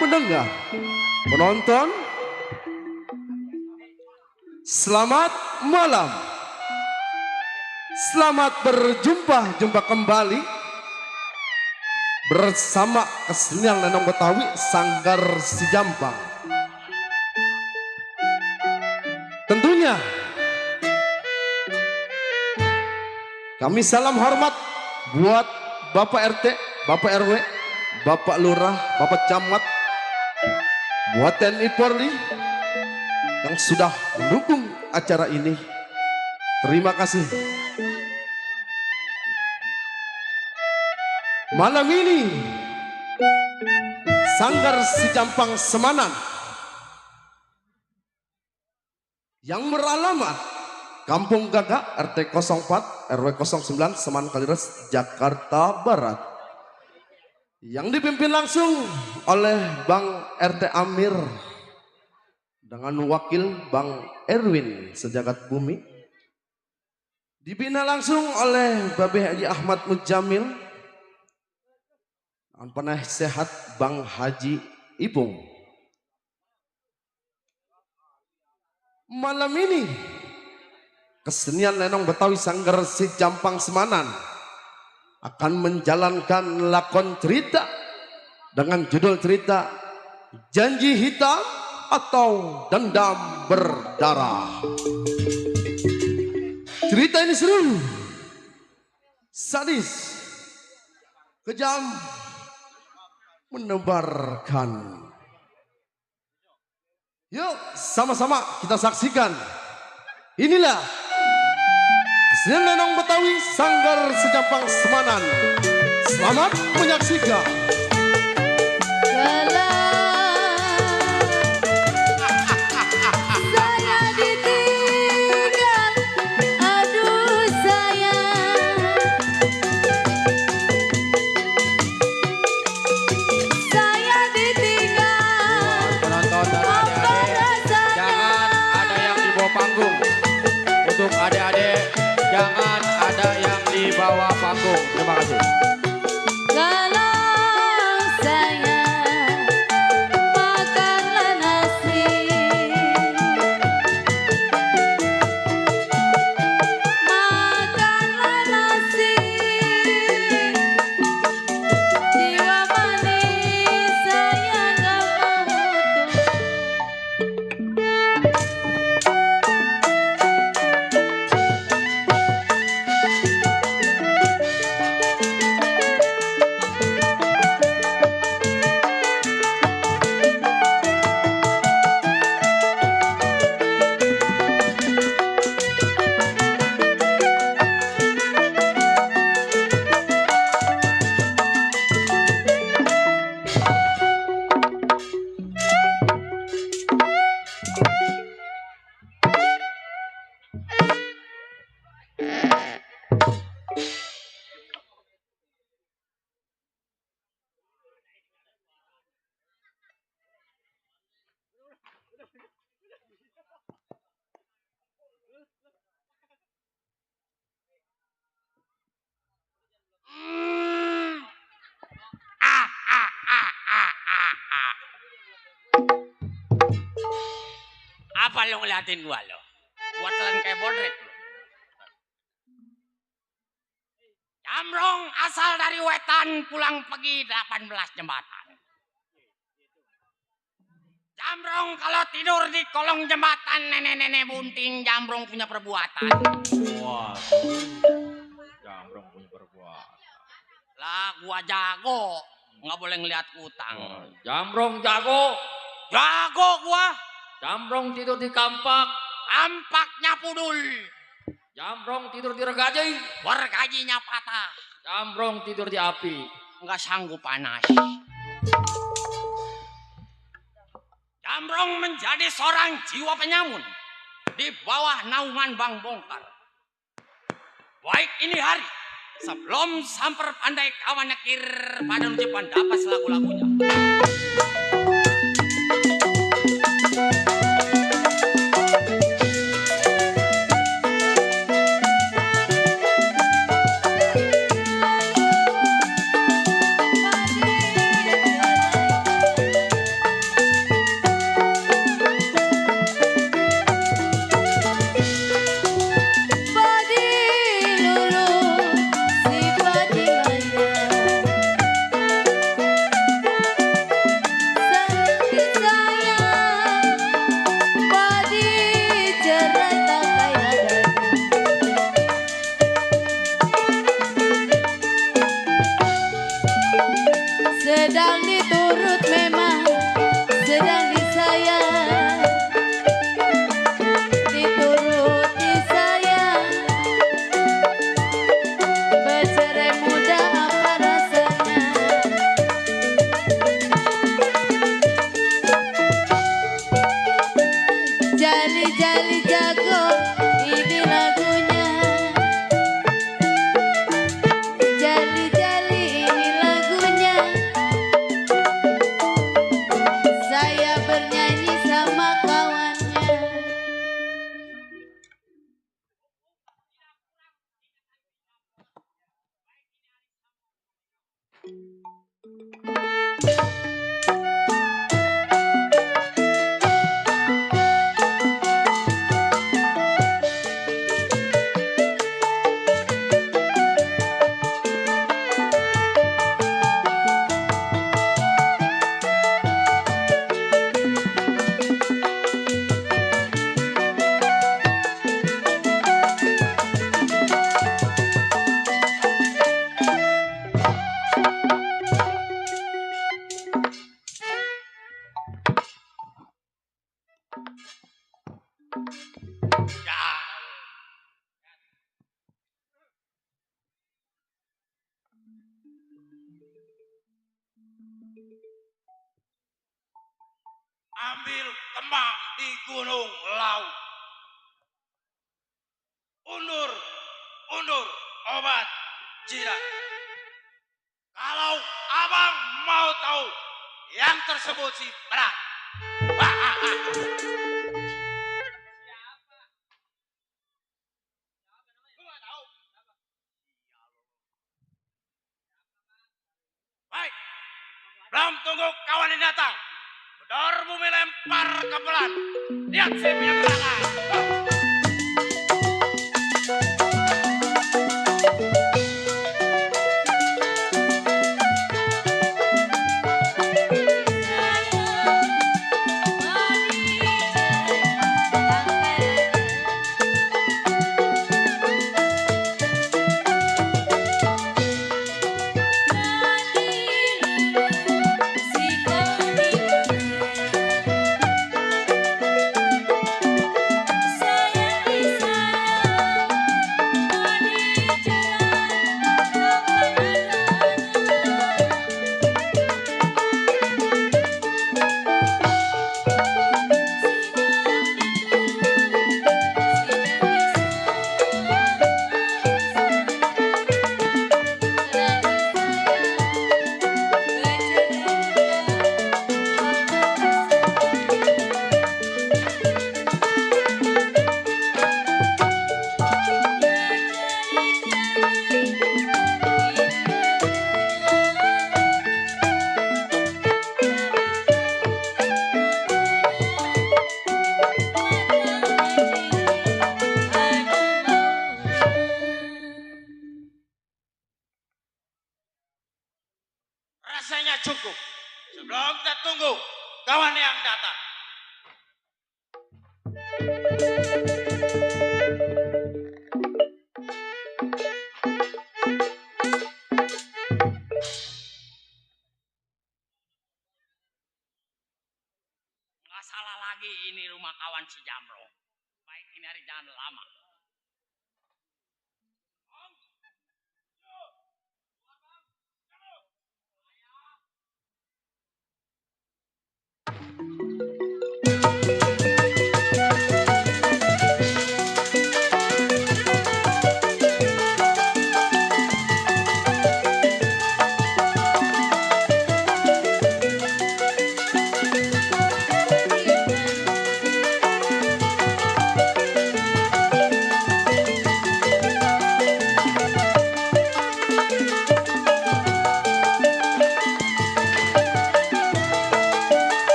pendengar, penonton, selamat malam. Selamat berjumpa kembali bersama kesenian lenong Betawi Sanggar Si Jampang. Tentunya kami salam hormat buat Bapak RT, Bapak RW, Bapak Lurah, Bapak Camat, buat TNI Polri yang sudah mendukung acara ini. Terima kasih. Malam ini Sanggar Si Jampang Semanan yang beralamat Kampung Gagak RT 04 RW 09 Seman Kalideres Jakarta Barat, yang dipimpin langsung oleh Bang RT Amir dengan wakil Bang Erwin Sejagat Bumi, dibina langsung oleh Babe Haji Ahmad Mujamil dengan penasehat Bang Haji Ipung. Malam ini kesenian lenong Betawi Sanggar Si Jampang Semanan akan menjalankan lakon cerita dengan judul cerita Janji Hitam atau Dendam Berdarah. Cerita ini seru, sadis, kejam, menebarkan. Yuk sama-sama kita saksikan. Inilah kesenian lenong Betawi Sanggar Si Jampang Semanan. Selamat menyaksikan. Adik-adik, jangan ada yang di bawah panggung. Terima kasih. Kalau saya makanlah nasi, makanlah nasi, jiwa manis saya gak mau Apa lo ngeliatin gua lo? Gua telan kayak bodrek lo. Jamrong asal dari wetan, pulang pergi 18 jembatan. Jamrong kalau tidur di kolong jembatan, nenek-nenek bunting Jamrong punya perbuatan. Wah, Jamrong punya perbuatan. Lah gua jago, nggak boleh ngeliat utang. Jamrong jago. Jago gua. Jamrong tidur di kampak. Kampaknya pudul. Jamrong tidur di regaji. Bergajinya patah. Jamrong tidur di api. Nggak sanggup panas. Jamrong menjadi seorang jiwa penyamun di bawah naungan Bang Bongkar. Baik ini hari, sebelum samper pandai kawan nekir pada ucapan dapat selagu-lagunya. diturut memang sedang disayang, diturut disayang, bercerai muda apa rasanya. Jali-jali jago ini lagunya, jali-jali ini lagunya. Saya bernyanyi sama kawannya. Ya. Ambil tembang di Gunung Lau. Undur, undur obat jilat. Kalau abang mau tahu yang tersebut sih berat. Baik, belum tunggu kawan ini datang. Bedor bumi lempar ke pelan. Lihat saya punya gerangan. Rasanya cukup. Sebelum kita tunggu kawan yang datang. Nggak salah lagi ini rumah kawan si Jamro. Baik ini hari jangan lama.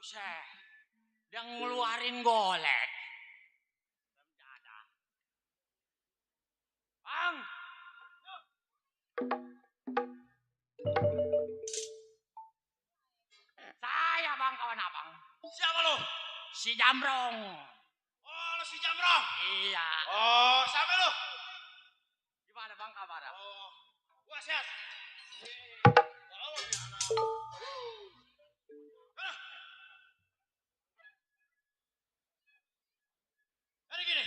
Buset. Dia ngeluarin golek. Bang. Saya bang kawan abang. Siapa lu? Si Jamrong. Oh, lu si Jamrong. Iya. Oh, siapa lu? Gimana bang kabar? Oh, gua sehat. Jadi gini,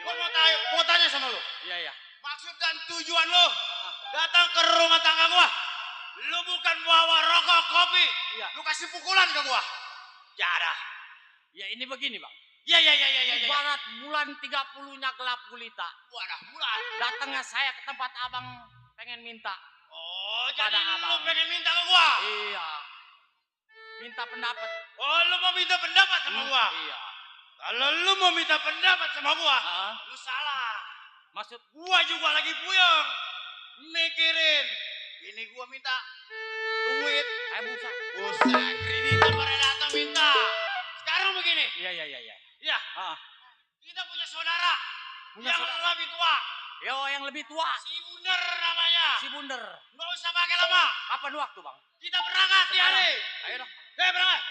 gua mau tanya sama lu. Iya iya. Maksud dan tujuan lu datang ke rumah tangga gua. Lu bukan bawa rokok, kopi. Iya. Lu kasih pukulan ke gua. Jada. Ya ini begini bang. Ya. Ibarat bulan 30-nya gelap gulita. Wadah, bulan. Datangnya saya ke tempat abang pengen minta. Oh, Kepada jadi lu abang. pengen minta ke gua? Iya. Minta pendapat. Oh, lu mau minta pendapat sama gua? Iya. Kalau lu mau minta pendapat sama gua, Ah, lu salah. maksud Gua juga lagi puyeng. Mikirin. Ini gua minta duit. busa. Buset, kreditor pada datang minta. Sekarang begini. Iya. Ya, Ah, kita punya saudara. Punya yang saudara. lebih tua. yo yang lebih tua. Si Bunder namanya. Si Bunder. Nggak usah pakai lama. Kapan waktu bang? Kita berangkat di hari. Ayo dong. Berangkat.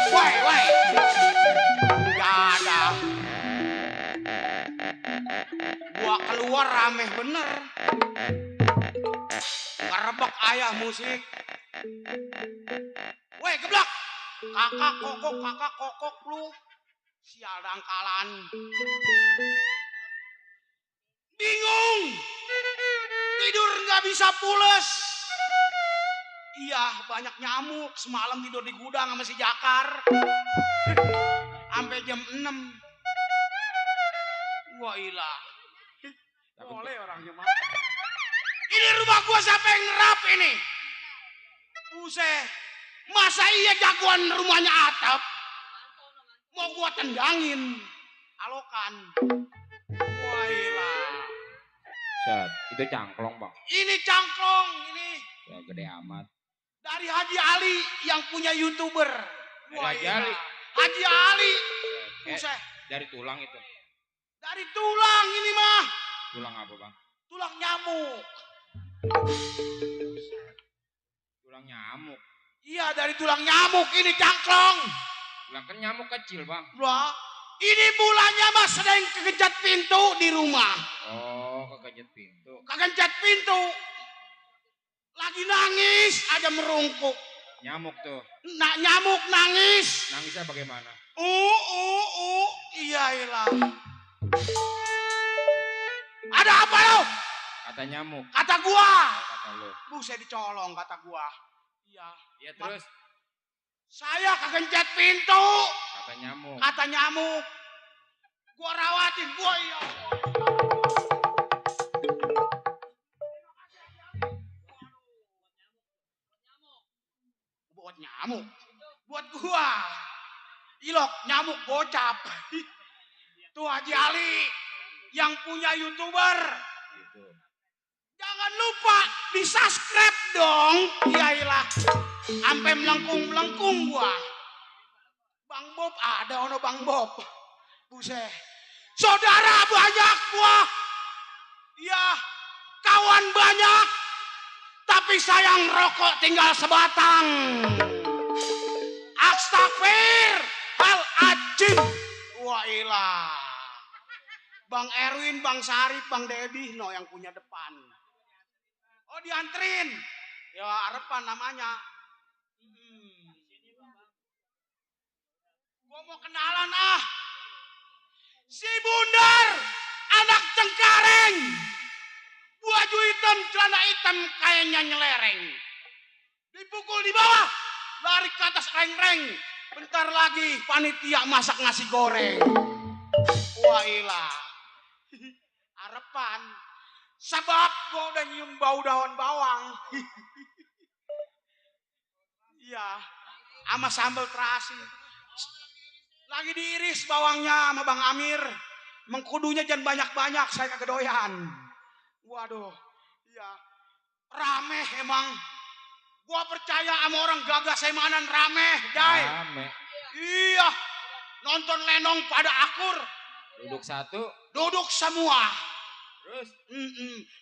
Woi. Gak ada. Gua keluar rame bener. Ngerebek ayah musik. Woi, geblak. Kakak kokok lu. Sial dangkalan. Bingung. Tidur nggak bisa pules. Iya, banyak nyamuk. Semalam tidur di gudang sama si Jakar. Sampai jam 6. Wah, ilah. Boleh orangnya mah. Ini rumah gua siapa yang ngerap ini? Buset. Masa iya jagoan rumahnya atap? Mau gua tendangin. Alokan. Wah, ilah. Set, itu cangklong bang. Ini cangklong ini. Ya gede amat. Dari Haji Ali yang punya YouTuber. Wah, Haji iya. Ali? Haji Ali. Kayak Buset. dari tulang itu. Dari tulang ini mah. Tulang apa bang? Tulang nyamuk. Tulang nyamuk. Iya, dari tulang nyamuk ini cangklong. Tulang kan nyamuk kecil bang. Wah, ini bulannya mah sedang kegencet pintu di rumah. Oh, kekejet pintu. Kegencet pintu. Lagi nangis aja merungkuk. Nyamuk tuh. Nah, nyamuk nangis. Nangisnya bagaimana? Iya, ilah. Ada apa lo? Kata nyamuk. Kata gua. Kata lu. Buset dicolong kata gua. Iya. Iya terus. Saya kegencet pintu. Kata nyamuk. Kata nyamuk. Gua rawatin, gua iya. Buat nyamuk. Buat gua. Ilok nyamuk gocap. Tuh Haji Ali yang punya YouTuber. Gitu. Jangan lupa di subscribe dong. Iyalah. Sampai melengkung-melengkung gua. Bang Bob ada ono Bang Bob. Buset. Saudara banyak gua. Iya. Kawan banyak. Tapi sayang rokok tinggal sebatang. Astagfir. Hal ajim. Wah ilah. Bang Erwin, Bang Sarip, Bang Dedi, no yang punya depan. Oh dianterin. Ya harapan namanya. Gua mau kenalan ah. Si Bunder, anak Cengkareng. Baju hitam, celana hitam, kayaknya nyelereng. Dipukul di bawah, lari ke atas reng-reng. Bentar lagi panitia masak nasi goreng. Wah ilah. Harapan. Sebab gua udah nyium bau daun bawang. Iya, sama sambal terasi. Lagi diiris bawangnya sama Bang Amir. Mengkudunya jangan banyak-banyak, saya kagak doyan. Waduh, iya. Rame emang. Gua percaya sama orang gagah semanan rame, Jai. Rame. Iya, nonton lenong pada akur. Duduk satu. Duduk semua. Terus.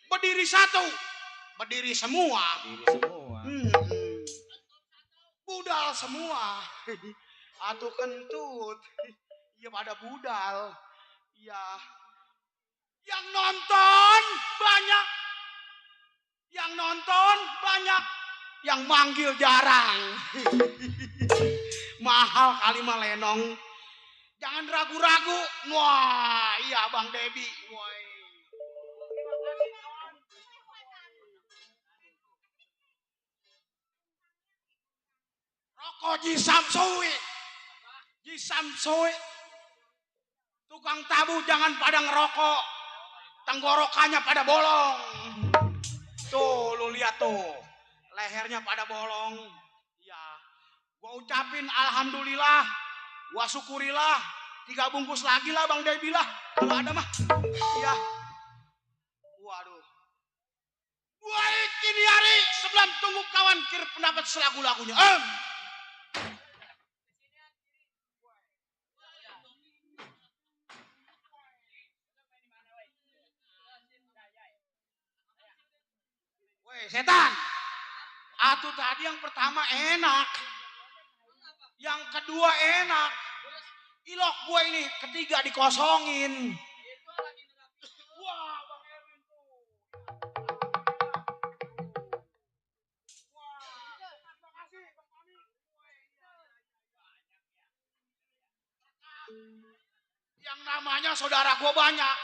Berdiri satu. Berdiri semua. Diri semua. Budal semua. Atuh kentut. Iya pada budal. Iya. Yang nonton banyak. Yang nonton banyak. Yang manggil jarang. Mahal kali mah lenong. Jangan ragu-ragu. Wah, iya Bang Debi. Woi. Rokok Ji Samsui. Ji Samsui. Tukang tabu jangan pada ngerokok. Tenggorokannya pada bolong. Tuh, lu lihat tuh. Lehernya pada bolong. Ya. Gua ucapin alhamdulillah. Gua syukurilah. 3 bungkus lagi lah Bang Debi lah. Kalau ada mah. Iya. Waduh. Baik ini hari sebelum tunggu kawan kir pendapat selagu-lagunya. Woi setan. Atuh tadi yang pertama enak. Yang kedua enak. Ilok gue ini ketiga dikosongin. Wah, Bang Erwin tuh. Wah, terima kasih Bang Ami. Yang namanya saudara gue banyak.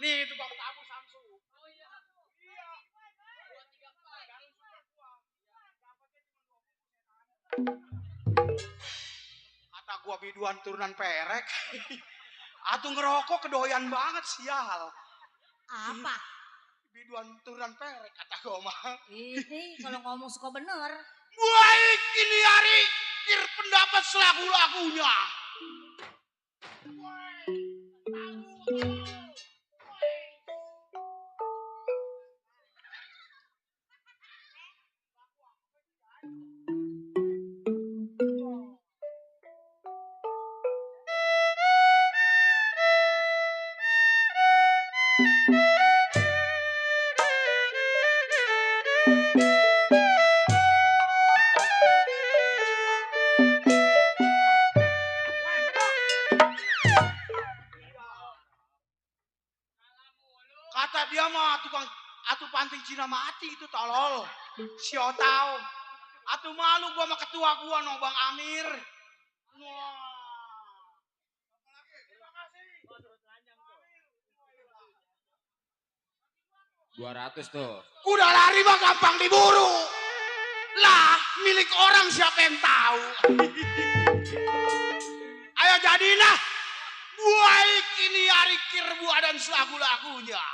Nih tukang tabu Samsu. Oh iya. Iya. 2, 3 pak. Kata gua biduan turunan perek. Atuh ngerokok kedoyan banget sial. Apa? Biduan turunan perek kata gua mah. Ini kalau ngomong suka bener. Baik ini hari kir pendapat selagu-lagunya. Kata dia mah tukang atuh panting Cina mati itu tolol. Sio tau. Atuh malu gua sama ketua gua no Bang Amir. Wah. 200 tuh. Kuda lari mah gampang diburu. Lah, milik orang siapa yang tahu. Ayo jadilah. Baik ini hari Kirbua dan selagu-lagunya.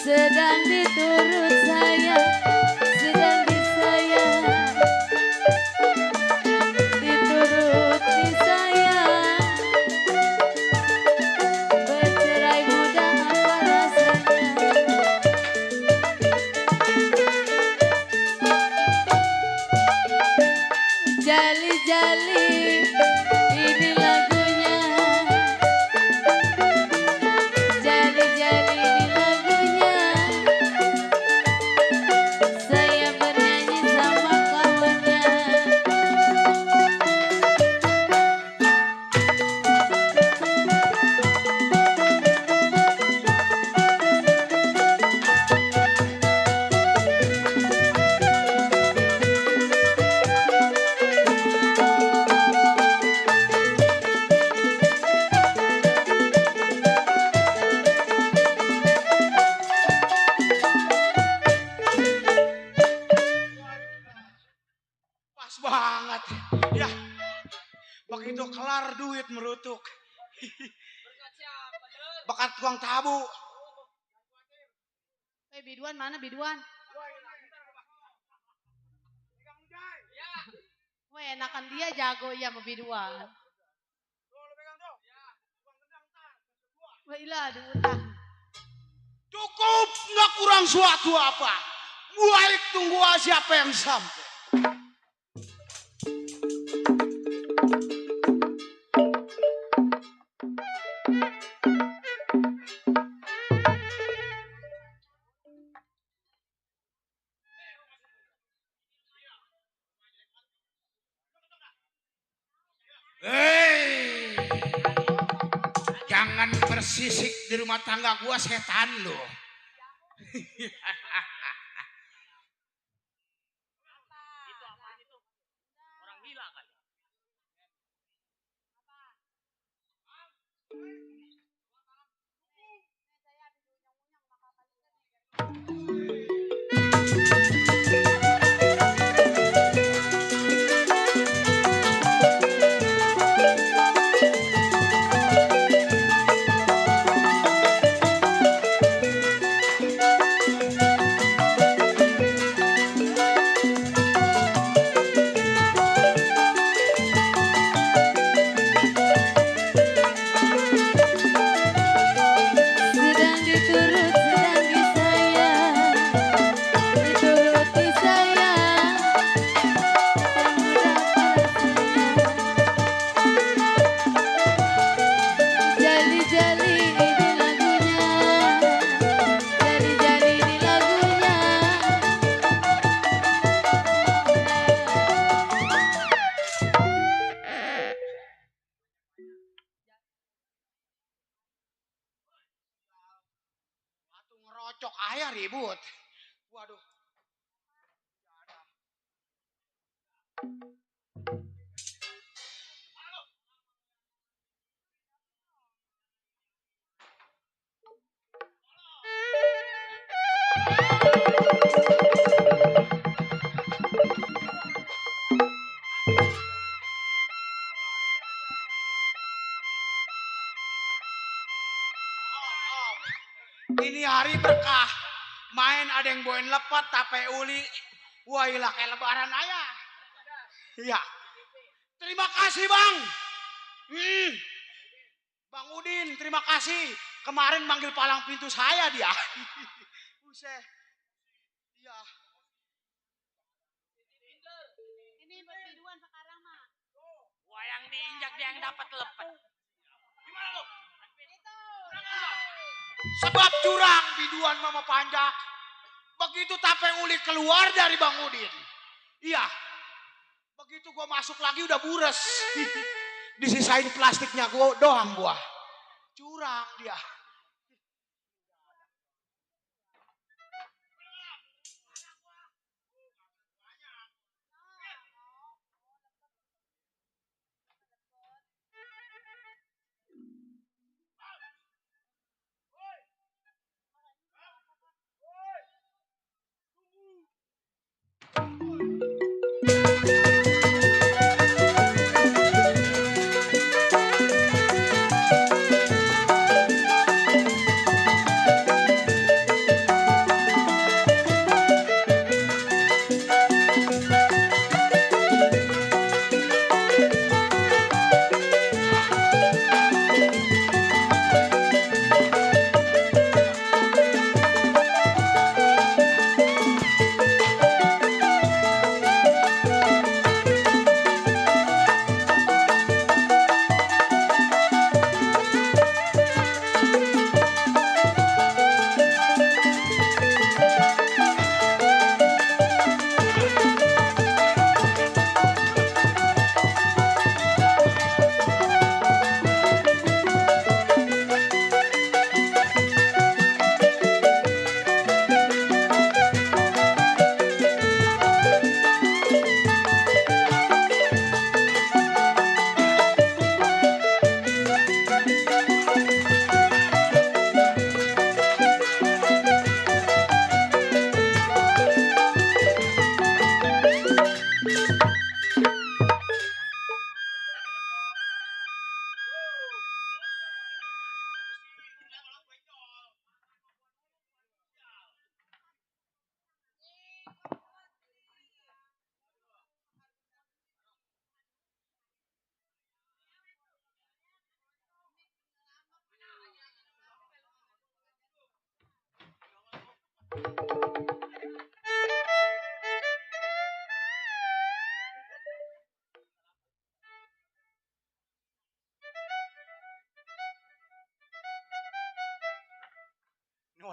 Sedang diturut saya, sedang disayang, dituruti saya, bercerita bakat tukang tabu. Biduan mana biduan? Wah enakan dia jago ya sama biduan. Wah ilah diutang. Cukup, nggak kurang suatu apa. Baik tunggu siapa yang sampai. Hei, jangan bersisik di rumah tangga gua setan lo. Orang gila kali. Sedang diturut, sedang disayang, dituruti sayang, jali-jali ini lagunya, jali-jali ini lagunya. Waktu ngerocok ayah ribut. Waduh. Ini hari berkah. Main ada yang bawain lepat, tape uli. Wah ilah kayak lebaran ayah. Iya. Terima kasih bang. Bang Udin, terima kasih. Kemarin manggil palang pintu saya dia. Buset. Iya. Ini buat biduan sekarang mah. Wah yang diinjak dia yang dapat lepet. Gimana lo? Sebab curang biduan mama panjak. Begitu tape uli keluar dari Bang Udin. Iya. Begitu gua masuk lagi udah bures. Disisain plastiknya gua doang gua. Curang dia.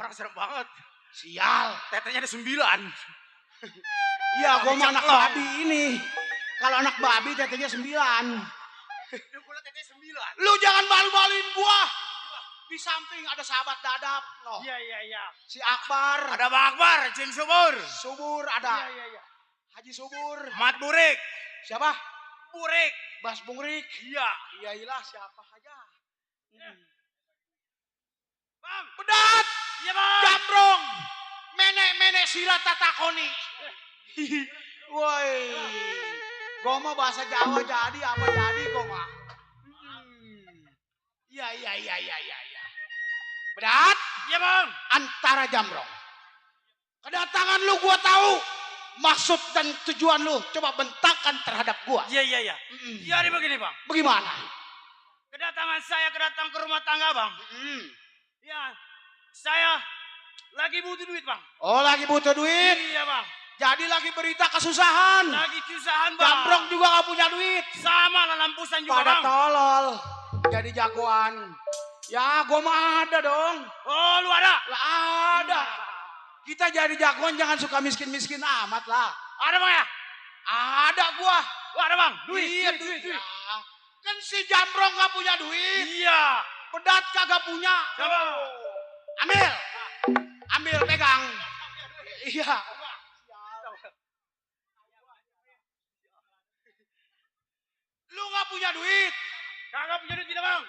orang serem banget. Sial. Tetenya ada 9. Iya, gua mah anak ceklong. babi ini. Kalau anak babi tetenya 9. Gua tetenya 9. Lu jangan malu-maluin gua. Di samping ada sahabat dadap. No. Iya. Si Akbar. Ada Bang Akbar, Cing Subur. Subur ada. Iya. Haji Subur. Mat Burik. Siapa? Burik. Bas Bungrik. Iya. Iyalah siapa aja. Bang. Bedat. Iya, Bang. Jambrong. Menek sila tatakoni. Woi. Gua mah bahasa Jawa jadi apa jadi gua mah. Iya. Bedat. Iya, Bang. Antara Jambrong. Kedatangan lu gua tahu. Maksud dan tujuan lu coba bentakan terhadap gua. Iya. Jadi begini, Bang. Bagaimana? Kedatangan saya datang ke rumah tangga, Bang. Ya, saya lagi butuh duit, Bang. Oh, lagi butuh duit. Iya, Bang. Jadi lagi berita kesusahan. Lagi kesusahan, Bang. Jambrong juga gak punya duit. Sama lah lampusan juga, Pada Bang. tolol. Jadi jagoan. Ya, gua mah ada dong. Oh, lu ada? Lah ada. Kita jadi jagoan jangan suka miskin-miskin amat lah. Ada, Bang ya? Ada gua. Oh, ada, Bang. Duit. Iya, duit. Ya. Kan si Jambrong gak punya duit. Iya. Bedat kagak punya. Coba. Ambil, pegang. Iya. Lu gak punya duit. Kagak punya duit tidak, Bang?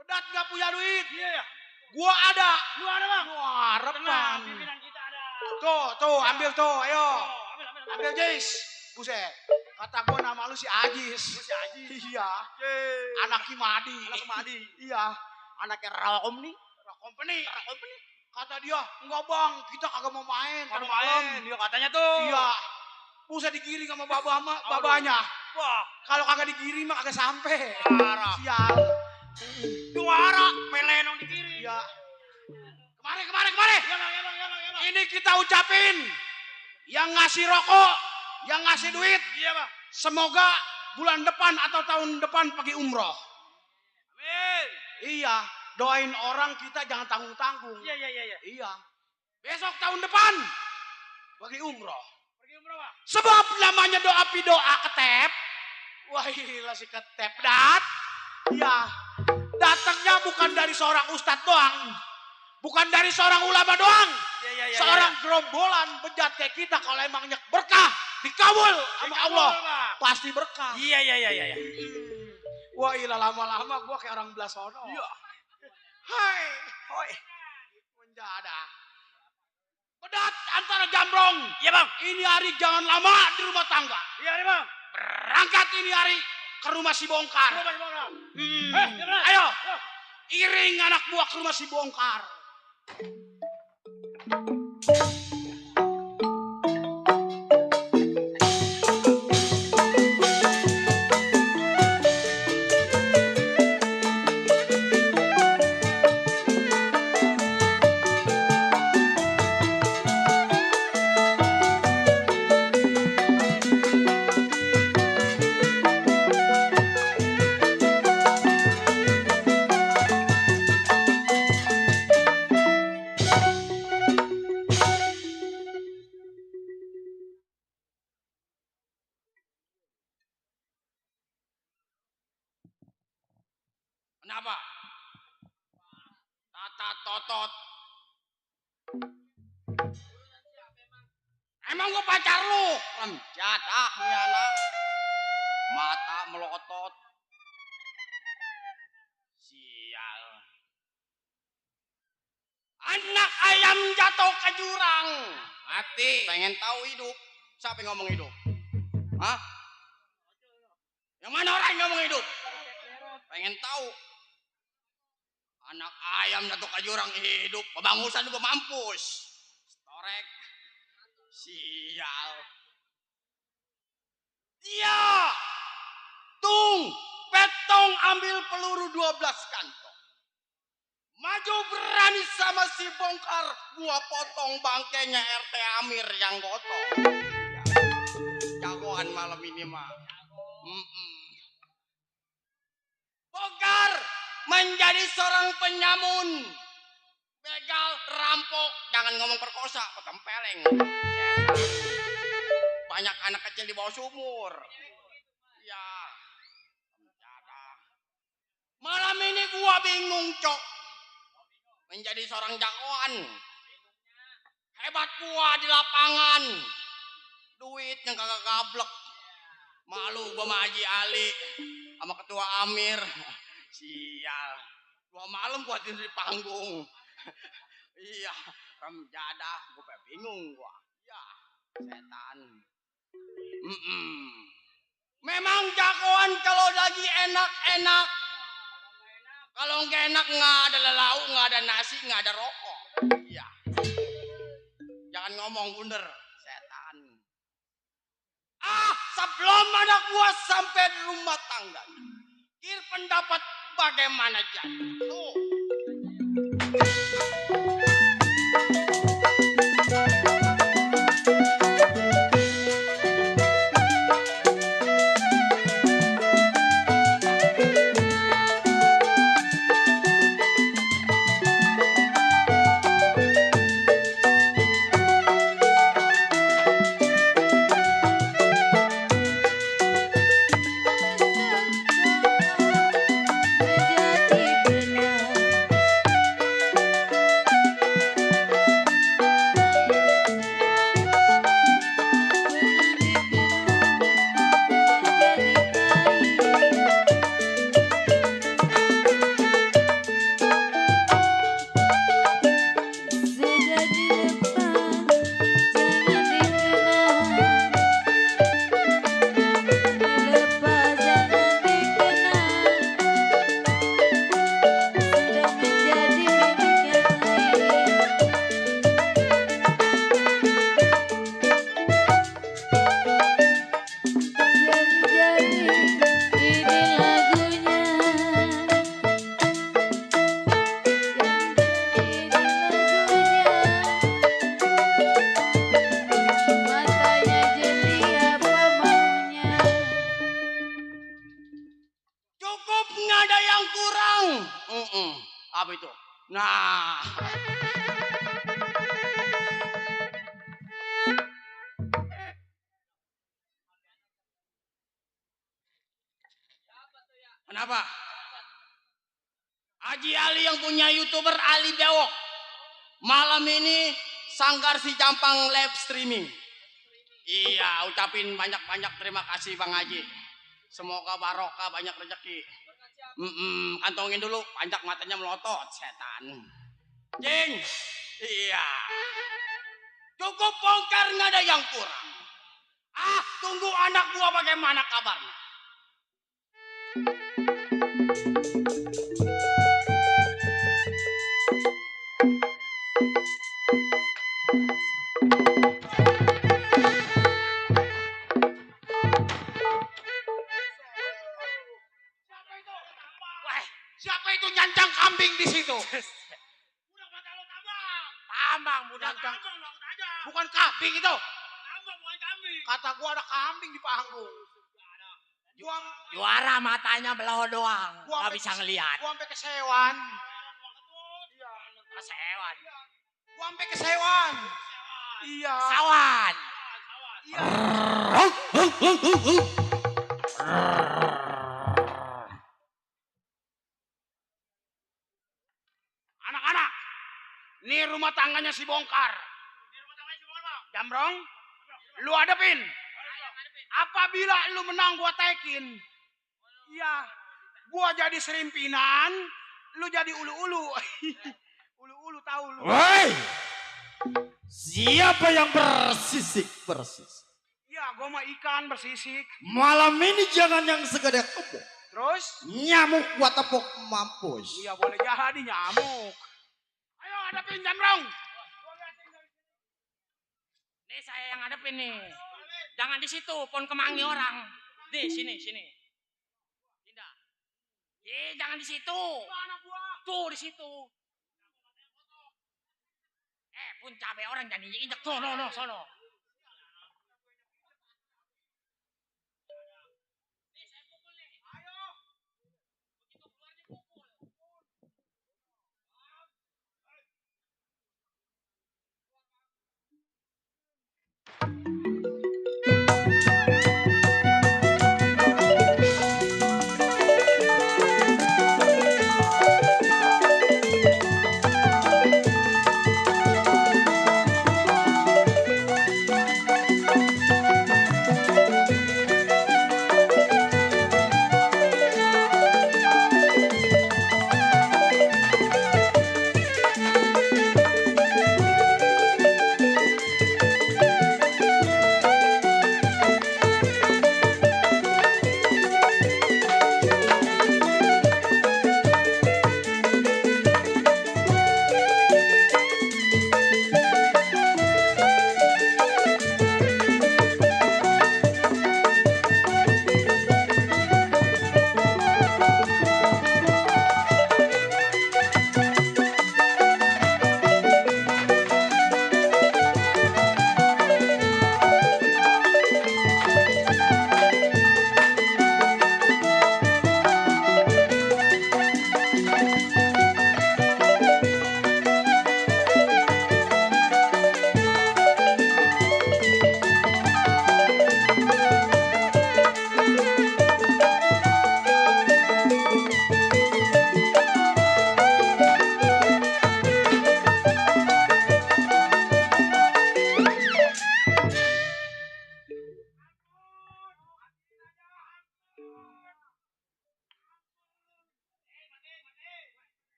Bedat gak punya duit. Iya, ya. Gua ada. Lu ada, Bang? Wah, Tenang, repan. pimpinan kita ada. Tuh, ambil tuh, ayo. Oh, ambil. Ambil Jais. Buset. Kata gua nama lu si Ajis. Si Ajis. Iya. Anak Kimadi. Anak Kimadi. Iya. Anaknya Rakom nih. Company. Kata dia, enggak bang, kita kagak mau main. Kagak malam. main. Dia katanya tuh. Iya. Buset digiring sama babanya. Wah, Kalau kagak digiring mah kagak sampai. parah. Sial. Juara, melenong di kiri. Iya. Kemari. Iya, Bang. Ini kita ucapin. Yang ngasih rokok, yang ngasih duit. Iya, Bang. Semoga bulan depan atau tahun depan pergi umroh. Amin. Iya. Doain orang kita jangan tanggung-tanggung. Iya. Iya. Besok tahun depan pergi umroh. Pergi umroh, Bang. Sebab namanya doa ketep. Wah gila si ketep. Ya. Datangnya bukan dari seorang ustadz doang. Bukan dari seorang ulama doang. Iya. Seorang gerombolan bejat kayak kita kalau emangnya berkah. Dikabul sama Allah. Bang. Pasti berkah. Iya. Wah gila lama-lama gua kayak orang belas sono. Iya. Hoi. Mendadak. Bedat antara Jambrong. Iya, Bang. Ini hari jangan lama di rumah tangga. Iya, Bang. Berangkat ini hari ke rumah si Bongkar. Ayo. Iring anak buah ke rumah si Bongkar. Kenapa? Tata totot. Emang gua pacar lu? Jadah nih anak. Mata melotot. Sial. Anak ayam jatuh ke jurang. Mati. Pengen tahu hidup. Siapa yang ngomong hidup? Hah? Yang mana orang yang ngomong hidup? Pengen tahu. Anak ayam jatuh ke jurang hidup. Babangusan juga mampus. Storek. Sial. Iya. Tung. Petong ambil peluru 12 kantong. Maju berani sama si Bongkar. Gua potong bangkainya RT Amir yang gotong. Jagoan malam ini mah. Bongkar menjadi seorang penyamun. Begal begal, rampok, jangan ngomong perkosa, petempeleng. Setan. Banyak anak kecil di bawah sumur. Ya. Malam ini gua bingung, Cok. Menjadi seorang jagoan. Hebat gua di lapangan. Duit yang kagak gablek. Malu gua sama Haji Ali. Sama Ketua Amir. Sial. 2 malam gua tidur di panggung. Iya. Remjadah. Gua bingung gua. Ya. Setan. Memang jagoan kalau lagi enak-enak. Kalau nggak enak nggak ada lauk, nggak ada nasi, nggak ada rokok. Iya. Jangan ngomong bundar, setan. Sebelum anak gua sampai di rumah tangga, kir pendapat bagaimana jadi? Tuh. Apa itu? Nah. Kenapa? Haji Ali yang punya YouTuber Ali Bewok. Malam ini Sanggar Si Jampang live streaming. Iya, ucapin banyak-banyak terima kasih Bang Haji. Semoga barokah, banyak rezeki. Kantongin dulu, panjak matanya melotot, setan. Jing, iya. Cukup bongkar, nggak ada yang kurang. Tunggu anak gua bagaimana kabarnya. Siapa itu nyancang kambing di situ? Budak mata lo tambang. Tambang, budak. Tambang lo aja. Bukan kambing itu. Tambang bukan kambing. Kata gua ada kambing di panggung. Gua Juara matanya belau doang, Gua nggak bisa ngelihat. Gua sampai kesewan. Kesewan. Gua sampai kesewan. Iya. Sawan. Iya. Anak-anak, ini rumah tangganya si Bongkar. Jambrong, lu hadepin. Apabila lu menang gua tekin. Iya, gua jadi serimpinan, lu jadi ulu-ulu. Ulu-ulu tahu lu. Woi, siapa yang bersisik? Iya, gua mah ikan bersisik. Malam ini jangan yang segede kebo. Terus? Nyamuk gua tepuk mampus. Iya, boleh jadi nyamuk. Ayo hadapin Jambrong. Nih saya yang ngadepin nih. Jangan di situ, pon kemangi orang. Nih, sini. Tidak. Jangan di situ. Tuh di situ. Pun cabai orang jangan diinjek. Tuh, no, sono.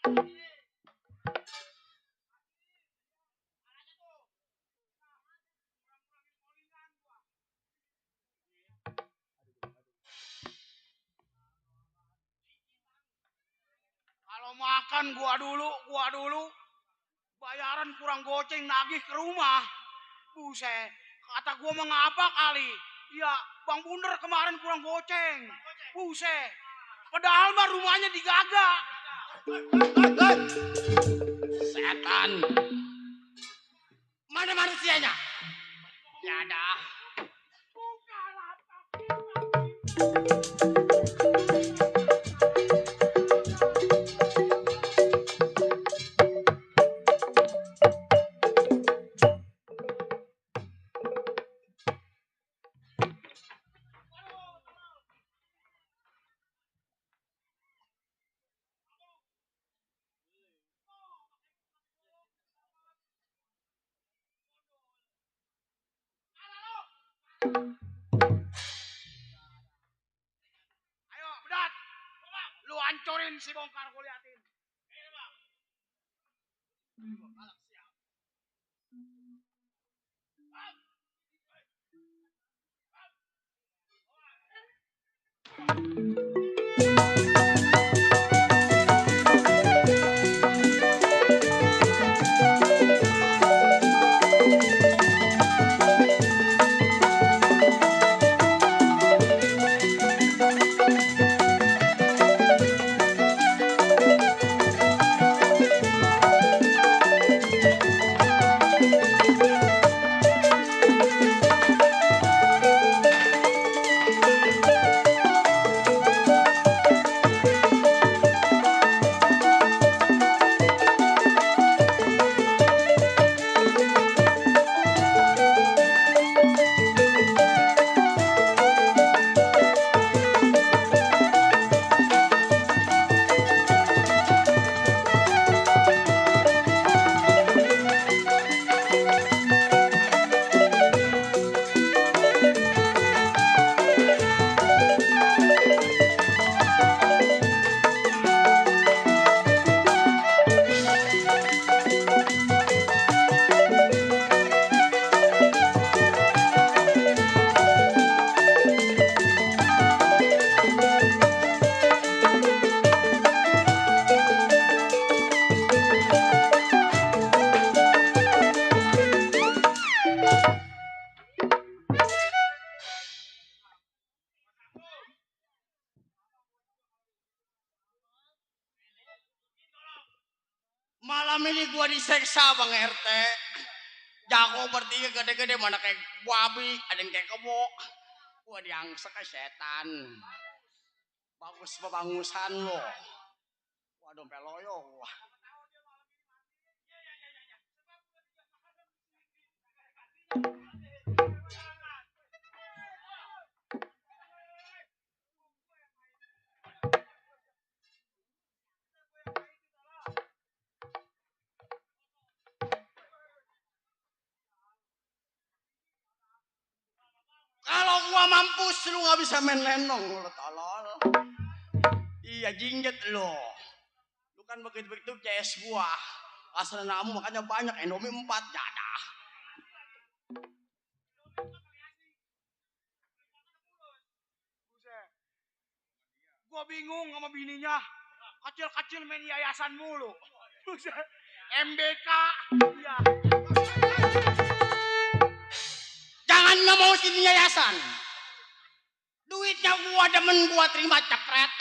Kalau makan gua dulu. Bayaran kurang goceng nagih ke rumah. Buset, kata gua mengapa kali? Ya, Bang Bunder kemarin kurang goceng. Buset. Padahal mah rumahnya digagak. Setan. Mana manusianya? Ya dah. Ayo, Bedat. Lu hancurin si bongkar gua liatin. Malam ini gua diseksa Bang RT. Jago bertiga gede-gede mana kayak babi, ada yang kayak kebo. Gua diangsa ke setan. Bagus pebangusan lo. Waduh peloyo gua. Kalau gua mampus lu nggak bisa main lenong lu tolol. Iya jinget lo. Lu kan begitu-begitu CS gua. Asal namu makanya banyak Indomie 4 jadah. Buset. Gua bingung sama bininya. Kecil-kecil main yayasan mulu. Buset. MBK. Iya. Jangan nggak mau sini yayasan. Duitnya gua demen gua terima cepret.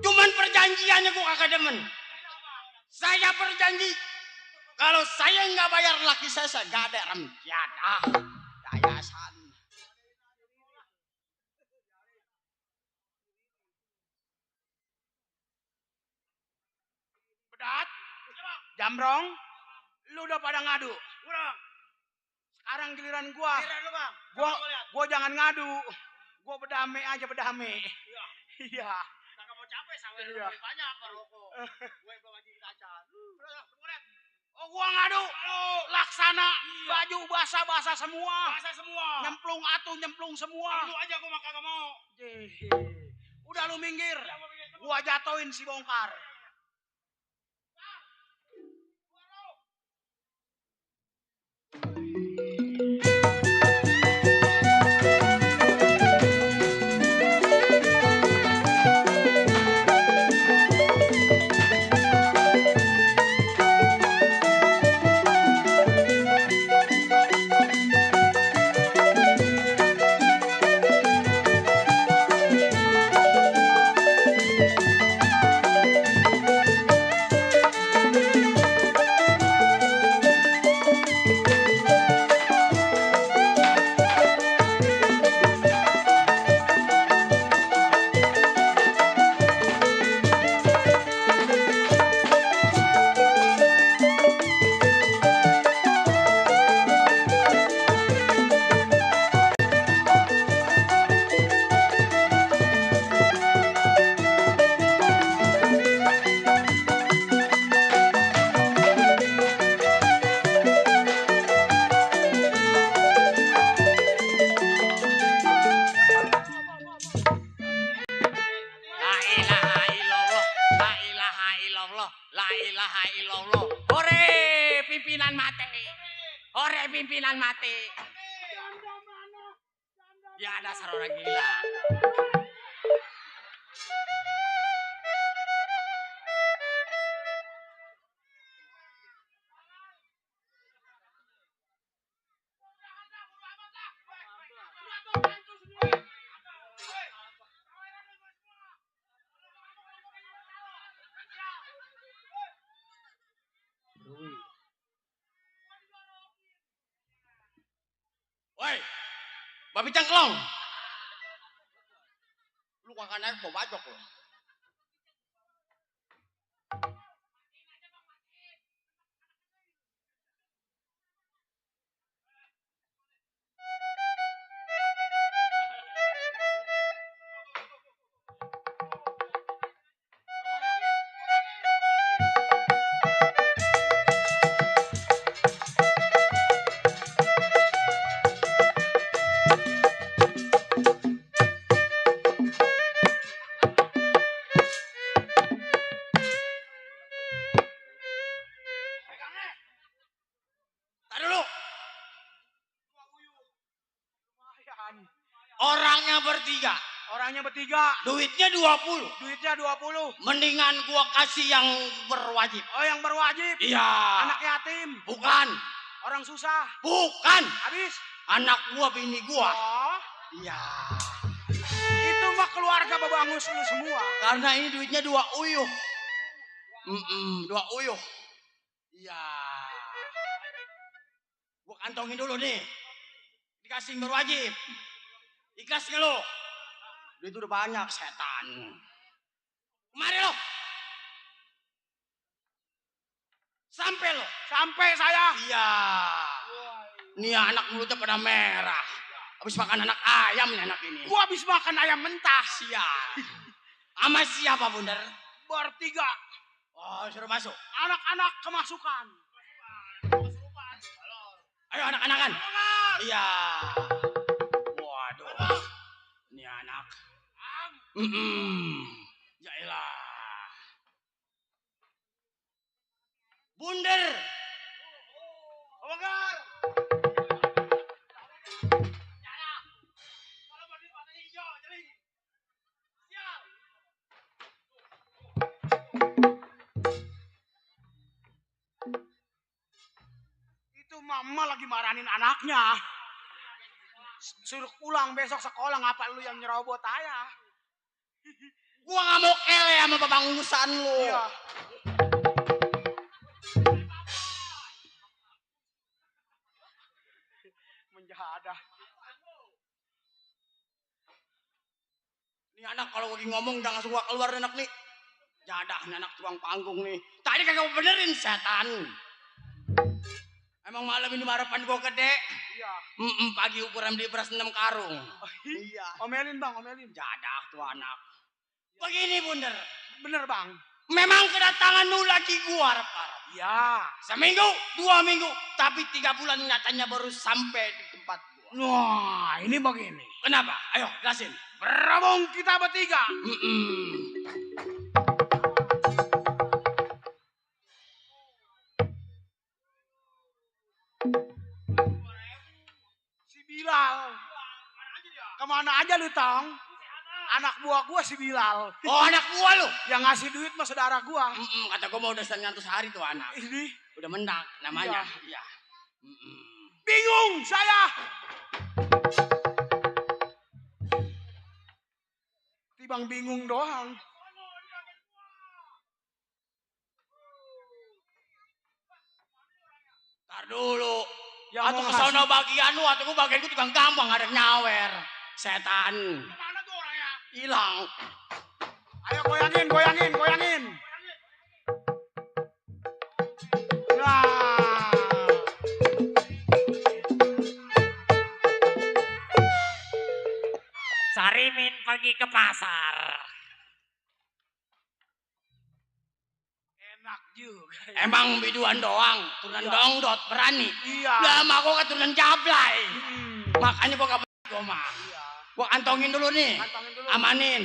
Cuman perjanjiannya gua kagak demen. Saya berjanji kalau saya nggak bayar laki saya gak ada rem jadah yayasan. Bedat. Jambrong. Lu udah pada ngadu. Kurang. Sekarang giliran gua. Kira lu bang. Gua jangan ngadu. Gua berdamai aja berdamai. Iya. Kagak mau capek sampai Iya. lebih banyak rokok. Gue belum lagi kaca. Oh gua ngadu. Laksana. Baju basah-basah semua. Basah semua. Nyemplung nyemplung semua. Lu aja gue mah kagak mau. Udah lu minggir. Gua jatoin si bongkar. pimpinan mati. Ya dasar orang gila. Woi, babi cangklong. Lu kagak naik bawa bacok lu. Tar dulu. Orangnya bertiga. Orangnya bertiga. Duitnya 20. Duitnya 20. Mendingan gua kasih yang berwajib. Oh, yang berwajib. Iya. Anak yatim. Bukan. Orang susah. Bukan. Habis. Anak gua, bini gua. Oh, Iya. itu mah keluarga babangus lu semua. Karena ini duitnya 2 uyuh. 2 uyuh. Iya. Gua kantongin dulu nih. Dikasih yang berwajib. Ikhlas nggak lo? Duit udah banyak, setan. Kemari lo. Sampai lo. Sampai saya. Iya. Nih anak mulutnya pada merah. Habis makan anak ayam nih anak ini. Gua habis makan ayam mentah. Siap. Sama siapa bundar? Bertiga. Oh, suruh masuk. Anak-anak kemasukan. Ayo anak-anakan. Iya. Waduh. Ini anak. Yaelah. Bundar. Bongkar. Itu mama lagi marahin anaknya. Suruh pulang besok sekolah, ngapa lu yang nyerobot ayah? Gua gak mau kele sama babangusan lu. Iya. Menjahadah. Nih anak kalau lagi ngomong udah langsung gua keluar anak nih. Jadah nih anak tukang panggung nih. Tadi kagak benerin setan. Emang malam ini harapan gua gede. Iya. Pagi ukuran beli beras 6 karung. Iya. Omelin bang, omelin. Jadah tuh anak. Begini bundar. Bener bang. Memang kedatangan lu lagi gua harap-harap. Iya. Seminggu, 2 minggu. Tapi 3 bulan nyatanya baru sampai di tempat gua. Wah, ini begini. Kenapa? Ayo jelasin. Berabung kita bertiga. Si Bilal. Kemana aja lu, Tong? Anak buah gua si Bilal. Oh anak gua lu. Yang ngasih duit mah saudara gua. Kata gua mau udah 100 hari tuh anak. Ini Udah mendak namanya. Iya. bingung saya. Tibang bingung doang. Tar dulu. Yang Atau mau kesono ngasih- bagian lu atau gua bagian gua juga gampang ada nyawer. Setan. Mana tuh orangnya? Hilang. Ayo goyangin, goyangin, goyangin. Nah. Sarimin pergi ke pasar. Enak juga. Emang biduan doang, turunan dongdot berani. Iya. Lah mah gua keturunan jablay. Hmm. Makanya gua gak berani gua mah. Iya. Gua kantongin dulu nih. Kantongin dulu. Amanin.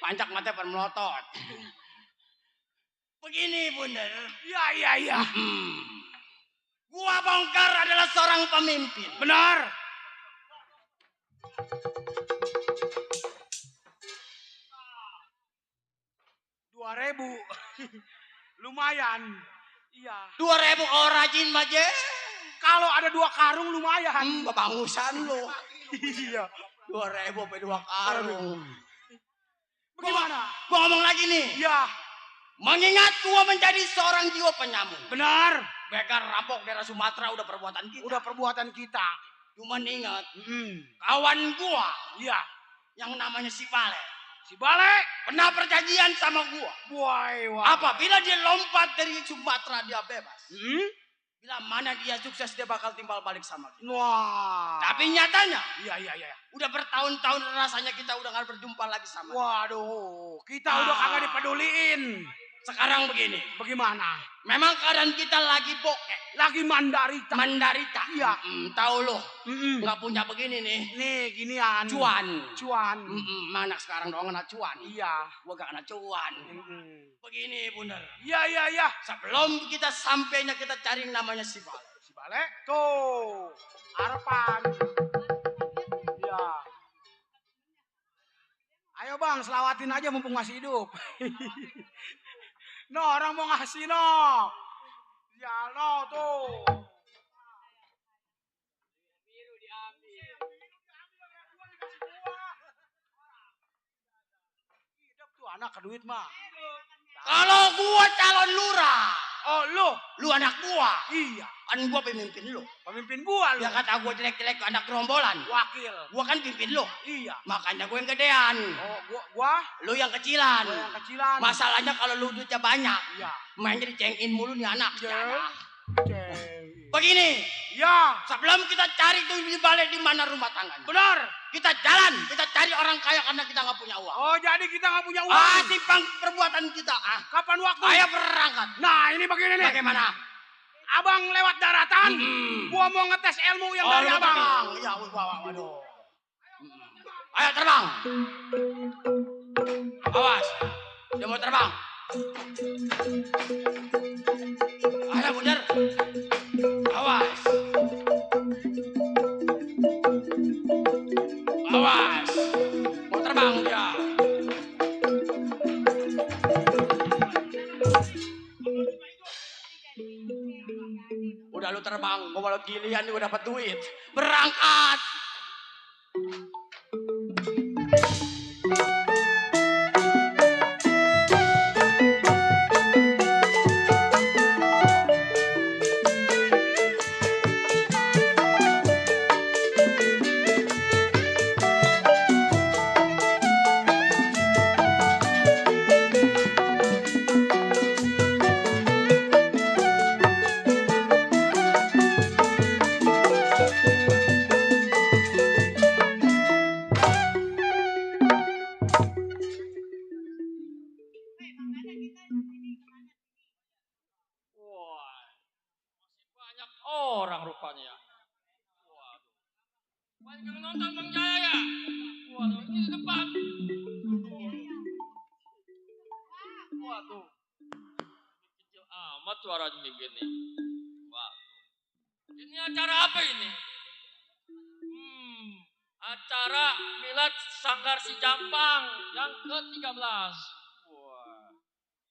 Pancak mata melotot. Begini bundar. Iya, iya, iya. Gua Bongkar adalah seorang pemimpin. Benar. Rp2.000. Lumayan. Iya. 2.000 orang rajin maje. Kalau ada 2 karung lumayan. Kebangusan lo. Iya. 2.000 sampai 2 karung. Bagaimana? Gua ngomong lagi nih. Iya. Mengingat gua menjadi seorang jiwa penyamun. Benar. Begal rampok daerah Sumatera udah perbuatan kita. Udah perbuatan kita. Cuman ingat, Mm. kawan gua Iya. yang namanya si Bale Si Bale. pernah perjanjian sama gua. Wah. Apabila dia lompat dari Sumatera dia bebas. Hmm? Bila mana dia sukses dia bakal timbal balik sama kita. Wah. Tapi nyatanya Iya. udah bertahun-tahun rasanya kita udah gak berjumpa lagi sama dia. Waduh, kita udah kagak dipeduliin. Sekarang begini, Bagaimana? memang keadaan kita lagi bokek, Lagi mandarita. mendarita. Iya. Tahu lo, Mm-mm. nggak punya begini nih, Nih, ginian. cuan. Cuan. Anak sekarang doang kena cuan. Iya. Gua gak kena cuan. Mm-mm. Begini Bundar, Iya. sebelum kita sampainya kita cari yang namanya si Bale. Si Bale. Tuh. Harapan. Iya. Ayo bang, selawatin aja mumpung masih hidup. No, orang mau ngasih no. Ya no tuh. Hidup tuh anak ke duit mah. Kalau gua calon lurah, Oh lu anak gua, iya. kan gua pemimpin lu. Pemimpin gua lu. Dia kata gua jelek-jelek anak gerombolan. Wakil. Gua kan pimpin lu. Iya. Makanya gua yang gedean. Oh gua Lu yang kecilan. yang kecilan. Masalahnya kalau lu duitnya banyak, Iya. mainnya dicengin mulu nih anak. Iya. Jangan. Cewek. Begini, Ya. sebelum kita cari tuh di balik di mana rumah tangganya. Benar. Kita jalan, kita cari orang kaya karena kita nggak punya uang. Oh jadi kita nggak punya uang. Simpang perbuatan kita. Kapan waktu? Ayo berangkat. Nah ini begini nih. Bagaimana? Abang lewat daratan. Mm-mm. Gua mau ngetes ilmu yang Oh, dari lu abang. terbang. Ya, waduh. Ayo terbang. Awas, dia mau terbang. Ayo bener. Awas. Awas. Mau terbang dia. Udah lu terbang, gua malah gilian nih udah dapat duit. Berangkat. Wah, masih banyak orang rupanya ya. Waduh. Banyak yang nonton Bang Jaya ya? Waduh, ini di depan. Waduh. Kecil amat suaranya begini. Waduh. Ini acara apa ini? Acara Milad Sanggar Si Jampang yang ke-13. Wah.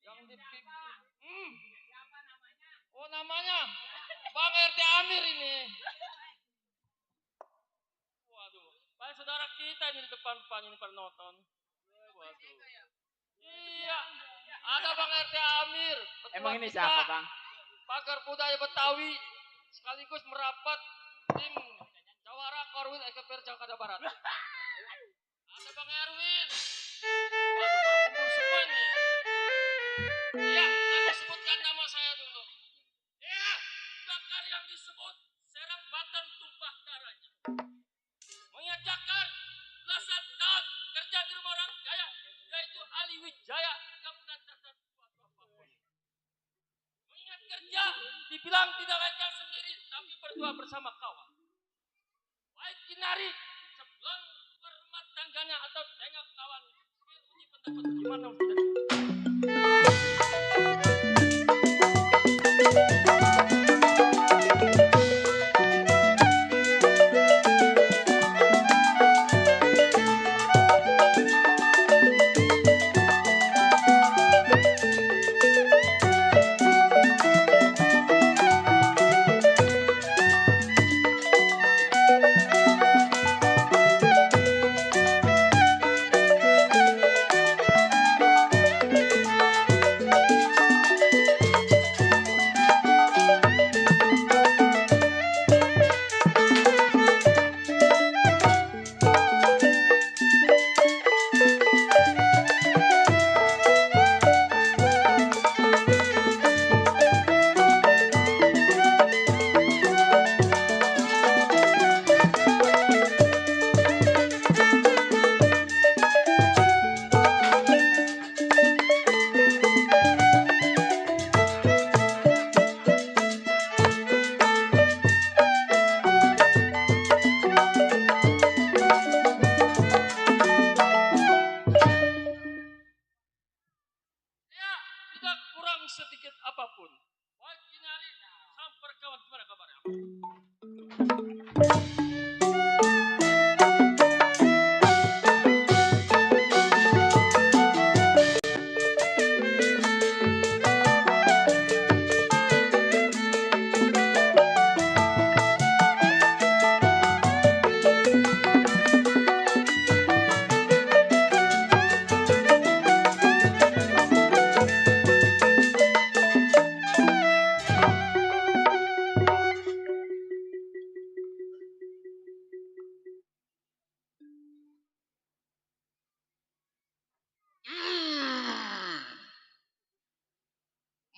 Yang dipimpin. Oh namanya Bang RT Amir ini. Waduh, banyak saudara kita ini di depan ini pada nonton. Waduh. Iya, ada Bang RT Amir. Emang ini kita, siapa bang? Pagar budaya Betawi sekaligus merapat tim Jawara Korwil Ekspert Jakarta Barat. Ada Bang Erwin. Waduh, berkumpul semua nih. Iya, saya sebutkan nama saya dulu. Ya, Jakar yang disebut Serang Banten tumpah darahnya. Mengingat Jakar belasan tahun kerja di rumah orang kaya, yaitu Ali Wijaya yang pernah terhadap suatu apapun. Mengingat kerja dibilang tidak legal sendiri, tapi berdua bersama kawan. Baik Kinari sebelum berumah tangganya atau tengok kawan. Uji pendapat gimana Ustaz? sedikit apapun. Baik ini hari sampai kawan gimana kabarnya?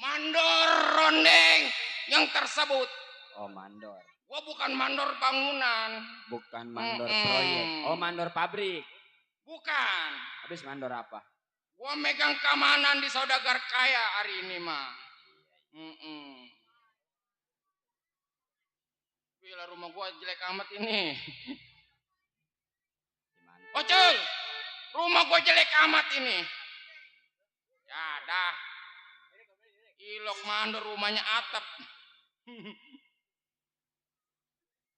Mandor rondeng yang tersebut. Oh, mandor. Gua bukan mandor bangunan. Bukan mandor Mm-mm. proyek. Oh, mandor pabrik. Bukan. Habis mandor apa? Gua megang keamanan di saudagar kaya hari ini mah. Gila rumah gua jelek amat ini. Gimana? Ocel, rumah gua jelek amat ini. Ya dah. Ilok mandor rumahnya atap.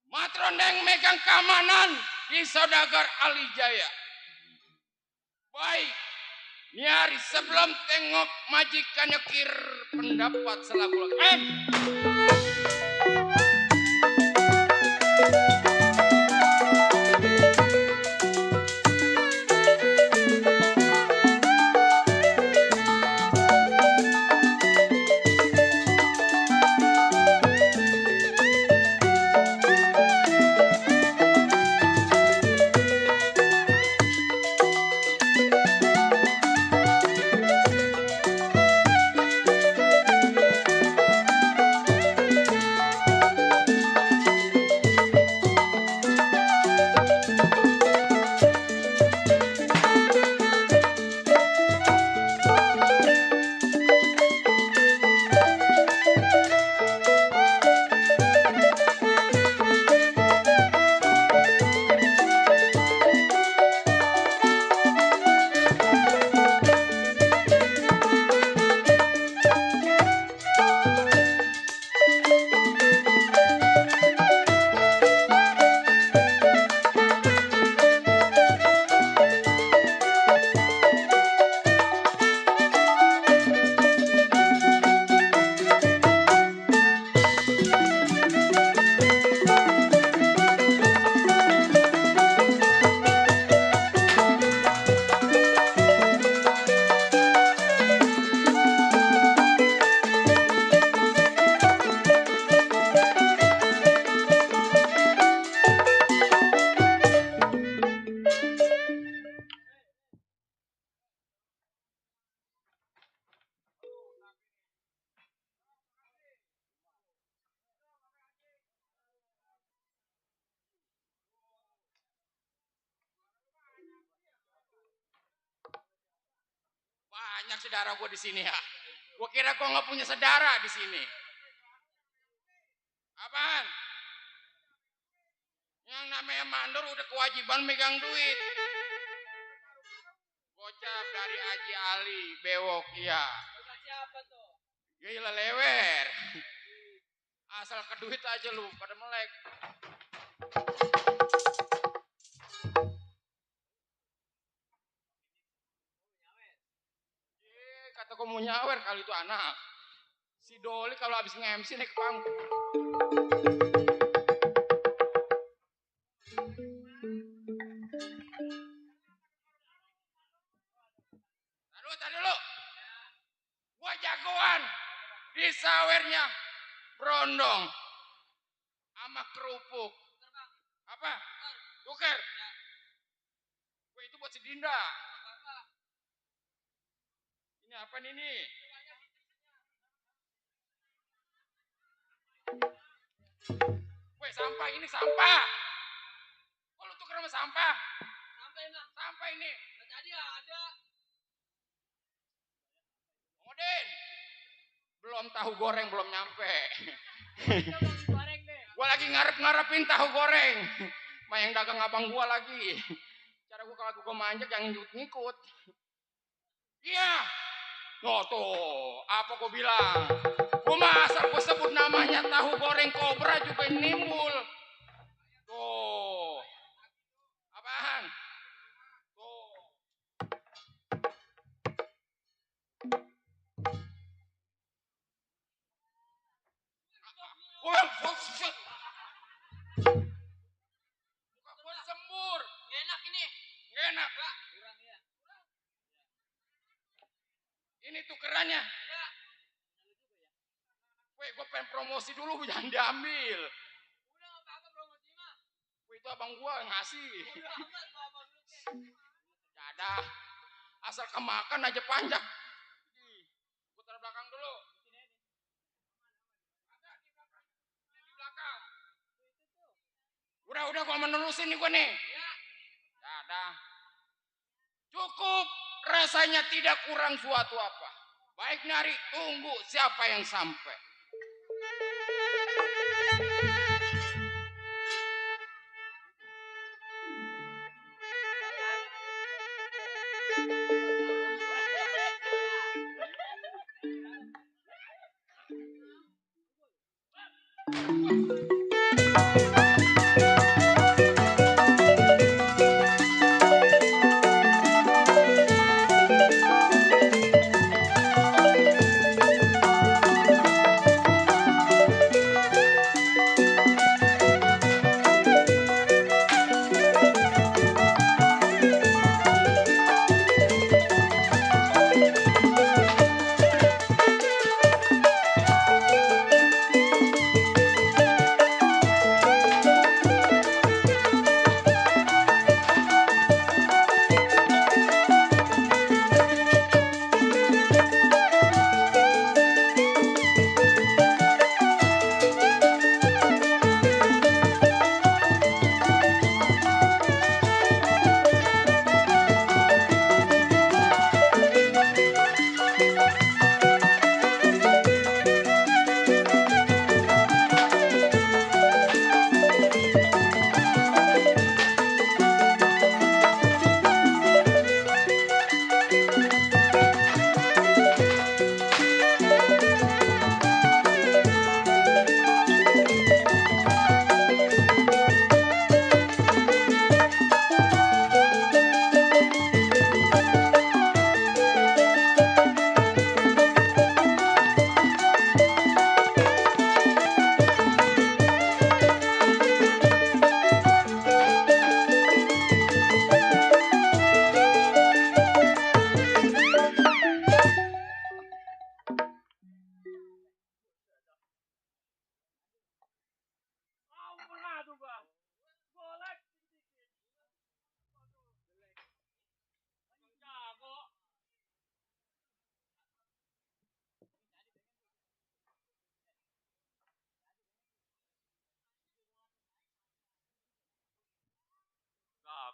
Matrondeng megang keamanan di saudagar Alijaya. Baik. Nyari sebelum tengok majikan nyekir pendapat selaku lagi. Banyak saudara gue di sini ya. Gue kira gue nggak punya saudara di sini. Apaan? Yang namanya mandor udah kewajiban megang duit. Gocap dari Haji Ali, bewok, iya. Siapa tuh? Gila lewer. Asal ke duit aja lu, pada melek. Kata gue mau nyawer kali itu anak. Si Doli kalau habis nge-MC naik ke panggung. Tadi dulu. Gua jagoan di sawernya Brondong sama kerupuk. Apa? Tuker. Gue itu buat si Dinda. Ini apa nih ini? Weh, sampah ini sampah. Kok lu tuker sama sampah? Sampah ini. Nggak jadi ada. Odin. Belum tahu goreng belum nyampe. Goreng deh. Gua lagi ngarep-ngarepin tahu goreng. Ma yang dagang abang gua lagi. Cara gua kalau gua manjek yang ngikut-ngikut. Iya. Oh tuh, apa gua bilang? Gua masa gua sebut namanya tahu goreng kobra juga nimbul. Tuh. Apaan? Tuh. Wah, buset. Muka gua sembur. Nggak enak ini. Nggak enak. Ini tukerannya. Weh, gue pengen promosi dulu, jangan diambil. Udah nggak apa-apa promosi mah. Weh, itu abang gue ngasih. Ya dah, asal kemakan aja panjang. Putar belakang dulu. Di belakang. Udah gue menerusin nih gue nih. Ya dah. Cukup, rasanya tidak kurang suatu apa. Baik nari, tunggu siapa yang sampai.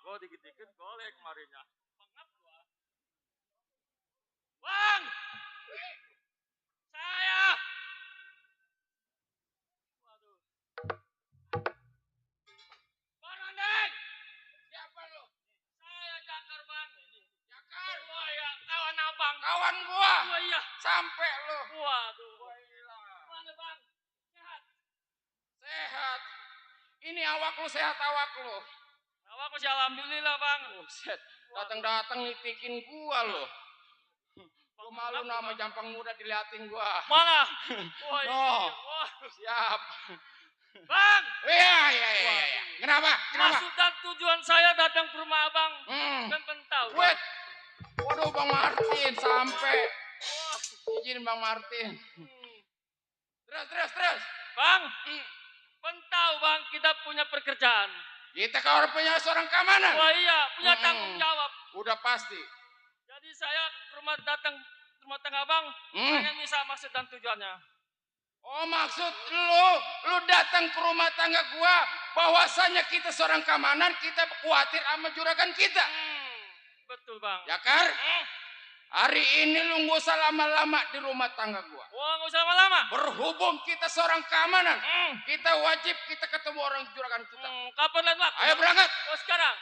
Jago dikit-dikit golek kemarinnya. Pengap gua. Bang! Saya! Waduh. Bang Andeng! Siapa lu? Saya Jakar bang. Jakar. Wah ya, kawan abang. Kawan gua. Wah iya. Sampai lu. Waduh. Mana bang? Sehat? Sehat. Ini awak lu sehat awak lu. Awak masih alhamdulillah bang. Buset, datang-datang nitikin gua lo. Gua malu nama Jampang Muda diliatin gua. Mana? Wah iya. No. Wah. Siap. Bang! Iya. Kenapa? Maksud dan tujuan saya datang ke rumah abang. Dan pentau. Wait. Waduh Bang Martin sampai. Wah. Izin Bang Martin. Terus. Bang, pentau bang, kita punya pekerjaan. Kita kalau punya seorang keamanan. Wah iya, punya tanggung jawab. Udah pasti. Jadi saya datang ke rumah tangga bang, pengen bisa maksud dan tujuannya. Oh maksud lu datang ke rumah tangga gua bahwasanya kita seorang keamanan, kita khawatir sama juragan kita. Betul bang. Jakar, hari ini lu nggak usah lama-lama di rumah tangga gua. Wah nggak usah lama-lama. Berhubung kita seorang keamanan, kita wajib kita ketemu orang juragan kita. Kapan lain waktu? Ayo berangkat. Oh sekarang.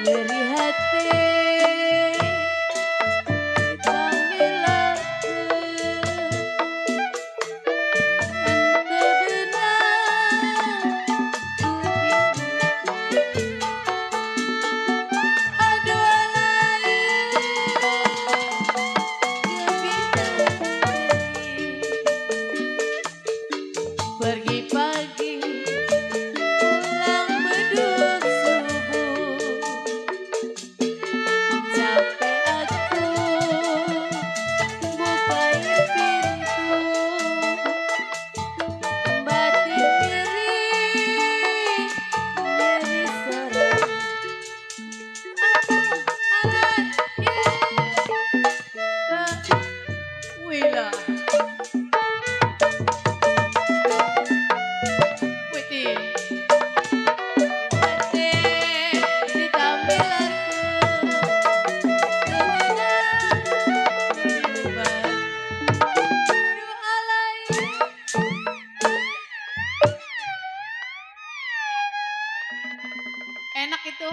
nyeri hati pergi pagi pulang beduk subuh capek aku bukain pintu batin diri nyeri serang alat Wila Widi hati ditambil enak itu.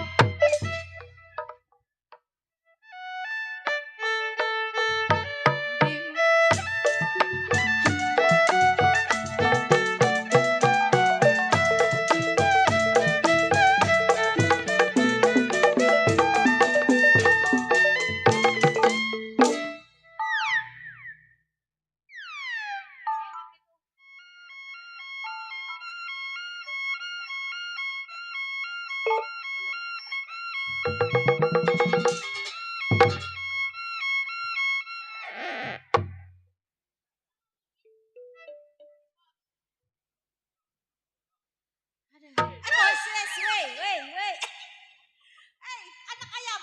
Wey. Anak ayam.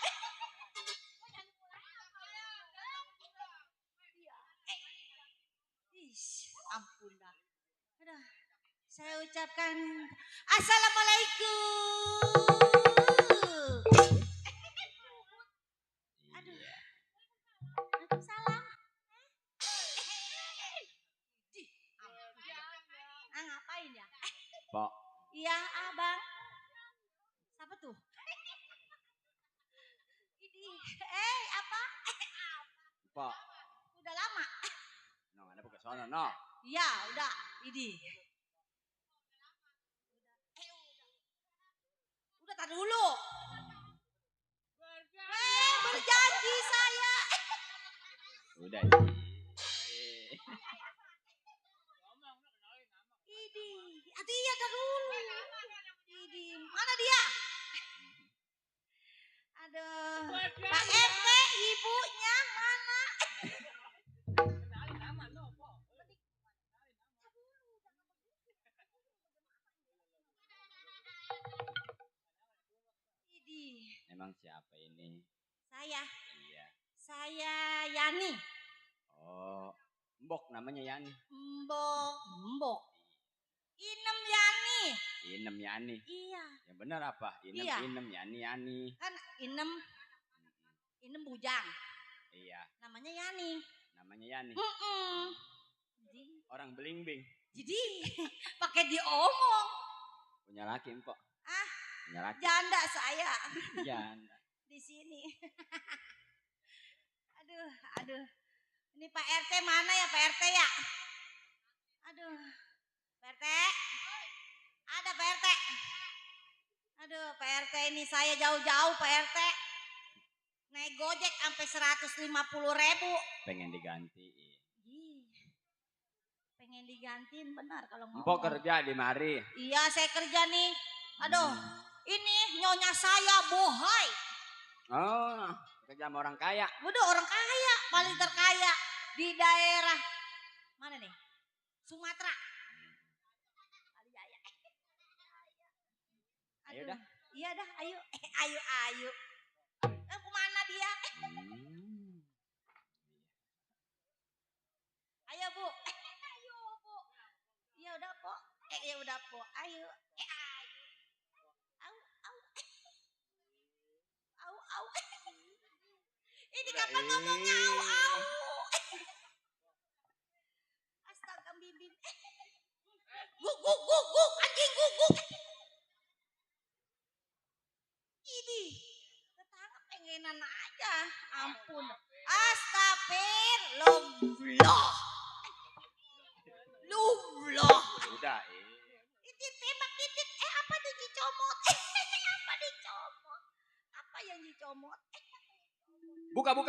Ampun dah. Aduh, saya ucapkan assalamualaikum. Aduh. Waalaikumsalam. Ngapain ya? Pok, Iya, abang. Siapa tuh? Ini, apa? Pok. Udah lama. No, ada ke sono, no. Iya, udah. Ini. Udah tar dulu. Berjanji saya. Udah. Ini, dia tar dulu. Ini, mana dia? Aduh, Pak RT, ibunya mana? Idi, Emang siapa ini? saya, Iya. saya Yani, Oh, Mbok namanya Yani. Mbok, Inem Yani. Inem Yani. Iya, Yang benar apa? Inem Iya. Inem Yani. kan Inem bujang, Iya, namanya Yani. namanya Yani. Orang belingbing. Jadi pakai diomong. Punya laki, Mpok. Ah, Punya laki. janda saya Janda. di sini. Aduh. Ini Pak RT mana ya, Pak RT ya? Aduh. Pak RT. Ada Pak RT. Aduh, Pak RT ini saya jauh-jauh Pak RT. Naik Gojek sampai 150.000. Pengen diganti. Ih, pengen digantiin benar kalau ngomong. Mpok kerja di mari. Iya, saya kerja nih. Aduh, ini nyonya saya bohai. Oh, kerja sama orang kaya. Udah orang kaya, paling terkaya di daerah mana nih? Sumatera. Kaliaya. Ayo dah. Iya dah, ayo. Ayo. Kemana dia? Ayo Bu. Ayo Bu. Ya udah Po. Ya udah Po. Ayo. Ayo. Au. Ini kapan ngomongnya au. Astaga bibim. Guk anjing guk. Ini Titit tembak titit. Apa tuh dicomot? Apa dicomot? Apa yang dicomot? Buka. Hah,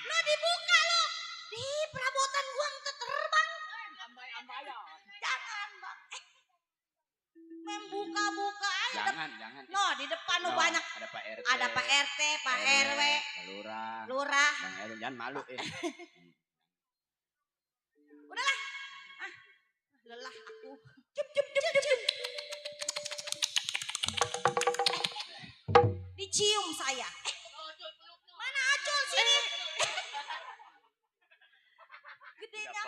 lo dibuka lo. Di perabotan gua terbang. Jangan bang. Membuka-buka aja. Jangan. No, di depan lo No, banyak. Ada Pak RT. Ada Pak RT, Pak RW, Lurah. Lurah. Bang Erwin jangan malu Udahlah. Lelah aku. Cup. Dicium saya. Mana Acul sini? Gedenya,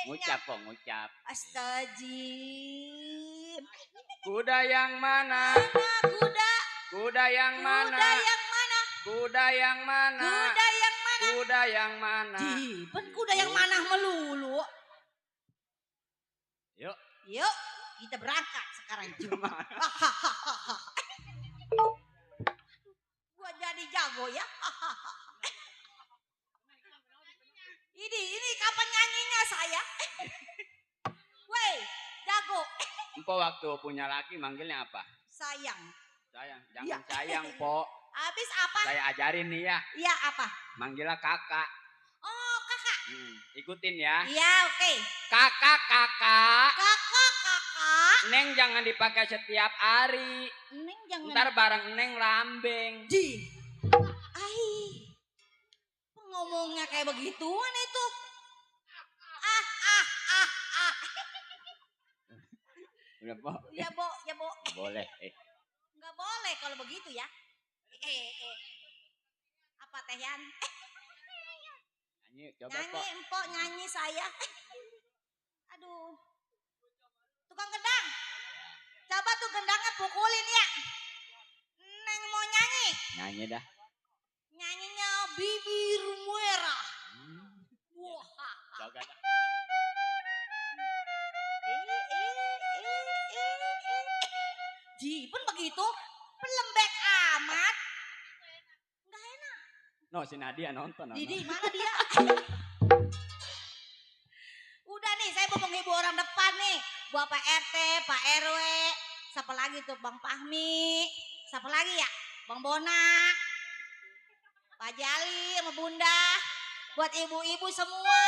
Ngucap kok, ngucap. Astagfirullah. Kuda yang mana? Kuda. Kuda yang mana? Kuda yang mana? Kuda yang mana? Kuda yang mana? Kuda yang mana? Pen kuda yang mana melulu. Yuk. Yuk, kita berangkat sekarang juga. Gua jadi jago ya. Ini kapan nyanyinya saya? Woi, jago. Empo waktu punya laki manggilnya apa? Sayang. Sayang, jangan Ya. sayang, Po. Habis apa? Saya ajarin nih ya. Iya apa? Manggilnya kakak. Oh, kakak. Ikutin ya. Iya, oke. Kakak. Kakak. Neng jangan dipakai setiap hari. Neng jangan. Ntar bareng Neng lambeng. Di. Ngomongnya kayak begituan itu. Udah, Po. Ya, Bo. Boleh. Nggak boleh kalau begitu ya. Apa Tehan? Nyanyi, coba, Po. Nyanyi, empok nyanyi saya. Aduh. Tukang gendang. Coba tuh gendangnya pukulin ya. Neng mau nyanyi. Nyanyi dah. Nyanyinya bibir merah. Wah. Coba dah. Pun begitu. Pelembek amat. Nggak enak. No, si Nadia nonton. Didi, mana dia? Udah nih, saya mau menghibur orang depan nih. Buat Pak RT, Pak RW. Siapa lagi tuh? Bang Fahmi. Siapa lagi ya? Bang Bona. Pak Jali sama Bunda. Buat ibu-ibu semua.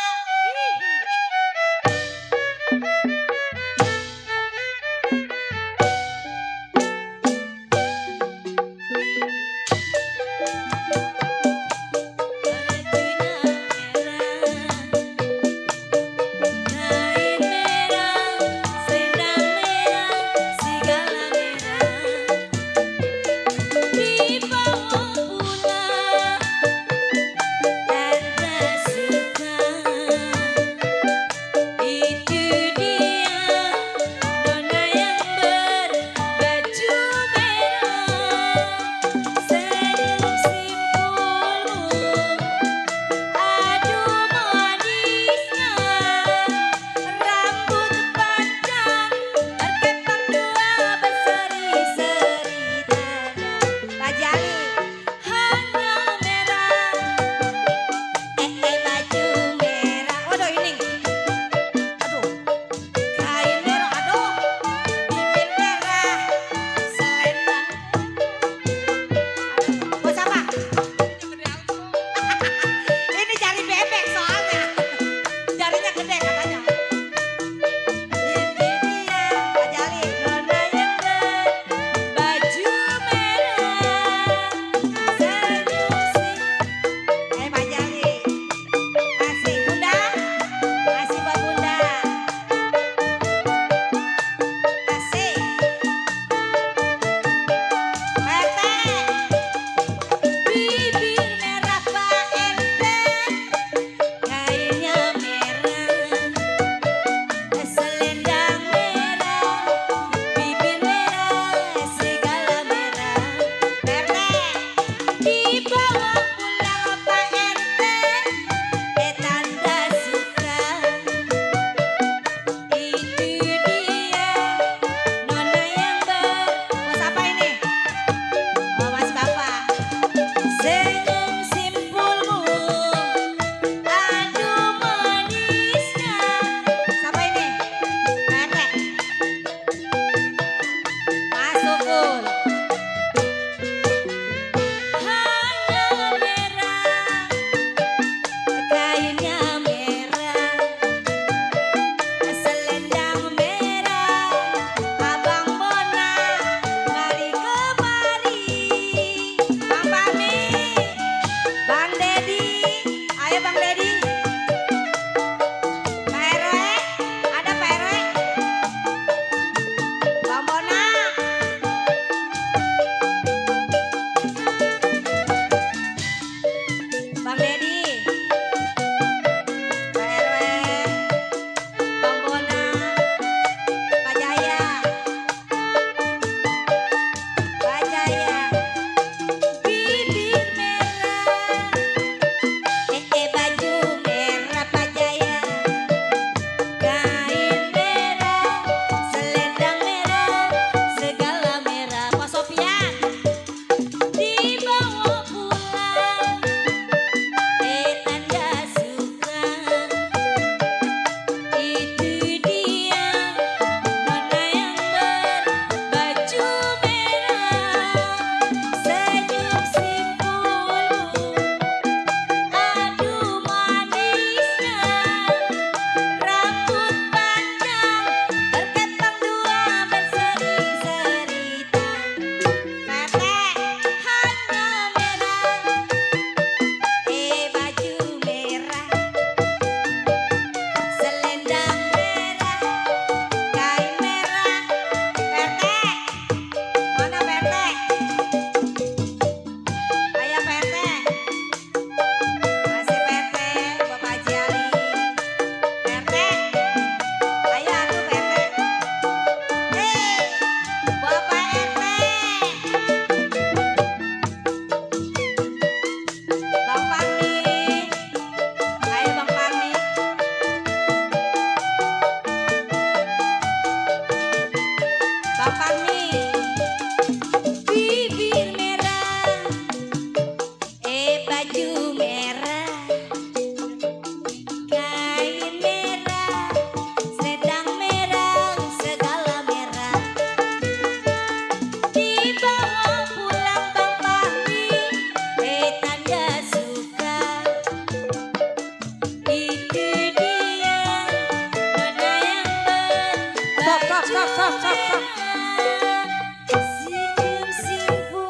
Senyum simpulmu,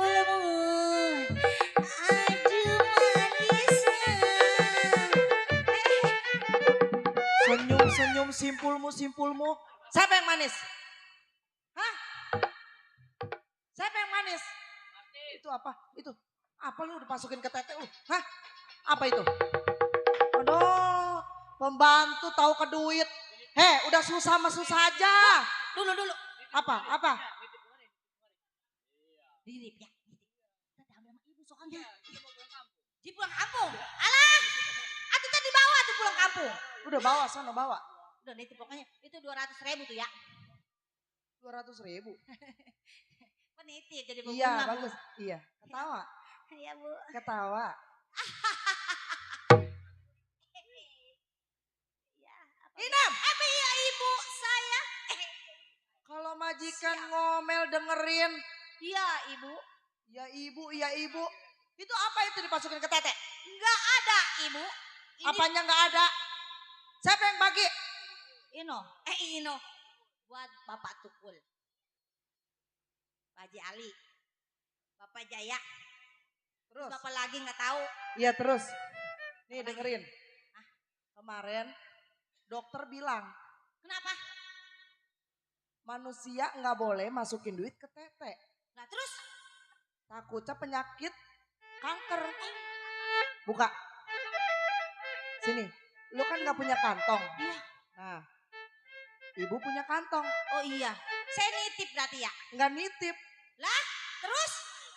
aduh manisnya. Senyum simpulmu. Siapa yang manis? Hah? Siapa yang manis? Itu apa? Itu apa lu dimasukin ke tete lu? Hah? Apa itu? Aduh, pembantu tahu ke duit. Udah susah mah susah aja. Dulu. Apa? Dirip ya. Kita ambil sama ibu soalnya. Di pulang kampung. Alah. Atuh tadi bawa tuh pulang kampung. Udah bawa sana bawa. Udah nitip pokoknya itu 200.000 tuh ya. 200.000. Penitip jadi Iya bunga, Bu. bagus. Iya. Ketawa. Iya Bu. Ketawa. Ya, Inam. apa ya ibu saya? Kalau majikan ngomel dengerin. Iya ibu. Ya ibu. Itu apa itu dimasukin ke tete? Enggak ada ibu. Ini Apanya nggak ada? Siapa yang bagi? Ino. Buat Bapak Tukul. Pak Haji Ali. Bapak Jaya. Terus? Bapak lagi nggak tahu. Iya terus. Nih dengerin. Kemarin dokter bilang Kenapa? manusia nggak boleh masukin duit ke tete. Nah terus? Takutnya penyakit kanker. Buka. Sini. Lu kan nggak punya kantong. Iya. Nah. Ibu punya kantong. Oh iya. Saya nitip berarti ya? Nggak nitip. Lah terus?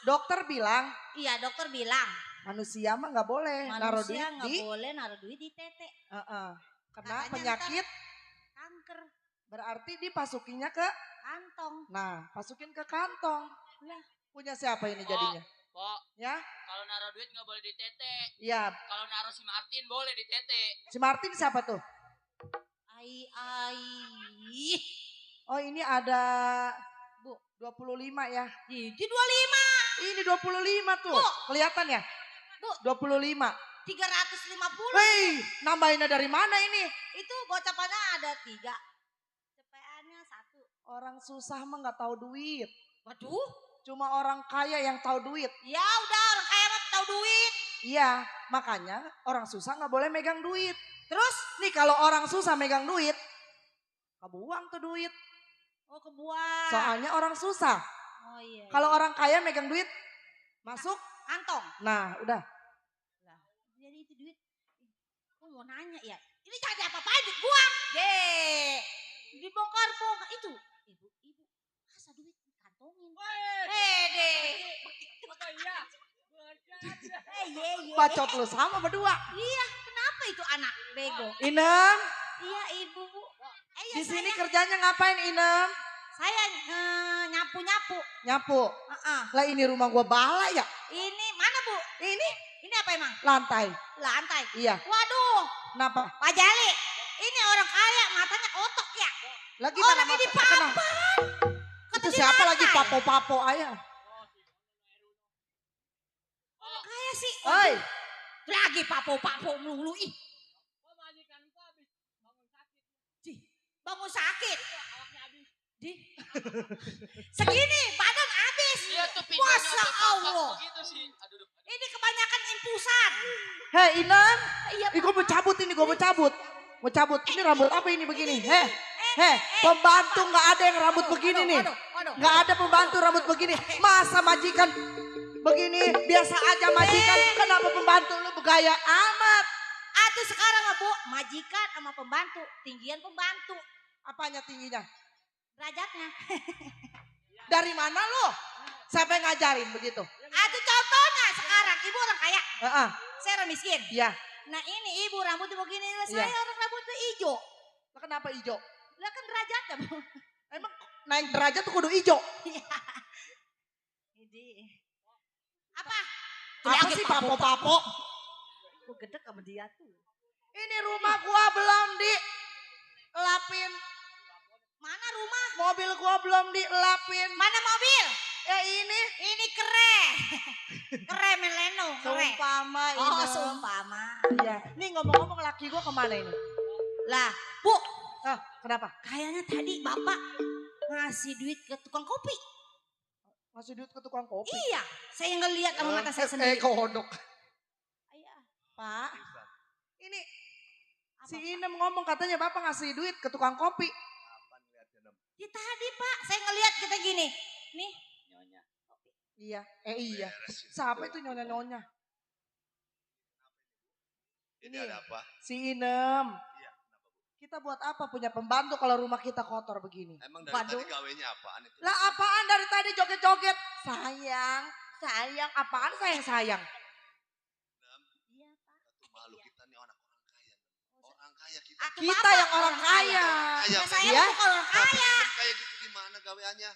Dokter bilang Iya dokter bilang. manusia mah nggak boleh naruh duit Manusia nggak di boleh naruh duit di tete. Kena Katanya penyakit. Kanker. Berarti dipasukinnya ke. Kantong. Nah masukin ke kantong. Lah. Punya siapa ini jadinya? Pok, Ya. kalau naruh duit nggak boleh di tete. Iya. Kalau naruh si Martin boleh di tete. Si Martin siapa tuh? Ai. Oh ini ada Bu 25 ya. Di 25. Ini 25 tuh. Bu. Kelihatan ya? Bu. 25. 350. Hei, nambahinnya dari mana ini? Itu gocapannya ada 3. CPA-nya 1. Orang susah mah nggak tahu duit. Waduh. Cuma orang kaya yang tahu duit. Ya udah orang kaya mah tahu duit. Iya, makanya orang susah nggak boleh megang duit. Terus? Nih kalau orang susah megang duit, kebuang tuh duit. Oh kebuang. Soalnya orang susah. Oh iya. Kalau orang kaya megang duit, masuk. kantong. Nah, udah. Lah, jadi itu duit. Aku mau nanya ya. Ini jangan diapa-apain duit gua. Dibongkar-bongkar itu. Ibu. Masa duit dikantongin? Apa iya? Bacot lu sama berdua. Iya, kenapa itu anak bego? Inem, Iya ibu. di sini kerjanya ngapain Inem? Saya nyapu-nyapu. Nyapu. Lah ini rumah gua bala ya? Ini mana bu? Ini apa emang? Lantai. Lantai. Iya. Waduh, Kenapa? Pak Jali. Ini orang kaya matanya otok ya. Lagi Orang mana ini mata- papan. Itu siapa lagi papo-papo ayah? Orang kaya sih. Oi, Lagi papo-papo melulu ih. Bangun sakit. Segini badan habis. Iya tuh Masya pinggangnya Allah. begitu sih. Aduh. Ini kebanyakan impusan. hei Inem. Iya. Ih, gua mau cabut ini, gua mau cabut. Mau cabut. Ini rambut apa ini begini? Pembantu nggak ada yang rambut begini nih. Waduh. Nggak ada pembantu rambut begini. Masa majikan begini? Biasa aja majikan. Kenapa pembantu lu bergaya amat? Atuh sekarang mah bu, majikan sama pembantu, tinggian pembantu, Apanya tingginya? derajatnya. Dari mana lu? Siapa yang ngajarin begitu? Atuh contohnya sekarang, ibu orang kaya, Heeh. saya orang miskin. Iya. Nah ini ibu rambutnya begini, Iya. saya orang rambutnya hijau. Lah kenapa hijau? Lah kan derajatnya bu. Emang naik derajat tuh kudu hijau. Ini apa? Apa sih papo-papo? Gue gede sama dia tuh. Ini rumah gua belum dilapin. Mana rumah? Mobil gua belum dilapin. Mana mobil? Ini. Ini keren. Keren Meleno, keren. Sumpama ini. Oh sumpama. Iya. Nih ngomong-ngomong laki gua kemana ini? Lah, bu, Kenapa? kayaknya tadi bapak ngasih duit ke tukang kopi. Ngasih duit ke tukang kopi. Iya, saya ngelihat sama mata saya sendiri. Kodok. Iya. Pak, ini Apa, si Pak? Inem ngomong katanya Bapak ngasih duit ke tukang kopi. Ya tadi Pak, saya ngelihat kita gini. Nih, Nyonya. Iya, iya. Siapa itu nyonya-nyonya? Ini ada apa? Si Inem. Iya, Kita buat apa punya pembantu kalau rumah kita kotor begini? Emang dari Waduh. tadi gawenya apaan itu? Lah apaan dari tadi joget-joget? Sayang, sayang, apaan sayang? iya Pak. Satu malu kita nih orang-orang kaya. Orang kaya kita. Aku Kita Bapak yang orang kaya. Kaya, Nah, saya ya? bukan orang kaya. Kayak gitu gimana gaweannya?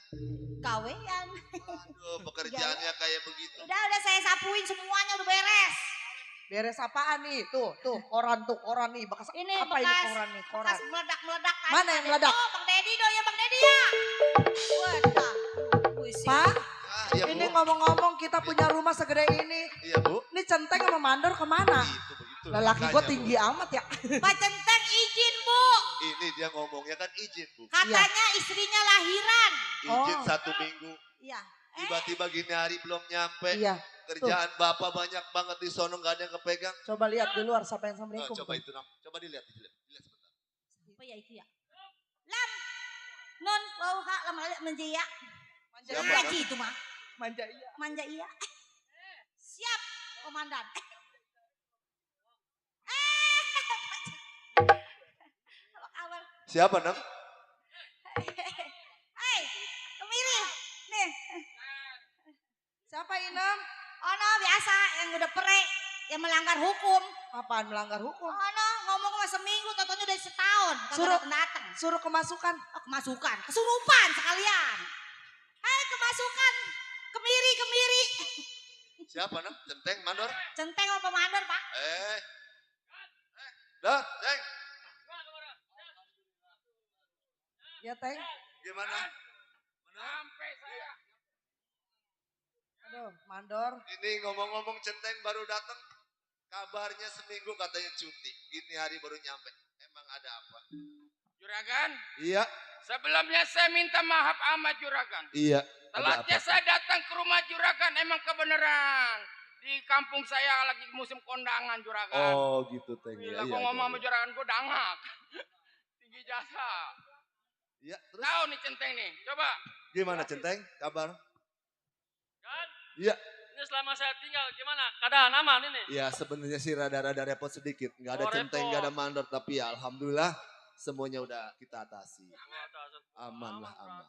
Kawean. Aduh, pekerjaannya kayak begitu. Udah saya sapuin semuanya udah beres. Beres apaan nih? Tuh, koran nih. Bekas Ini apa ini bekas- koran nih? Koran. Bekas meledak-meledak. kan. Mana yang meledak? Oh, Bang Dedi do ya Bang Dedi ya. Wadah. Puisi. Pak, Ah, iya ini Bu. ngomong-ngomong kita punya rumah segede ini. Iya Bu. Ini centeng sama mandor kemana? Itu begitu. Lelaki gue Makanya, Bu. tinggi amat ya. Pak Centeng izin Bu. Ini dia ngomongnya kan izin Bu. Katanya istrinya lahiran. Izin Oh. 1 minggu. Iya. Tiba-tiba gini hari belum nyampe. Iya. Kerjaan Bapak banyak banget di sono gak ada yang kepegang. Coba lihat di luar siapa yang Oh, assalamualaikum. coba itu Nam. Coba dilihat sebentar. Apa ya itu ya? Lam. Non wau ha lam menjaya. Manja Siapa, Iya Nam? itu mah. Manja iya. Manja iya. Siap, komandan. Apa kabar? Siapa Nam? Hei, kemiri. Nih, Siapa Inem? oh no, biasa yang udah perek, yang melanggar hukum. Apaan melanggar hukum? Oh no, ngomong sama seminggu, totonya udah setahun. Suruh- datang. Suruh kemasukan. Oh, kemasukan, kesurupan sekalian. Hai, kemasukan. Kemiri. Siapa Nam? Centeng, Mandor? Centeng apa mandor, Pak? Dah, Ceng. Ya Teng. Gimana? Sampai saya. Aduh, mandor. Ini ngomong-ngomong Centeng baru datang. Kabarnya seminggu katanya cuti. Gini hari baru nyampe. Emang ada apa? Juragan, Iya. sebelumnya saya minta maaf sama Juragan. Iya. Telatnya saya datang ke rumah Juragan emang kebenaran. Di kampung saya lagi musim kondangan Juragan. Oh gitu Teng. Gila, gua ngomong sama Juragan, gua dangak. Tinggi jasa. Iya, terus Tahu nih Centeng nih, coba. gimana Centeng? Kabar? Kan? Iya. Ini selama saya tinggal gimana? Keadaan aman ini? Ya sebenarnya sih rada-rada repot sedikit. Nggak ada Oh, Centeng, repot. nggak ada Mandor. Tapi ya alhamdulillah semuanya udah kita atasi. Aman lah, aman.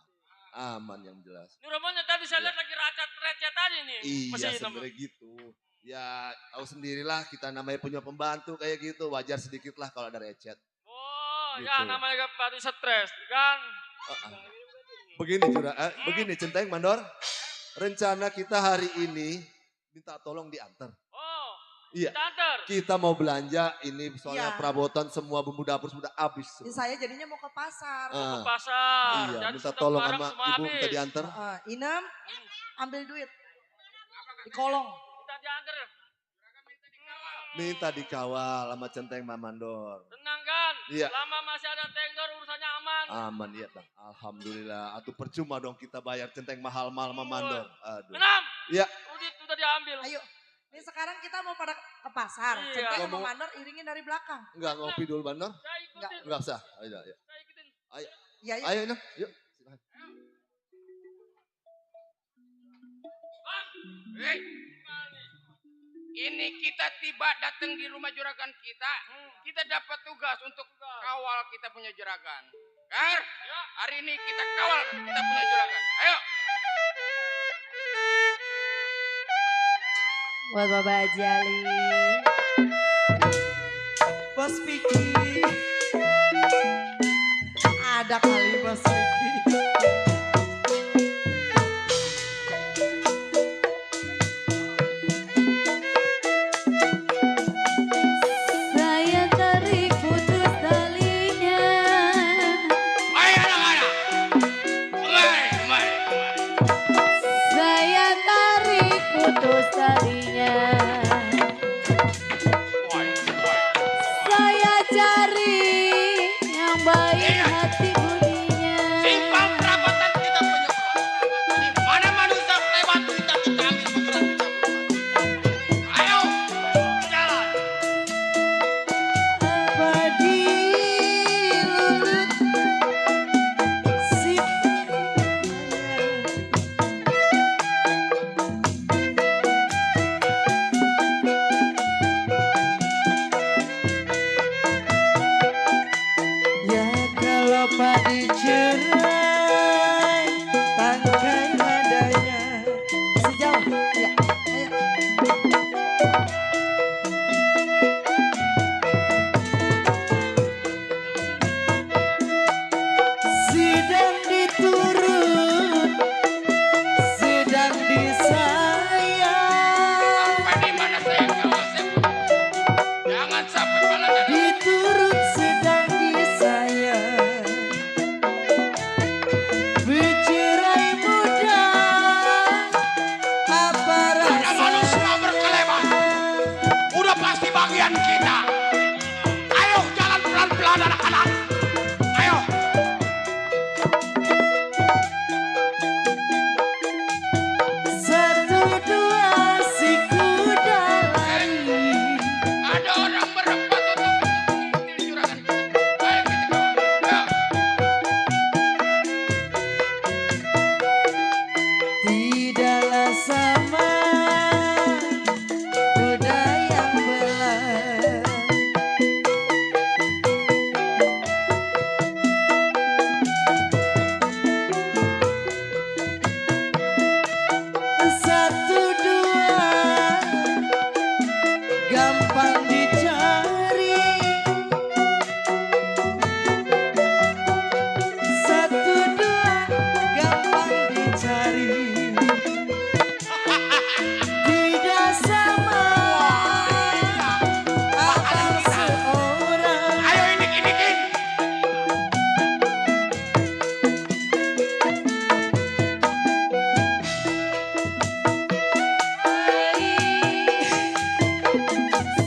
Aman yang jelas. Ini rumahnya tadi saya lihat lagi recet tadi nih. Iya sebenarnya gitu. Ya tahu sendirilah kita namanya punya pembantu kayak gitu. Wajar sedikit lah kalau ada recet. Oh, Gitu. ya namanya baru stres, kan? Begini Centeng Mandor. Rencana kita hari ini minta tolong diantar. Oh, Iya. Tanter. Kita mau belanja ini soalnya Iya. perabotan semua bumbu dapur sudah habis. Ini saya jadinya mau ke pasar. Ah, Pasar. iya, Jadi minta stok tolong barang sama semua ibu minta habis. diantar. Inem, ambil duit. Di kolong. Kita diantar. Minta dikawal sama Centeng Mamandor. Tenang kan? Iya. Lama masih ada tengdor urusannya aman. Aman ya Bang. Alhamdulillah. Atuh percuma dong kita bayar Centeng mahal-mahal Mamandor. Aduh. Enam. Iya. Udah diambil. Ayo. Ini sekarang kita mau pada ke pasar. Iya. Centeng sama Ngomong- mandor iringin dari belakang. Enggak ngopi dulu Mandor? Saya ikutin. Enggak usah. Ayo, ayo. Saya ikutin. Iya, iya. Ayo, Inem. Yuk. Silakan. Hei, ini kita tiba datang di rumah juragan kita. Kita dapat tugas untuk kawal kita punya juragan. Kar, hari ini kita kawal kita punya juragan. Ayo. Buat Bapak Jali. Bos Vicky. Ada kali Bos Vicky. Saya tarik putus talinya. Ayo anak-anak. Kemari. Saya tarik putus talinya. Saya cari yang baik hati budinya. padi cerai tangkai nadanya sejauh ya ayo. Sedang diturut sedang disayang Sampai di mana saya ngawasnya, Bu? Jangan sampai malah jadi diturut sedang disayang bercerai muda apa Ada manusia rasanya berkelebat. Udah pasti bagian kita. Ayo jalan pelan-pelan anak-anak. Ayo. satu dua si kuda lari ada orang berempat untuk mengintil juragan kita. Ayo kita kawan. Ayo. tidaklah sama kuda yang belah satu dua gampang dicari satu dua gampang dicari tidak sama akal seorang Ayo inik-inikin.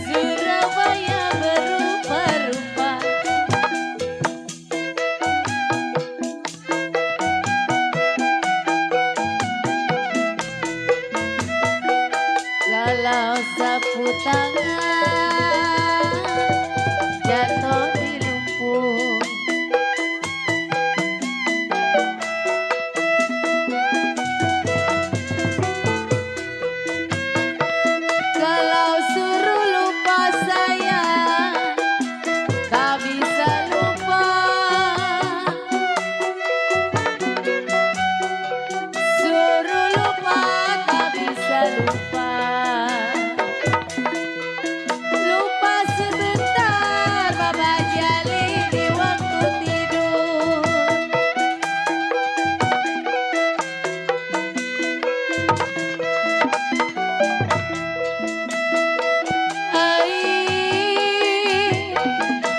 Surabaya berupa-rupa. Kalau sapu tangan jatuh di lumpur. Kalau suruh lupa saya tak bisa lupa. Suruh lupa tak bisa lupa. Lupa sebentar Bapak Jali di waktu tidur.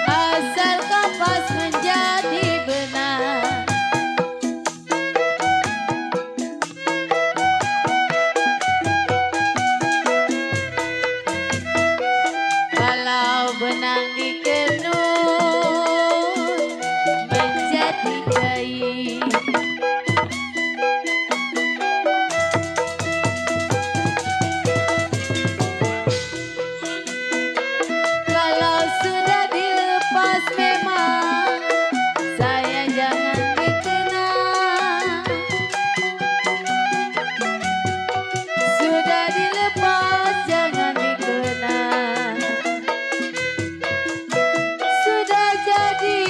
Asal kapas menjadi benar. Kalau benang dikenut menjadi kain. Kalau sudah dilepas memang saya jangan dikenal. Sudah dilepas jangan dikenal. Sudah jadi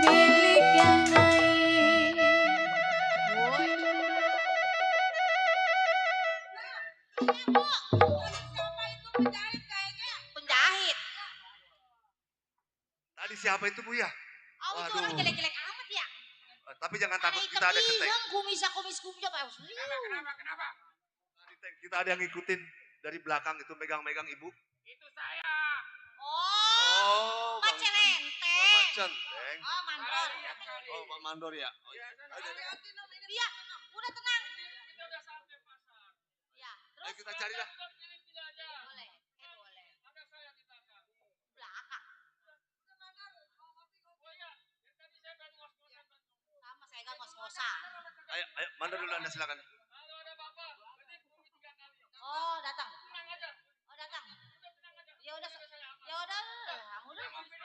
milik yang lain. Penjahit. Tadi siapa itu Bu ya? Oh, itu orang Waduh. jelek-jelek amat ya. Tapi jangan Ada takut, hitam kita ada genteng. hitam, kumis kumis apa? Kenapa? Genteng, kita ada yang ngikutin dari belakang itu megang-megang ibu. Itu saya. Oh, Bang Macelente. Bapak Centeng. Oh, mandor. Oh, Pak Mandor ya. Oh, iya. Iya, udah tenang. Kita udah sampai pasar. Ya, Ayo terus kita cari dah. Kita pilih-pilih aja. boleh. Boleh. Ada saya di belakang. Belakang. Oh iya, yang tadi saya pengen ngos-ngosan. Sama saya gak ngos-ngosan. Ayo, Mandor dulu Anda silakan. Kalau ada bapak, berarti bumi 3 kali. Oh, datang. Tenang aja. Oh, datang. Tenang aja. Ya udah. Ya udah. Udah. Ngopi.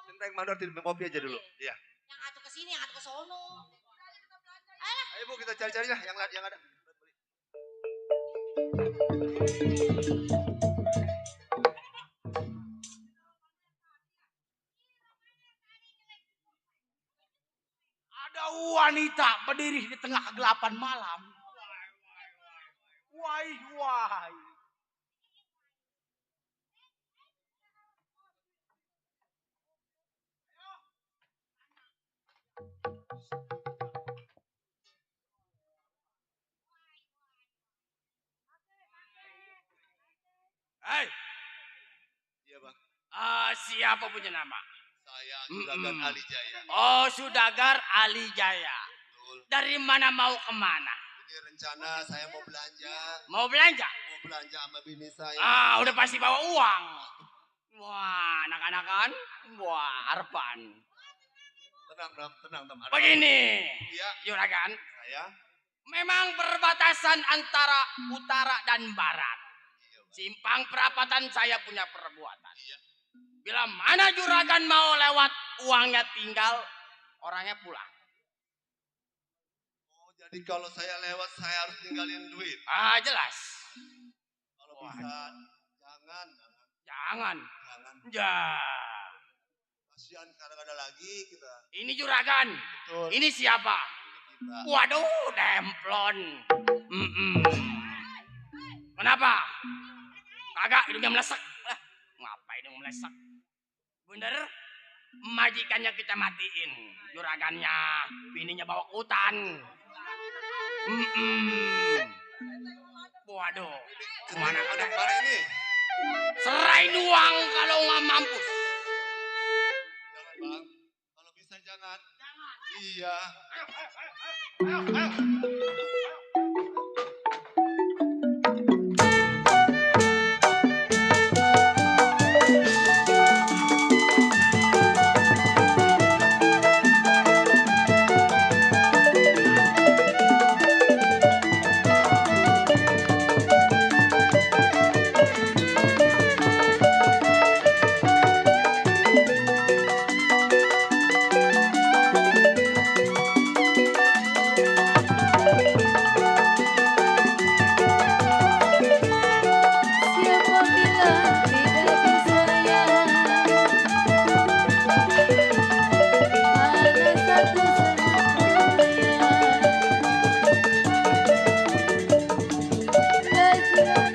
Centeng Mandor tidak kopi aja dulu. Iya. Yang satu ke sini, yang satu ke sono. Ayo Bu, kita cari-cari lah yang ada. Ada wanita berdiri di tengah kegelapan malam. Wai, wai. Hei, Iya bang. siapa punya nama? Saya Juragan Ali Jaya. Oh, Sudagar Ali Jaya. Betul. Dari mana mau kemana? Ini rencana saya mau belanja. Mau belanja? Mau belanja sama bini saya. Udah pasti bawa uang. Wah, anak-anakan. Wah, harapan. Tenang teman. Begini, Iya. Juragan. Saya. Memang perbatasan antara utara dan barat. Simpang perapatan saya punya perbuatan. Iya. Bila mana Juragan mau lewat, uangnya tinggal, orangnya pulang. Oh, jadi kalau saya lewat saya harus tinggalin duit. Jelas. Kalau bisa jangan. Jangan. Jangan. Ya. Kasihan sekarang ada lagi kita. Ini Juragan. Betul. Ini siapa? Kita. Waduh, demplon. Kenapa? Kagak, hidungnya melesek. Ngapain hidung melesek? Bener, majikannya kita matiin. Juragannya, bininya bawa ke hutan. Waduh, Mana ini? serain uang kalau nggak mampus. Jangan bang. Kalau bisa jangan. Iya. Siapa bilang tidak bisa ya? Hanya satu semuanya. Kajian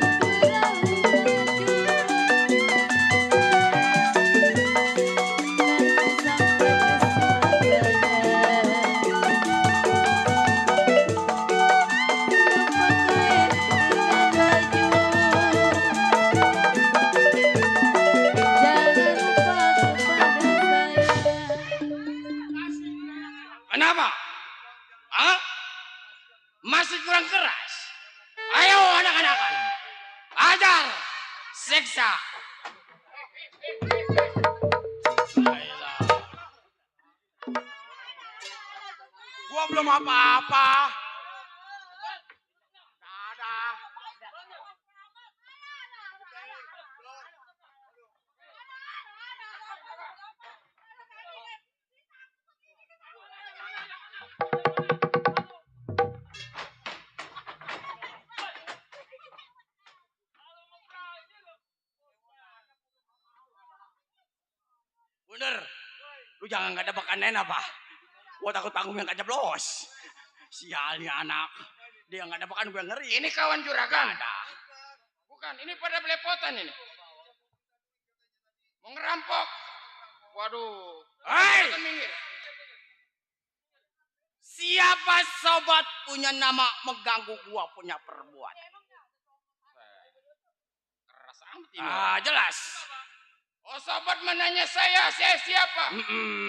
Kenapa? Masih kurang keras? Ayo anak-anakan, ajar, siksa. Gua belum apa-apa. Dadah. Bener, lu jangan gak ada bakanen apa? Gua takut tanggung yang kejeblos. Sial nih anak, dia gak ada bakan gue ngeri. Ini kawan Juragan. Bukan, ini pada belepotan ini. Mau ngerampok. Waduh. Hei! Minggir. Siapa sobat punya nama mengganggu gua punya perbuatan? Keras amat ini. Jelas. Oh sobat menanya saya siapa?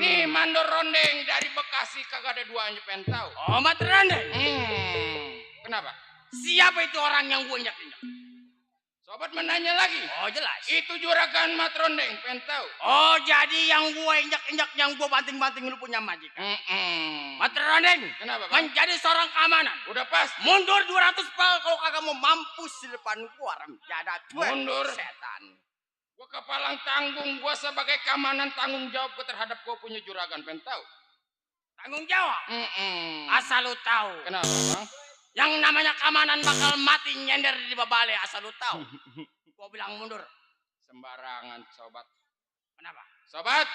Nih mandor rondeng dari Bekasi kagak ada duanya pengen tahu. Oh, Matrandeng. Kenapa? Siapa itu orang yang gue injak-injak? Sobat menanya lagi. Oh, jelas. Itu Juragan Matrondeng pengen tahu. Oh, jadi yang gue injak-injak, yang gue banting-banting lu punya majikan. Matrandeng. Kenapa, Bang? Menjadi seorang keamanan. Udah pas. Mundur 200 pel kalau kagak mau mampus di depan gua remjada. Mundur. Setan. Gua kepalang tanggung, gua sebagai keamanan tanggung jawab gua terhadap gua punya Juragan pengen tahu. Tanggung jawab. Asal lu tahu. Kenapa, Bang? Yang namanya keamanan bakal mati nyender di babale, asal lu tahu. Gua bilang mundur. Sembarangan, sobat. Kenapa? Sobat,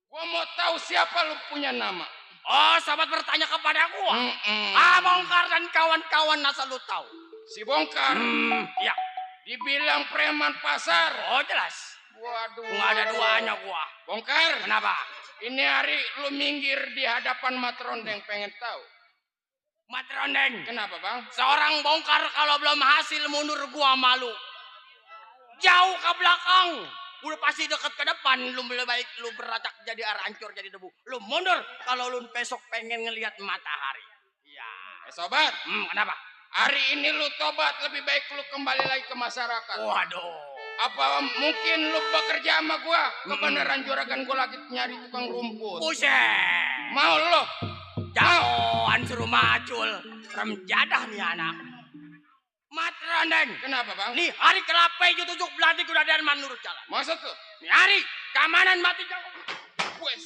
gua mau tahu siapa lu punya nama. Oh, sahabat bertanya kepada gua. Bongkar dan kawan-kawan asal lu tahu. Si Bongkar. Ya. Dibilang preman pasar. Oh, jelas. Waduh. Nggak ada duanya gua. Bongkar. Kenapa? Ini hari lu minggir di hadapan Matrondeng, pengen tahu. Matrondeng. Kenapa, Bang? Seorang bongkar kalau belum hasil mundur gua malu. Jauh ke belakang. Udah pasti deket ke depan. Lu lebih baik lu beracak jadi hancur jadi debu. Lu mundur kalau lu besok pengen ngelihat matahari. Iya. Sobat. Kenapa? Hari ini lu tobat, lebih baik lu kembali lagi ke masyarakat. Waduh. Apa mungkin lu bekerja sama gua? Kebenaran juragan gua lagi nyari tukang rumput. Buset. Mau lo? Jangan suruh macul. Remjadah nih anak. Matrondeng. Kenapa, Bang? Nih hari kelapa itu tujuk belantik udah dari manur jalan. Maksud tuh? Nih hari keamanan mati jago. Wes.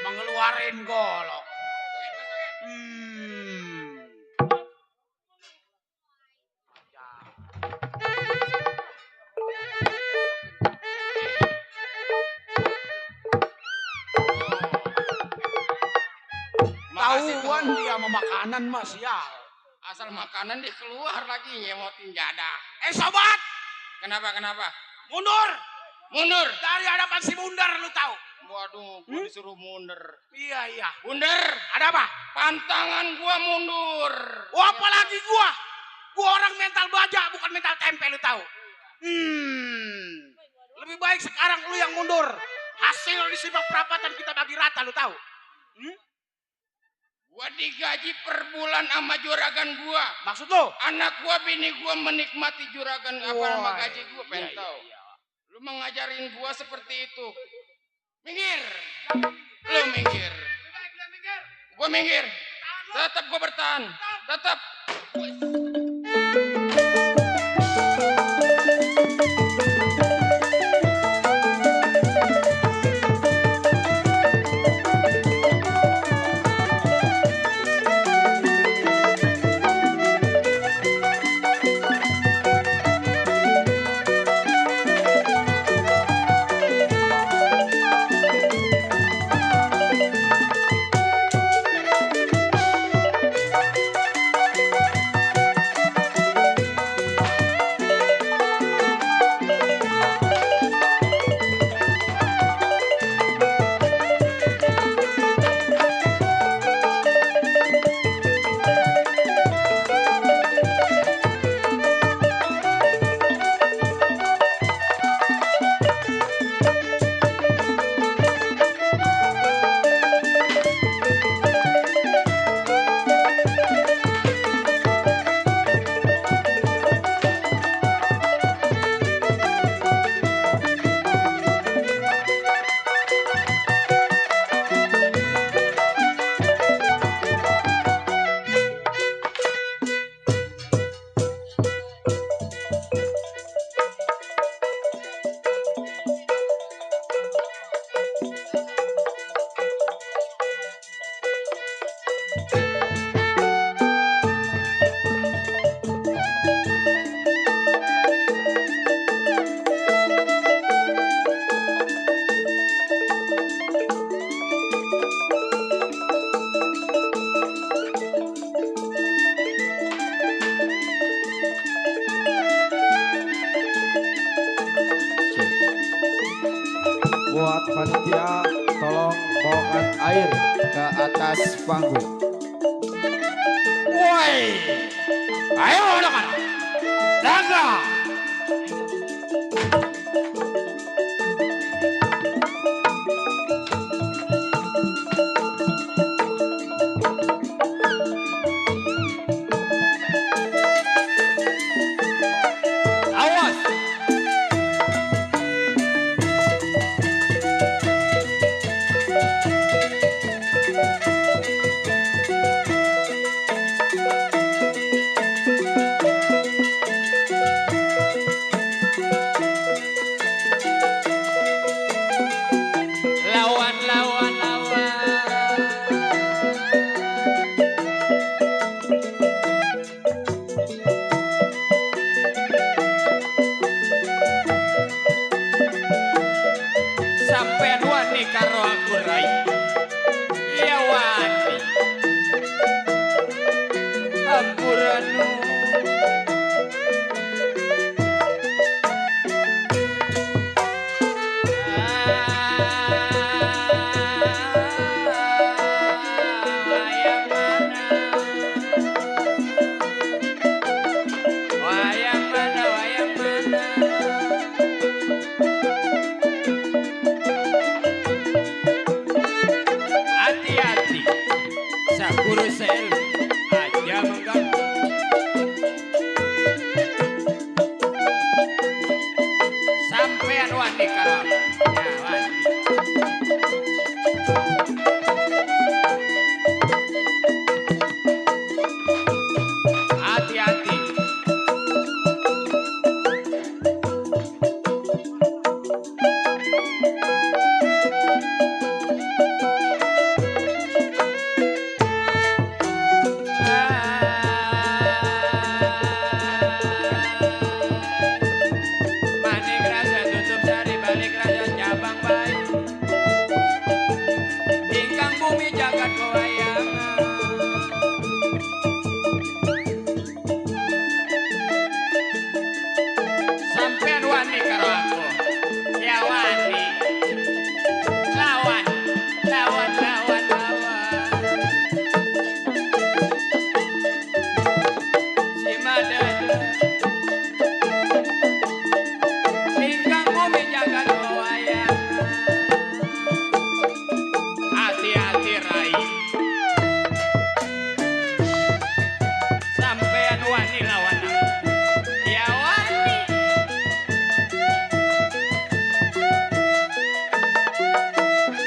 Mengeluarin golok. Tahuan dia sama makanan mas ya. Asal makanan dia keluar lagi nyemotin jadah. Sobat, Kenapa? mundur Mundur. dari hadapan si Bundar lu tahu? Waduh, gua disuruh mundur. Iya. Mundur. Ada apa? Pantangan gua mundur. Oh, apalagi gua? Gua orang mental baja bukan mental tempe lu tahu? Lebih baik sekarang lu yang mundur. Hasil disimak perapatan kita bagi rata lu tahu? Gua digaji per bulan sama juragan gua. Maksud lu? Anak gua, bini gua menikmati juragan apa nama gaji gua, pengen iya, tahu. iya. Lu mengajarin gua seperti itu. Minggir. Lu minggir. Gua minggir. Tetap gua bertahan. Tetap. Wih. buat panitia tolong bawakan air ke atas panggung. Woi, ayo anak-anak, jaga. Awas. Lawan, lawan, lawan. Sampean wani karo aku rai. Iya wani. Ampuranu. Wayang mana, wayang mana. Hati-hati, Sakuru sel aja mengganggu. Sampean wani karo aku. Ya wani. Hati-hati. Manik rasa tutup sari balik rasa cabang baik. Tingkang bumi jagat kewayangan. Sampean wani karo aku. Ya wani. Lawan, lawan, lawan, lawan. Si madada. Tingkang bumi jagat kewayangan. Hati-hati rai. Sampean wani lawan aku. Ya wani.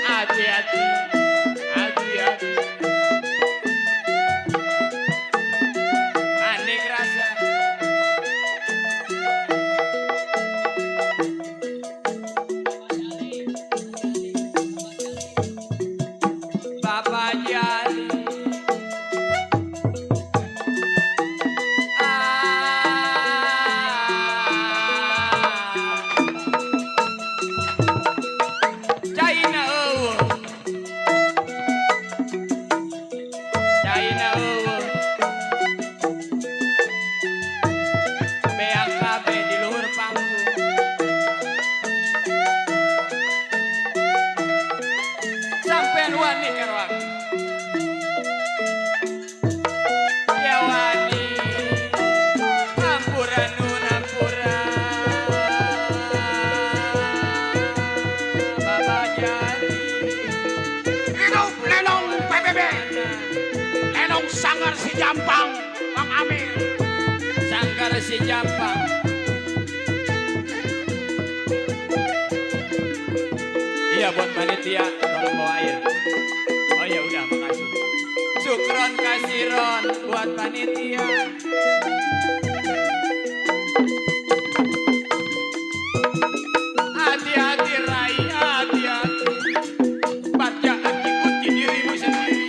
Hati-hati. Hati-hati. Manik rasa. Bapak Jali. China eueuh. China eueuh. BAKB di luhur panggung. Sampean wani karo aku. Ya wani. Hampuranu nampura. Bapak Jali. Hidup Lenong PBB. Lenong Sanggar si Jampang, Bang Amir. Sanggar si Jampang. Iya buat panitia tolong bawa air. Oh ya udah makasih. Sukron kasih Ron buat panitia. Hati-hati Rai, hati-hati. Bacaan ikuti dirimu sendiri.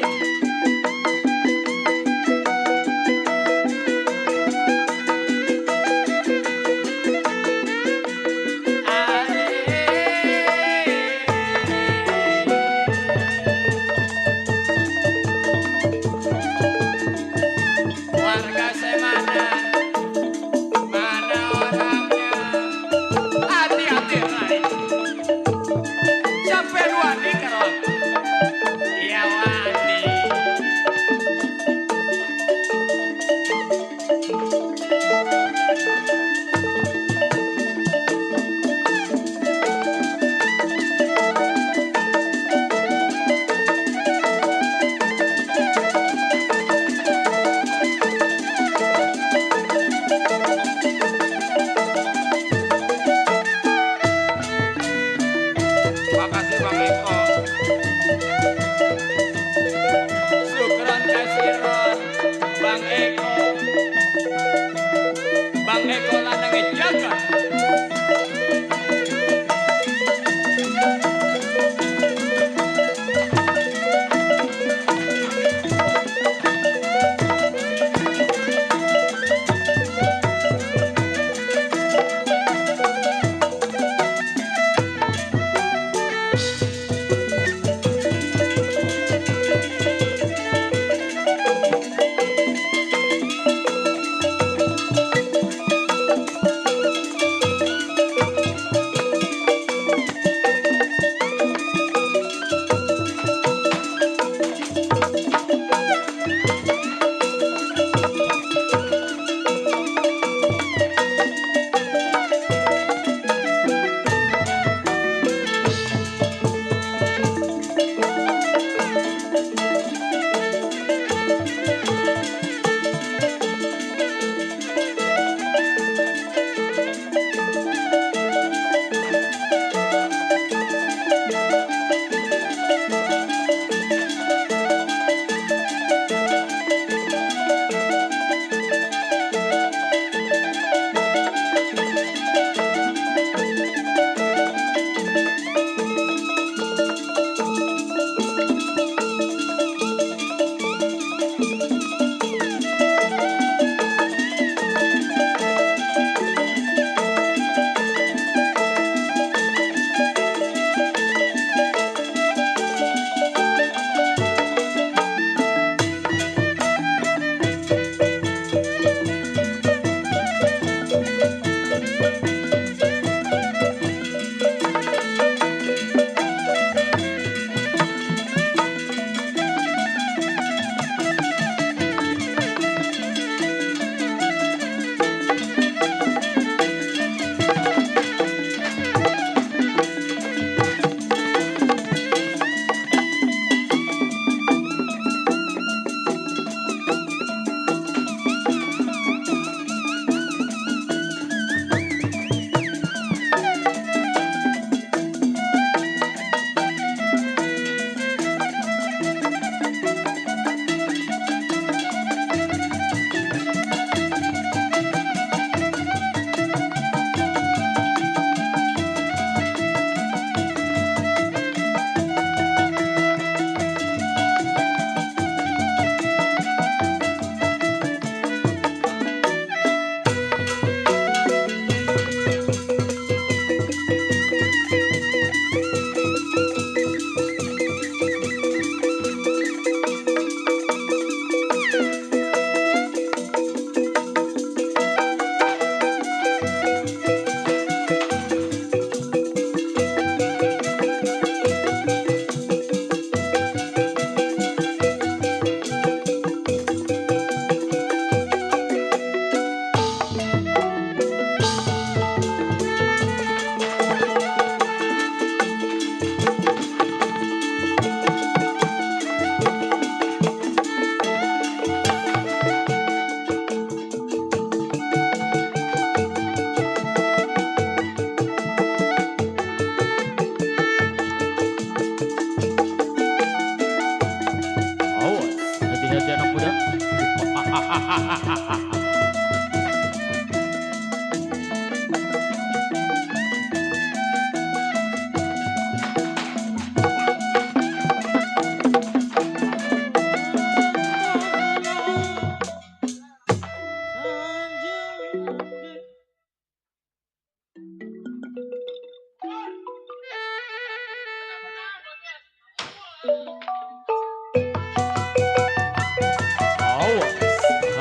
Warga Semanan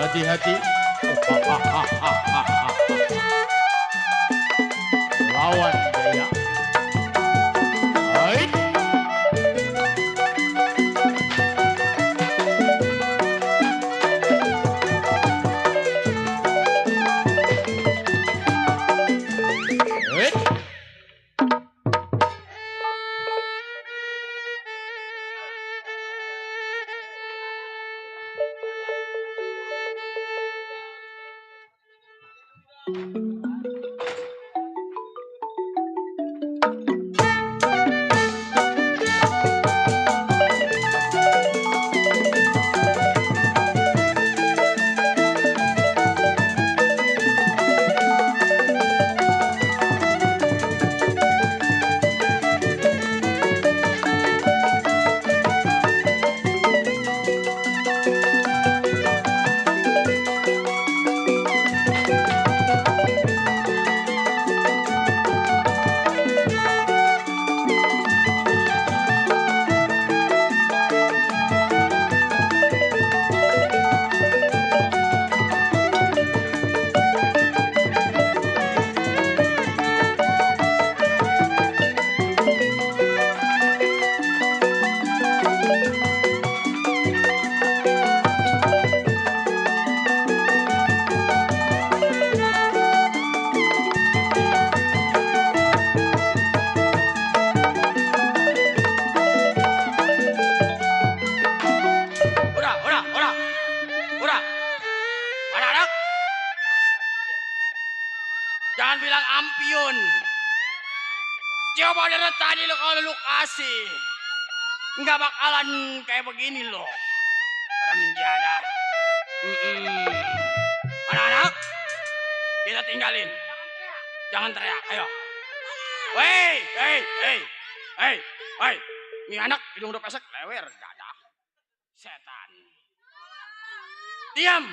hati-hati. Lawan Jaya. Baik. Udah. Anak-anak. Jangan bilang ampiun. Coba dari tadi lo kalau lu kasih. Nggak bakalan kayak begini loh. Orang menjada. Anak-anak. Kita tinggalin. Jangan teriak. Ayo. Hei. Ini anak hidung udah pesek. Lewer. Dadah. Setan. Diam.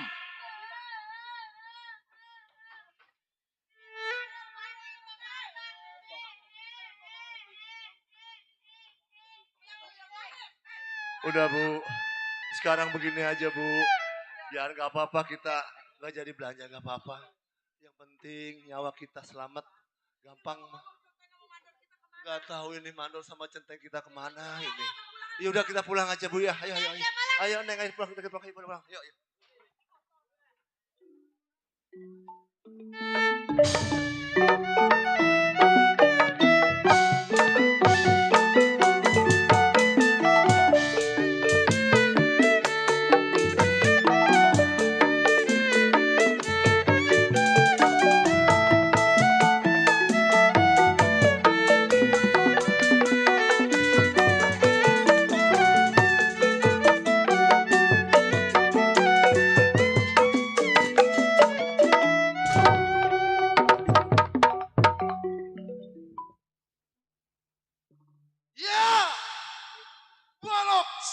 Udah Bu, sekarang begini aja Bu. Biar gak apa-apa kita gak jadi belanja gak apa-apa. Yang penting nyawa kita selamat. Gampang. Gak tahu ini mandor sama centeng kita kemana ini. Ya udah kita pulang aja Bu ya. Ayo Neng, ayo pulang, kita pulang. Yuk.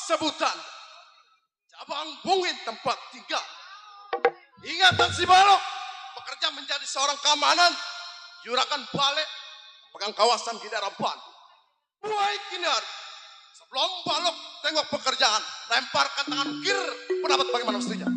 Sebutan cabang bungin tempat tinggal. Ingatan si Balok bekerja menjadi seorang keamanan juragan balik pegang kawasan di daerah Bantu. Baik ini hari sebelum Balok tengok pekerjaan, lemparkan tangan kir, pendapat bagaimana mestinya.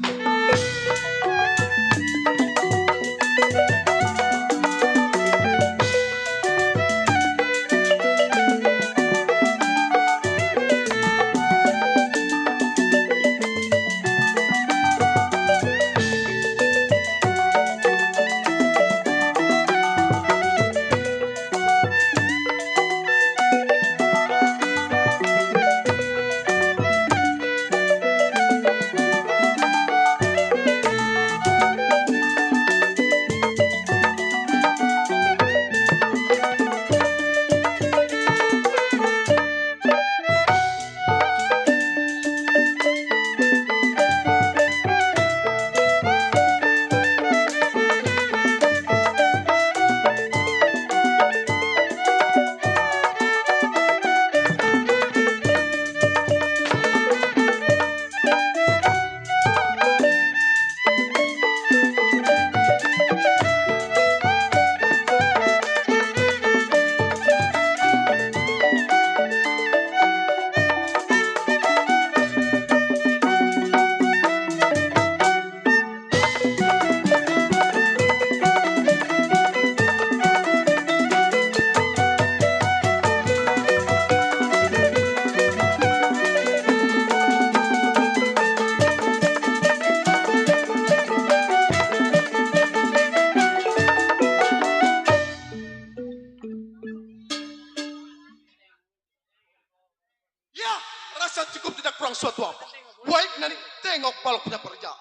suatu apa. Baik nanti tengok baloknya perja.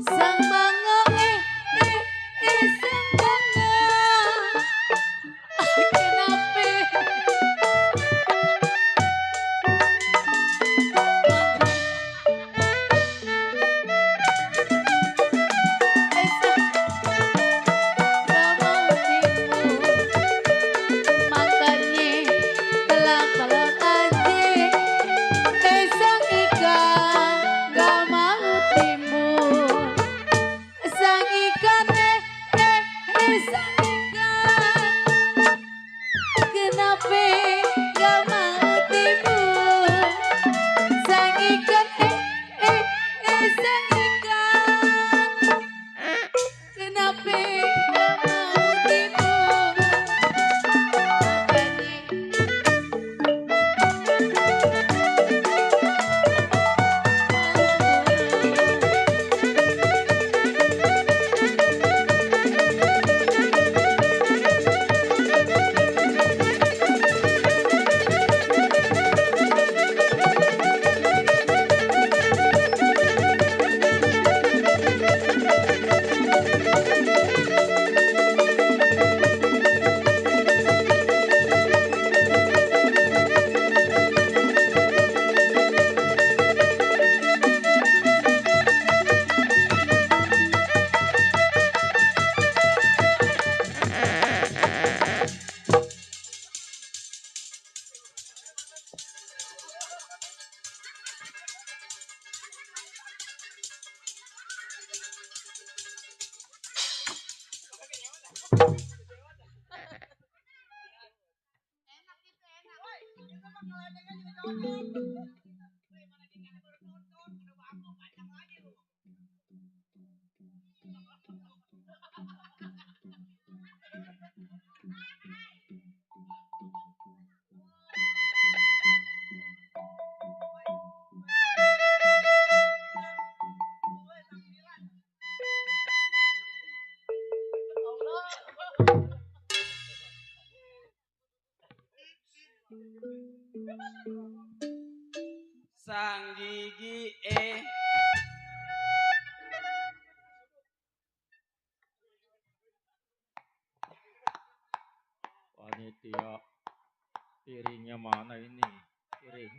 Sang mangga sang mangga kenapa Sang gigi Panitia, piringnya mana ini? Piring.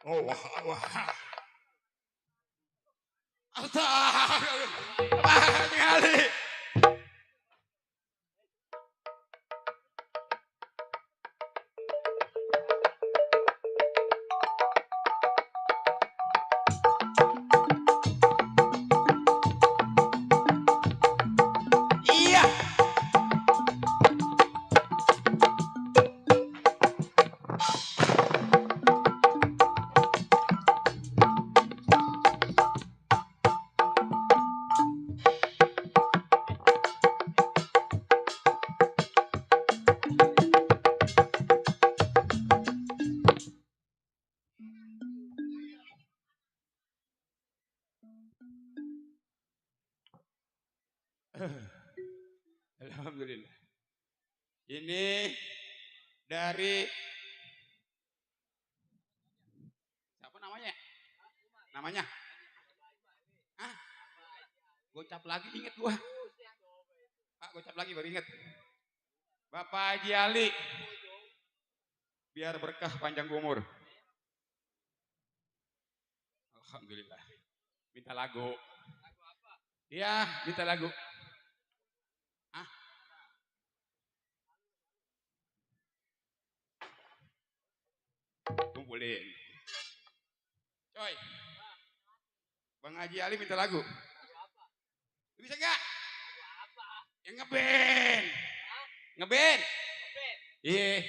Oh, wah, wah. Tingali. Iya. dari siapa namanya? Namanya? Hah? Gocap lagi inget gua. Pak, gocap lagi baru inget. Bapak Haji Ali. Biar berkah panjang umur. Alhamdulillah. Minta lagu. Iya, minta lagu. Hah? Kumpulin. Coy. Bang Haji Ali minta lagu. Bisa gak? Yang ngeband. Ngeband. Iya.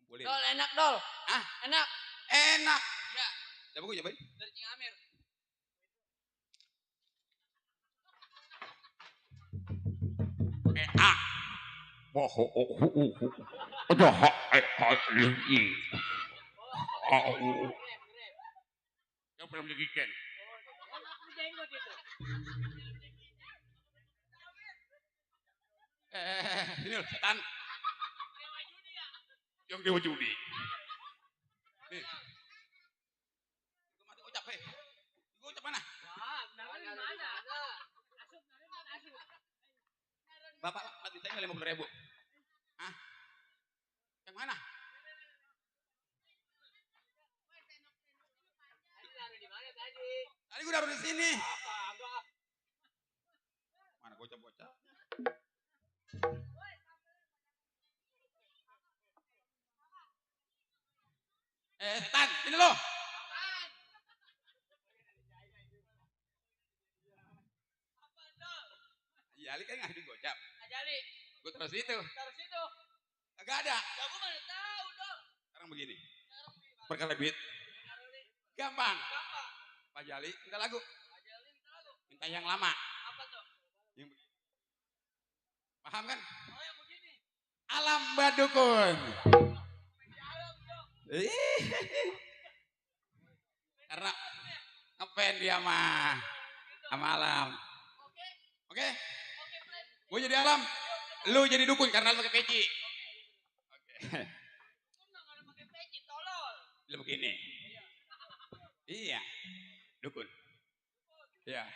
Kumpulin. Dol, enak dol. Ah, Enak. enak. Ya. Coba gue cobain. Dari Cingamir. Enak. Boho. Aduh, ini. Yang belum dikiken. Ini loh, setan. Yang dewa judi. Nih. Gue mati ucap, hei. Gue ucap mana? Bapak, minta 50.000. Hah? Yang mana? Tadi gue taruh di sini. Mana bocah-bocah? Setan, sini lo. Haji Ali kan ngasih gocap. Haji Ali. Gue taruh situ. Taruh situ. Agak ada. Ya gue mana tahu dong. Sekarang begini. Perkara duit. Gampang. Pak Haji Ali minta lagu. Minta yang lama. Apa tuh? Yang begini. Paham kan? Oh yang begini. Alam Badukun. Karena ngefan dia mah sama Alam. Oke? Gue jadi Alam, lu jadi dukun karena lu pakai peci. Oke. Pakai peci tolol. Lu begini. Iya. Dukun. Iya.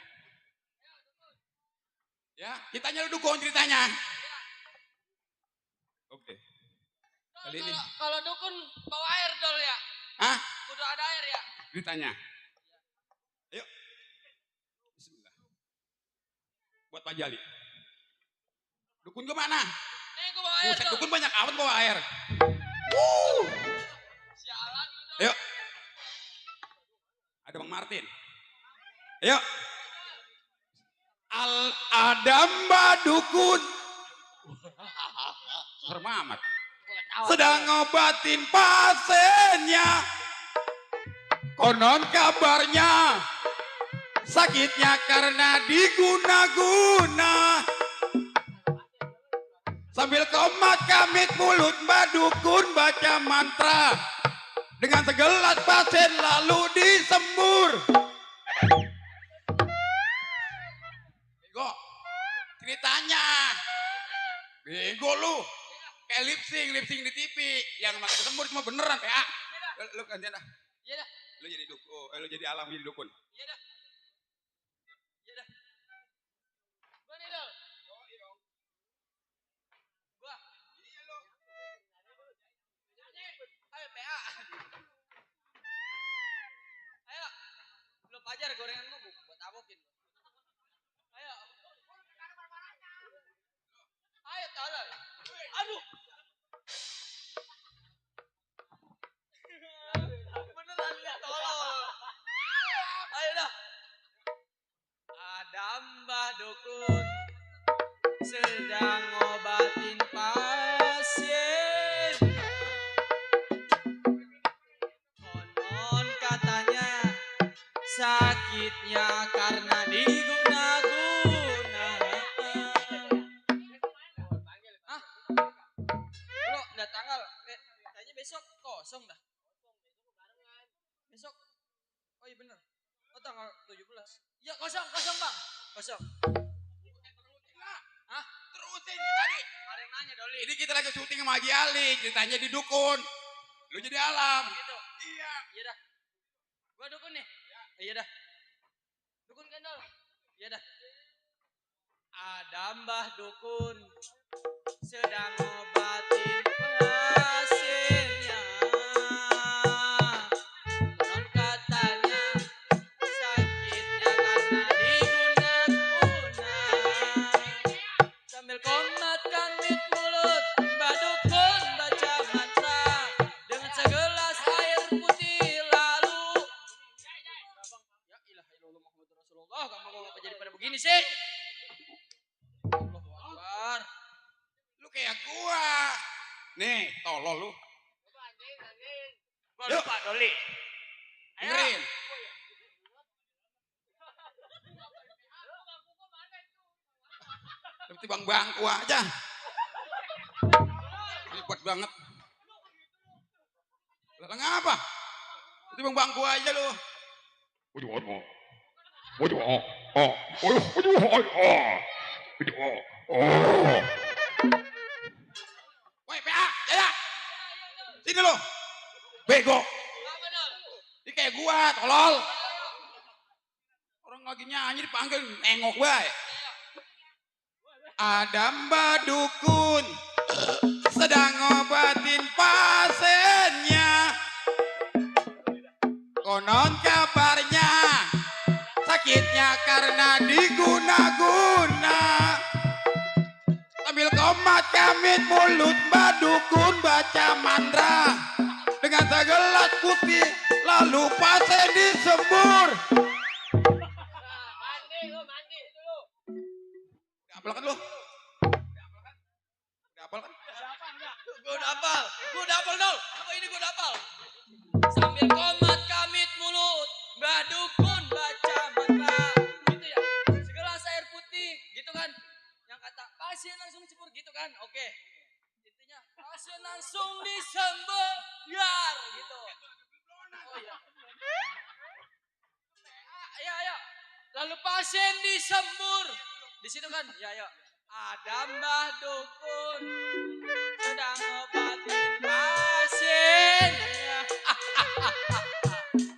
Ya, kitanya lu dukun ceritanya. Oke. Kali ini. Kalau dukun bawa air dol ya? Hah? Kudu ada air ya? Ceritanya. Ayo. Bismillah. Buat Pak Jali. Dukun gue mana? Nih gue bawa air Buset, dol. dukun banyak amat bawa air. Sialan gitu. Ayo. Ada Bang Martin. Ayo. Al-Adam Badukun. Serem amat. Sedang ngobatin pasiennya. Konon kabarnya sakitnya karena diguna-guna. Sambil komat kamit mulut Mbak Dukun baca mantra. Dengan segelas pasien lalu disembur. Bego, ceritanya. Bego lu. Kayak lip sync di TV. Yang makin disembur cuma beneran, PA. Lu gantian dah. Iya dah. Lu jadi dukun, lu jadi Alam jadi dukun. Iya dah. Iya dah. Gua nih dol. Gua. Iya lu. Ayo PA. Ayo. Lu pajar gorengan gua buat abokin. Ayo. Ayo tolol. Aduh. Beneran ya tolol. Ayo dah. Ada Mbah Dukun sedang ngobatin pasien. Konon katanya sakitnya karena diguna-guna. Hah? Lo udah tanggal? Kayaknya besok kosong dah. Besok? Oh iya bener. Oh tanggal 17. Ya kosong bang. Kosong. lagi syuting sama Agi Ali, ceritanya di dukun. Lu jadi Alam. Gitu. Iya. Iya dah. Gua dukun nih. Iya dah. Dukun kendor. Iya dah. Ada Mbah Dukun sedang ngobatin pasiennya. Non katanya sakitnya karena diguna-guna. Sambil komat kamit mulut, Mbah Dukun baca mantra dengan segelas air putih lalu. Ya ilah illallah Muhammad Rasulullah, kamu kok ngapa jadi pada begini sih? Allahu Akbar. Lu kayak gua. Nih, tolol lu. Gua lupa Doli. Dengerin. Seperti bangku aja. Ribet banget. Lah ngapa? Seperti bangku aja lu. Woi, PA, Jaya. Sini lu. Bego. Ini kayak gua, tolol. Orang lagi nyanyi dipanggil nengok bae. Ada Mbah Dukun sedang ngobatin pasiennya. Konon kabarnya sakitnya karena diguna-guna. Sambil komat kamit mulut Mbah Dukun baca mantra dengan segelas putih lalu pasien disembur. Hafal kan lu? Udah hafal kan? Gue udah hafal Dol. Apa ini gue udah hafal? Sambil komat kamit mulut, Mbah Dukun baca mantra. Gitu ya. Segelas air putih, gitu kan? Yang kata pasien langsung disembur gitu kan? Oke. Intinya pasien langsung disembur, gitu. Oh iya. Ya. Lalu pasien disembur. Di situ kan? Ya. Ada Mbah Dukun sedang ngobatin pasien.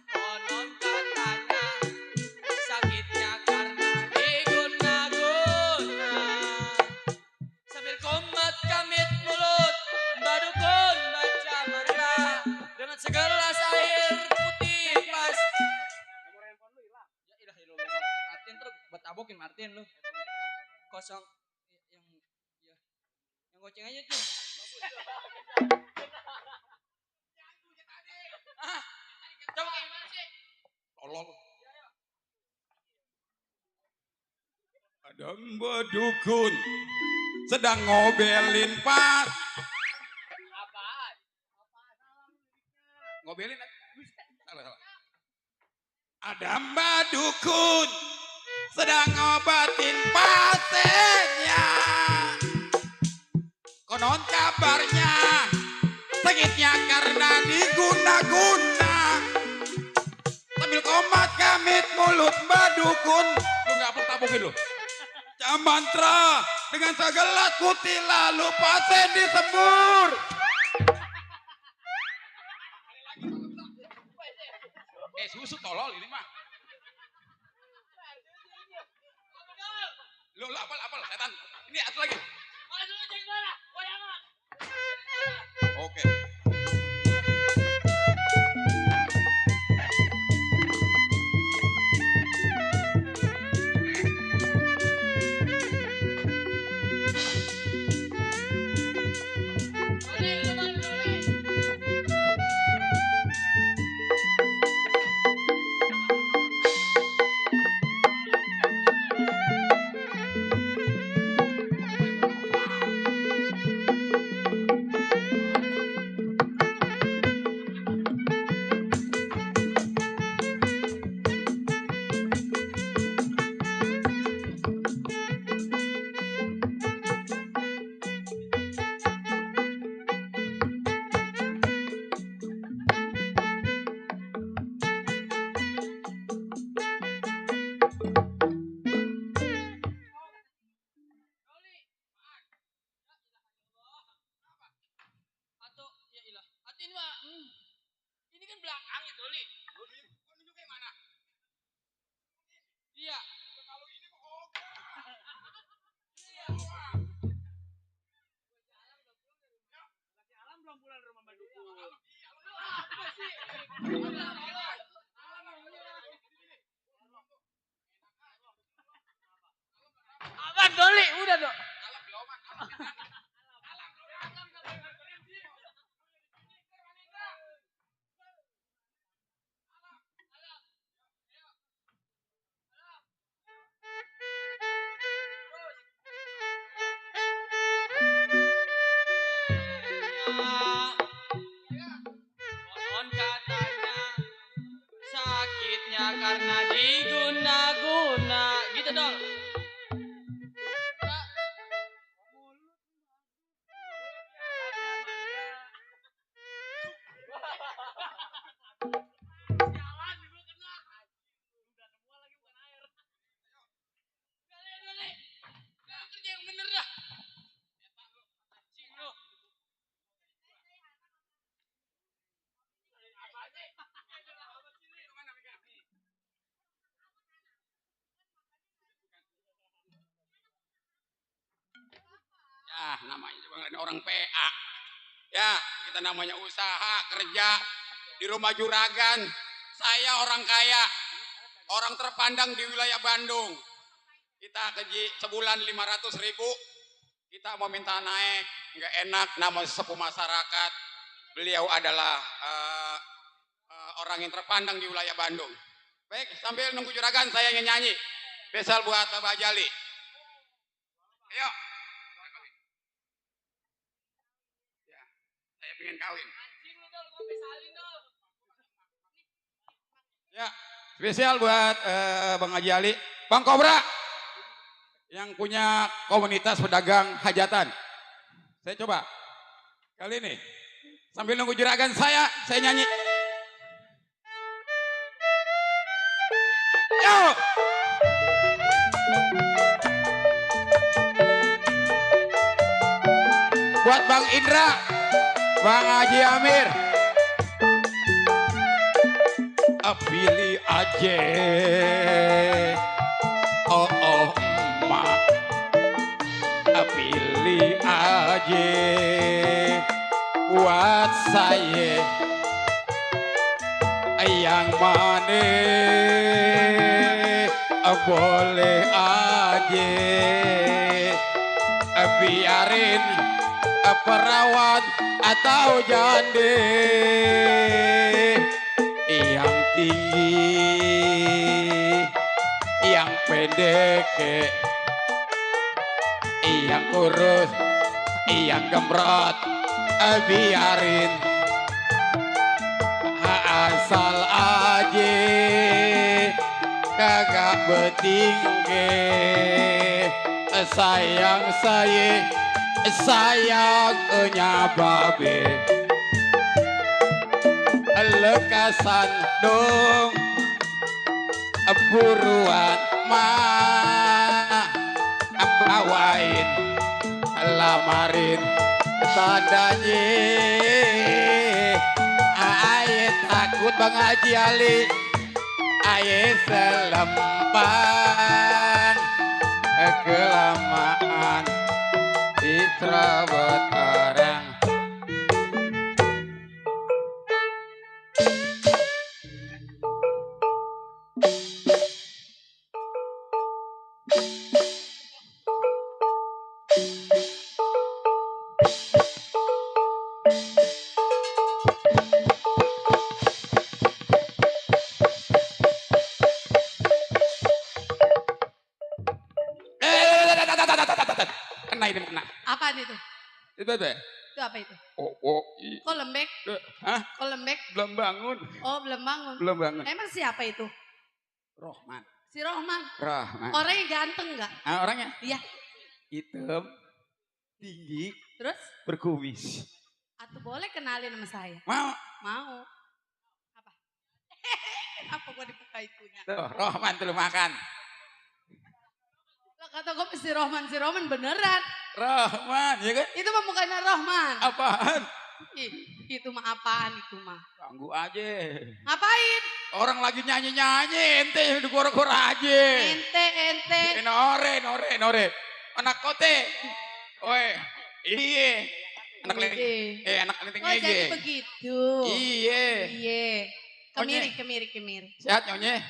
Konon katanya sakitnya karena diguna-guna. Sambil komat kamit mulut, Mbah Dukun baca mantra dengan segelas air putih pas. Nomor handphone lu hilang. Ya ilah illallah. Martin terus buat tabokin Martin lu. Kosong yang goceng aja tuh. Coba kayak gimana sih? Tolol. Ada Mbah Dukun sedang ngobelin pas. Apaan? Ngobelin salah. Ada Mbah Dukun sedang ngobatin pasiennya. Konon kabarnya sakitnya karena diguna-guna. Sambil komat kamit mulut Mbah Dukun. Lu gak perlu tabukin lu. Jam mantra dengan segelas putih lalu pasien disembur. Susu tolol ini mah. Lu apal setan. Ini satu lagi. Oke. Langit Doli. Nunjuknya mana? Iya. Kalau ini mau Alam belum pulang rumah Mbak Dukun. Apa sih? Abang Doli, udah dong. Konon katanya sakitnya karena diguna-guna. Gitu dong. kerja yang bener dah. Ya, namanya juga ngeliatin orang PA. Ya, kita namanya usaha, kerja di rumah juragan. Saya orang kaya, orang terpandang di wilayah Bandung. Kita gaji sebulan 500.000. Kita mau minta naik, nggak enak, nama sesepuh masyarakat. Beliau adalah orang yang terpandang di wilayah Bandung. Baik, sambil nunggu juragan saya ingin nyanyi. Spesial buat Bapak Jali. Ayo. Ya, saya pengen kawin. Ya, spesial buat Bang Haji Ali. Bang Kobra yang punya komunitas pedagang hajatan. Saya coba kali ini sambil nunggu juragan saya nyanyi. Yo! Buat Bang Indra, Bang Haji Amir, pilih aja. Oh emak, pilih aja buat saya yang mana boleh aja, biarin perawat atau jande yang tinggi, yang pendek, yang kurus, yang gemrot, biarin asal aja kagak betingge. Sayang saya sayangnya babe lekasan dong buruan mah bawain lamarin tandanya aye takut Bang Haji Ali aye selempang kelamaan diterabot orang. Kena ini kena. Apaan itu? Itu apa? Itu apa itu? Oh, Kok lembek? Hah? Kok lembek? Belum bangun. Oh, belum bangun. Belum bangun. Emang siapa itu? Rohman. Si Rohman. Rohman. Orangnya ganteng nggak? Ah, orangnya? Iya. Hitam, tinggi, Terus? berkumis. Atau boleh kenalin sama saya? Mau? Mau. Apa? Apa gua dibuka itunya? Tuh, Rohman tuh lu makan. Lah kata gua si Rohman beneran. Rohman, ya kan? Itu mah mukanya Rohman. Apaan? Ih, itu mah apaan itu mah? Ganggu aja. Ngapain? Orang lagi nyanyi-nyanyi, ente digor-gor aja. Ente. Nore. Anak kote. Oi, iya. Anak Ide. anak kelinting Oh, jadi begitu. Iya. Kemiri. Sehat nyonya?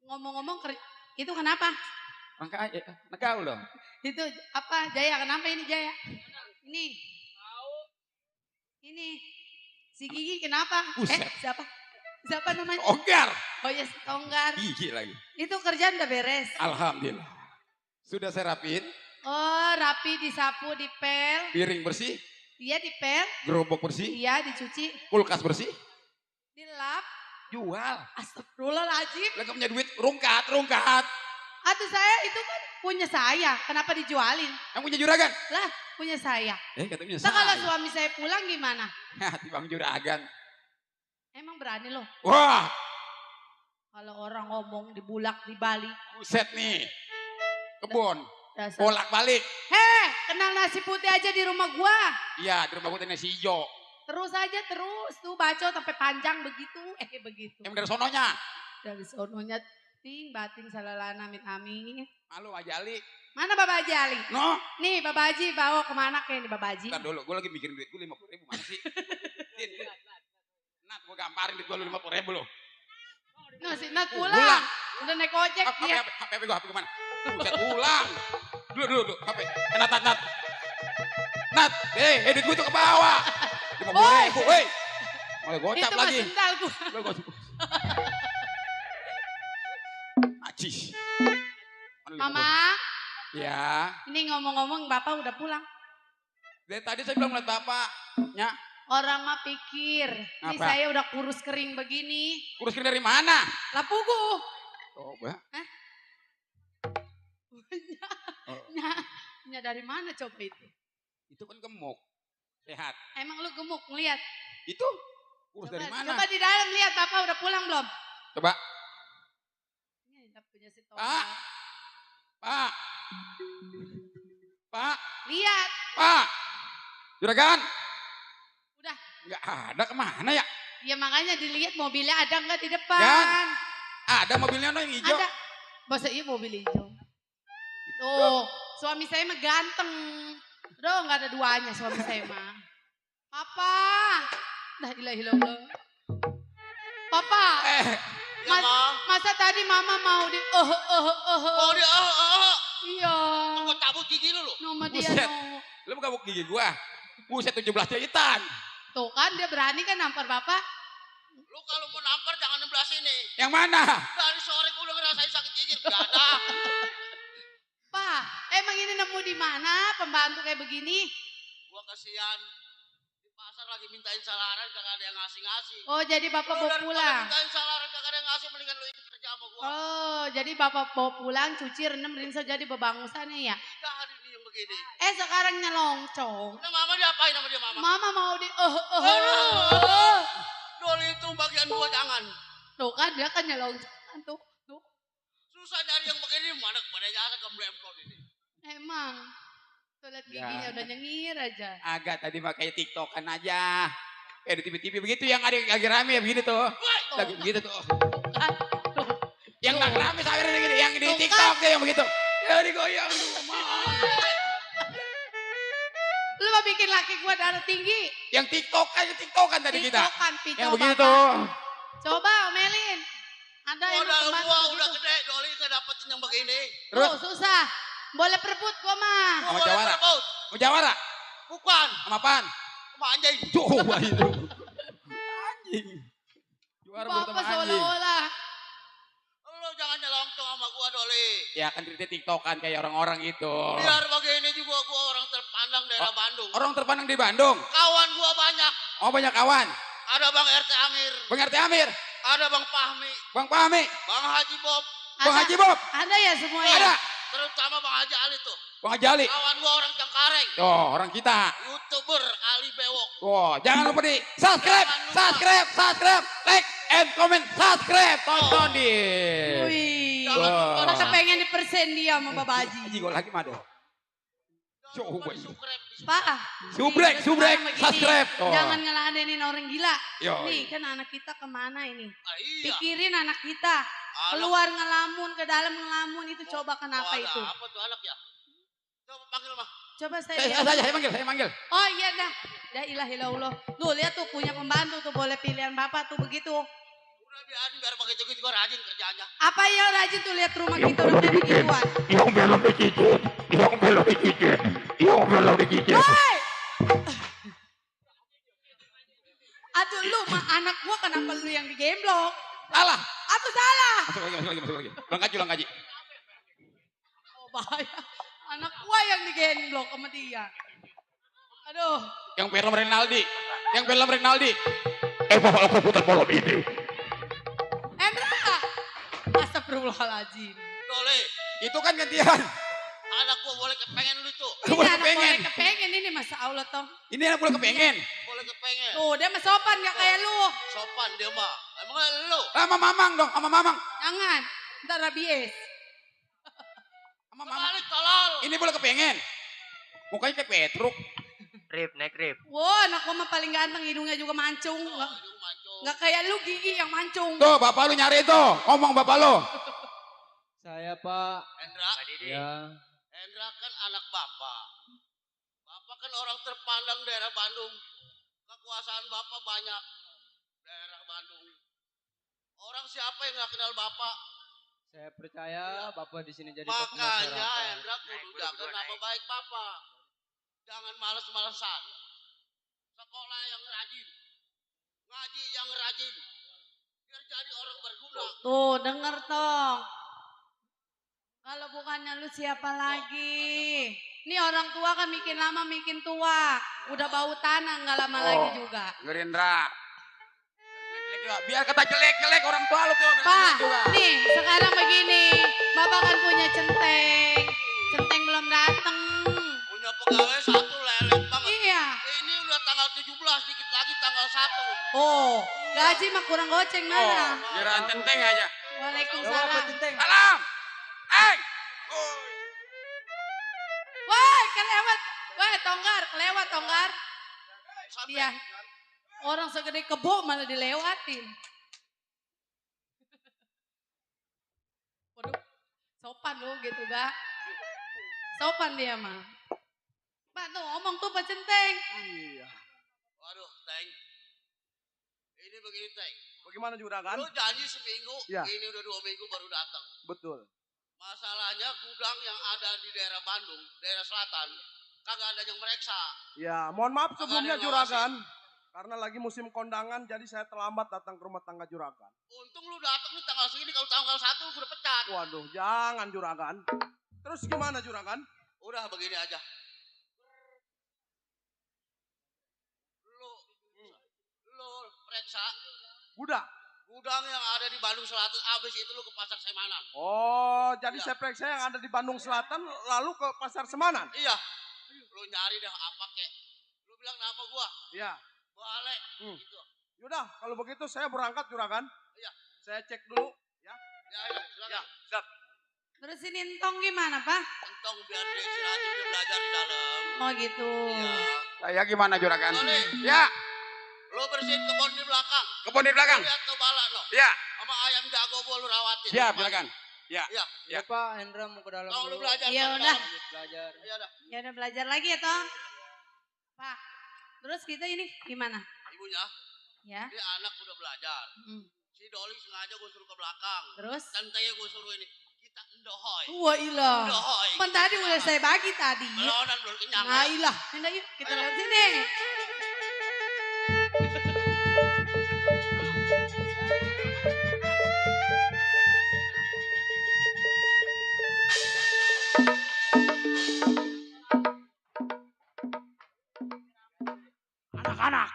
Ngomong-ngomong, itu kenapa? Anak gaul dong. Itu apa? Jaya, kenapa ini Jaya? Ini. Si Gigi kenapa? Buset. Siapa? Siapa namanya? Tonggar. Oh ya, si Tonggar. Gigi lagi. Itu kerjaan udah beres. Alhamdulillah. Sudah saya rapiin. Oh, rapi, disapu, dipel. Piring bersih. Iya, dipel. Gerobak bersih. Iya, dicuci. Kulkas bersih. Dilap. Jual. Astagfirullahaladzim. Lagi punya duit, rungkat. Aduh, saya itu kan punya saya. Kenapa dijualin? Yang punya juragan? Lah, punya saya. Katanya Nah, kalau suami saya pulang gimana? Bang juragan. Emang berani loh. Wah. Kalau orang ngomong di Bulak, di Bali. Buset nih. Kebun. Dasar. Bolak balik. Kenal nasi putih aja di rumah gua. Iya, di rumah gue nasi hijau. Terus aja terus. Tuh bacot sampai panjang begitu. Begitu. Yang dari sononya. Dari sononya bating salalana amin. Malu aja Ali. Mana Bapak Haji Ali? No. Nih Bapak Haji bawa kemana kayak nih Bapak Haji? Ntar dulu, gue lagi mikirin duit gue 50.000 mana sih? Nat, gue gamparin duit gue 50.000 loh. Nah, si Nat pulang. Udah naik ojek dia. HP gue mana? Buset, pulang. Dulu, HP. Nat. Nat, duit gue tuh ke bawah. 50.000, weh. Malah gocap itu lagi. Itu sendal gue. Acis. Mama. Ya. Ini ngomong-ngomong Bapak udah pulang. Dari tadi saya bilang lihat Bapaknya. Orang mah pikir. Ini Apa? saya udah kurus kering begini. Kurus kering dari mana? Lapugu. Coba. Nya dari mana coba itu? Itu kan gemuk. Sehat. Emang lu gemuk ngeliat? Itu kurus dari mana? Coba di dalam lihat Bapak udah pulang belum? Coba. Ini punya si Tonggar. Pak. Lihat. Pak. Juragan. Udah. Nggak ada, kemana ya? Ya makanya dilihat mobilnya ada nggak di depan? Gan. Ada mobilnya yang hijau. Ada. Masa iya mobil hijau? Tuh, suami saya mah ganteng. Udah nggak ada duanya suami saya mah. Papa. Dah ilahi illallah. Papa. Masa tadi mama mau di Mau di Iya. Gue cabut gigi lu. Nama dia Buset. no. Lu mau gabuk gigi gua? Buset 17 jahitan. Tuh kan dia berani kan nampar Bapak. Lu kalau mau nampar jangan 16 sini. Yang mana? Dari sore gue udah ngerasain sakit gigi. Gak ada. Pak, emang ini nemu di mana pembantu kayak begini? Gua kasihan. Di pasar lagi mintain salaran kagak ada yang ngasih-ngasih. Oh, jadi Bapak bawa pulang. Mintain salaran kagak ada yang ngasih, mendingan lu ikut kerja sama gua. Oh, jadi Bapak bawa pulang, cuci, rendam, rinso jadi bebangusannya ya? Udah hari ini yang begini. Sekarang nyelongcong. Nah, mama diapain sama dia mama? Mama mau di Doli itu bagian gua jangan. Tuh kan dia kan nyelongcong tuh. Susah nyari yang begini, mana pada jasa ke Bremplon ini. Emang. Tuh lihat giginya udah nyengir aja. Agak tadi mah kayak TikTokan aja. Kayak di TV-TV begitu yang ada lagi rame ya begini tuh. Lagi begitu tuh. Yang nggak rame saya gini, yang di TikTok tuh yang begitu. Ya digoyang Lu mau bikin laki gua darah tinggi? Yang TikTokan tadi kita. Yang begitu. Coba omelin. Ada yang Modal pembantu gua begitu. udah gede, Doli nggak dapetin yang begini. Tuh susah. Boleh perebut gua mah. Sama Jawara. Mau Jawara? Bukan. Sama apaan? Sama anjing. Coba itu. Anjing. Jawara Bapak sama anjing. seolah-olah. Lu jangan nyelongcong sama gua, Doli. Ya kan cerita TikTokan kayak orang-orang gitu. Biar begini juga gua orang terpandang daerah Bandung. Orang terpandang di Bandung. Kawan gua banyak. Oh banyak kawan. Ada Bang RT Amir. Bang RT Amir. Ada Bang Fahmi. Bang Fahmi. Bang Haji Bob. Bang Haji Bob. Ada ya semua ya? Ada. Terutama Bang Haji Ali tuh. Bang Haji Ali. Kawan gua orang Cengkareng. Tuh orang kita. YouTuber Ali Bewok. Wah, jangan lupa di subscribe, like and comment, subscribe, tonton di. Wih. Wah. Masa pengen dipersen dia sama Bapak Haji. Haji gol lagi mah deh. Coba. Pak. Subrek, nih, subrek, sekarang begini, subscribe. Oh. Jangan ngeladenin orang gila. Yo. Nih kan anak kita kemana ini? Iya. Pikirin anak kita. Keluar ngelamun, ke dalam ngelamun itu coba kenapa itu? Apa tuh anak ya? Coba panggil mah. Coba saya Saya manggil. Oh iya dah. Dah ilah ilah. Tuh lihat tuh punya pembantu tuh boleh pilihan bapak tuh begitu. Udah biar pakai cekit juga rajin kerjanya. Apa ya rajin tuh lihat rumah kita udah kayak begituan. Yang belum dicicit, yang belum dicicit, yang belum dicicit. Woi! Aduh lu mah anak gua kenapa lu yang digemblok? Salah. Atau salah? Masuk lagi. Ulang kaji. Oh bahaya. Anak gua yang digemblok sama dia. Aduh. Yang film Renaldi. Bapak aku putar malam ini. Endra. Astagfirullahaladzim. Dole. Itu kan gantian. Anak gua boleh kepengen lu tuh. Ini anak boleh kepengen ini masa Allah toh. Ini anak boleh kepengen. Boleh kepengen. Tuh dia mah sopan gak kayak lu. Sopan dia mah. Emang lu? Sama Mamang dong, sama Mamang. Jangan. Ntar rabies. Sama Mamang. Balik tolol. Ini boleh kepengen. Mukanya kayak Petruk. Naik rip. Wah anak gua mah paling ganteng hidungnya juga mancung. Gak kayak lu gigi yang mancung. Tuh bapak lu nyari tuh. Ngomong bapak lu. Saya Pak. Endra. Ya. Endra kan anak bapak. Bapak kan orang terpandang daerah Bandung. Kekuasaan bapak banyak. Daerah Bandung. Orang siapa yang gak kenal bapak? Saya percaya Bapak di sini jadi tokoh Makanya masyarakat. Endra kudu jaga nama baik bapak. Jangan males-malesan. Sekolah yang rajin. Ngaji yang rajin. Biar jadi orang berguna. Tuh denger toh. Kalau bukannya lu siapa lagi? Ini orang tua kan bikin lama bikin tua. Udah bau tanah nggak lama lagi juga. Gerindra. Biar kata jelek orang tua lu tuh. Pak, nih sekarang begini. Bapak kan punya centeng. Centeng belum dateng. Punya pegawai satu lelet banget. Iya. Ini udah tanggal 17, dikit lagi tanggal 1. Oh, gaji mah kurang goceng mana? Kirain centeng aja. Waalaikumsalam. Salam. Woi, kelewat. Woi, kelewat tonggar. Iya. Orang segede kebo malah dilewatin. Waduh, sopan lu gitu gak? Sopan dia mah. Pak tuh ngomong tuh Pak Centeng. Iya. Waduh, Teng. Ini begini, Teng. Bagaimana juragan? Lu janji seminggu, Ya. ini udah 2 minggu baru datang. Betul. Masalahnya gudang yang ada di daerah Bandung, daerah selatan, kagak ada yang mereksa. Ya, mohon maaf Kagak sebelumnya ada yang ngawasin. juragan. Karena lagi musim kondangan, jadi saya terlambat datang ke rumah tangga juragan. Untung lu datang nih tanggal segini, kalau tanggal 1 lu udah pecat. Waduh, jangan juragan. Terus gimana juragan? Udah begini aja. Lu periksa gudang yang ada di Bandung Selatan, abis itu lu ke Pasar Semanan. Oh, jadi Iya. saya periksa yang ada di Bandung Selatan, lalu ke Pasar Semanan? Iya. Lu nyari dah apa kek. Lu bilang nama gua. Iya. Balik. Hmm. Gitu. Yaudah, kalau begitu saya berangkat juragan. Iya. Saya cek dulu. Ya. Ya, silakan. Siap. Terus ini entong gimana Pak? Entong biar dia istirahat, dia belajar di dalam. Oh gitu. Iya. Saya gimana juragan? Tony. Ya. Lu bersihin kebun di belakang. Kebun di belakang. Lu lihat tuh bala lo. Ya. Sama ayam jago gua lu rawatin. Siap juragan. Ya. Iya. Ya Pak, Hendra mau ke dalam Tolong lu dulu. belajar. Ya ke udah. dalam. Belajar. Iya dah. Ya udah belajar lagi ya toh. Pak, terus kita ini gimana? Ibunya, Ya. dia anak udah belajar. Hmm. Si Doli sengaja gue suruh ke belakang. Terus? Tantenya gue suruh ini. Kita endohoy. Wah ilah. Endohoy. Kan tadi udah saya bagi tadi. Melonan belum kenyang. Nah ya. ilah. Ini yuk kita lihat sini. Anak-anak.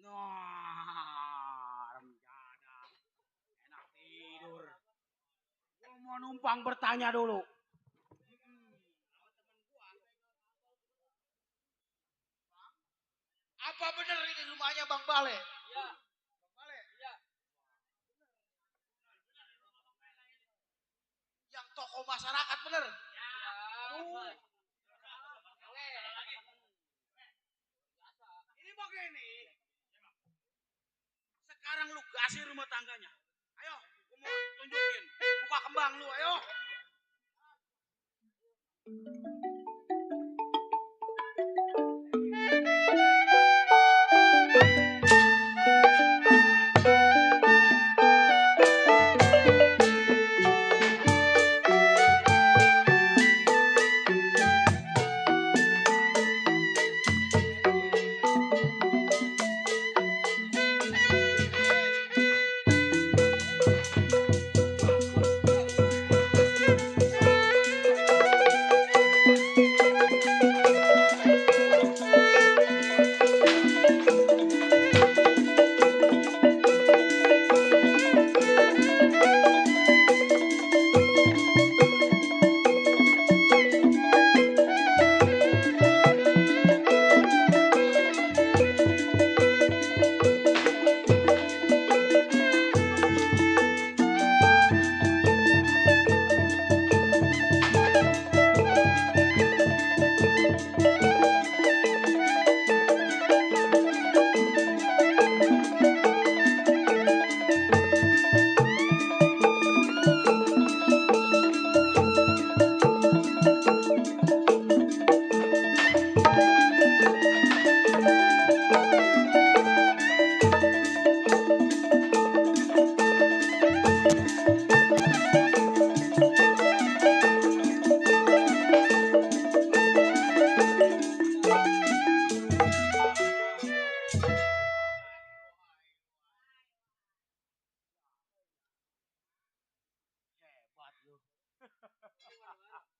Nah, rencana. Enak tidur. Gue mau numpang bertanya dulu. Apa benar ini rumahnya Bang Bale? Iya. Bang Bale? Iya. Yang tokoh masyarakat bener? Iya. Ini begini. Sekarang lu gasih rumah tangganya. Ayo, gua mau tunjukin. Buka kembang lu, ayo.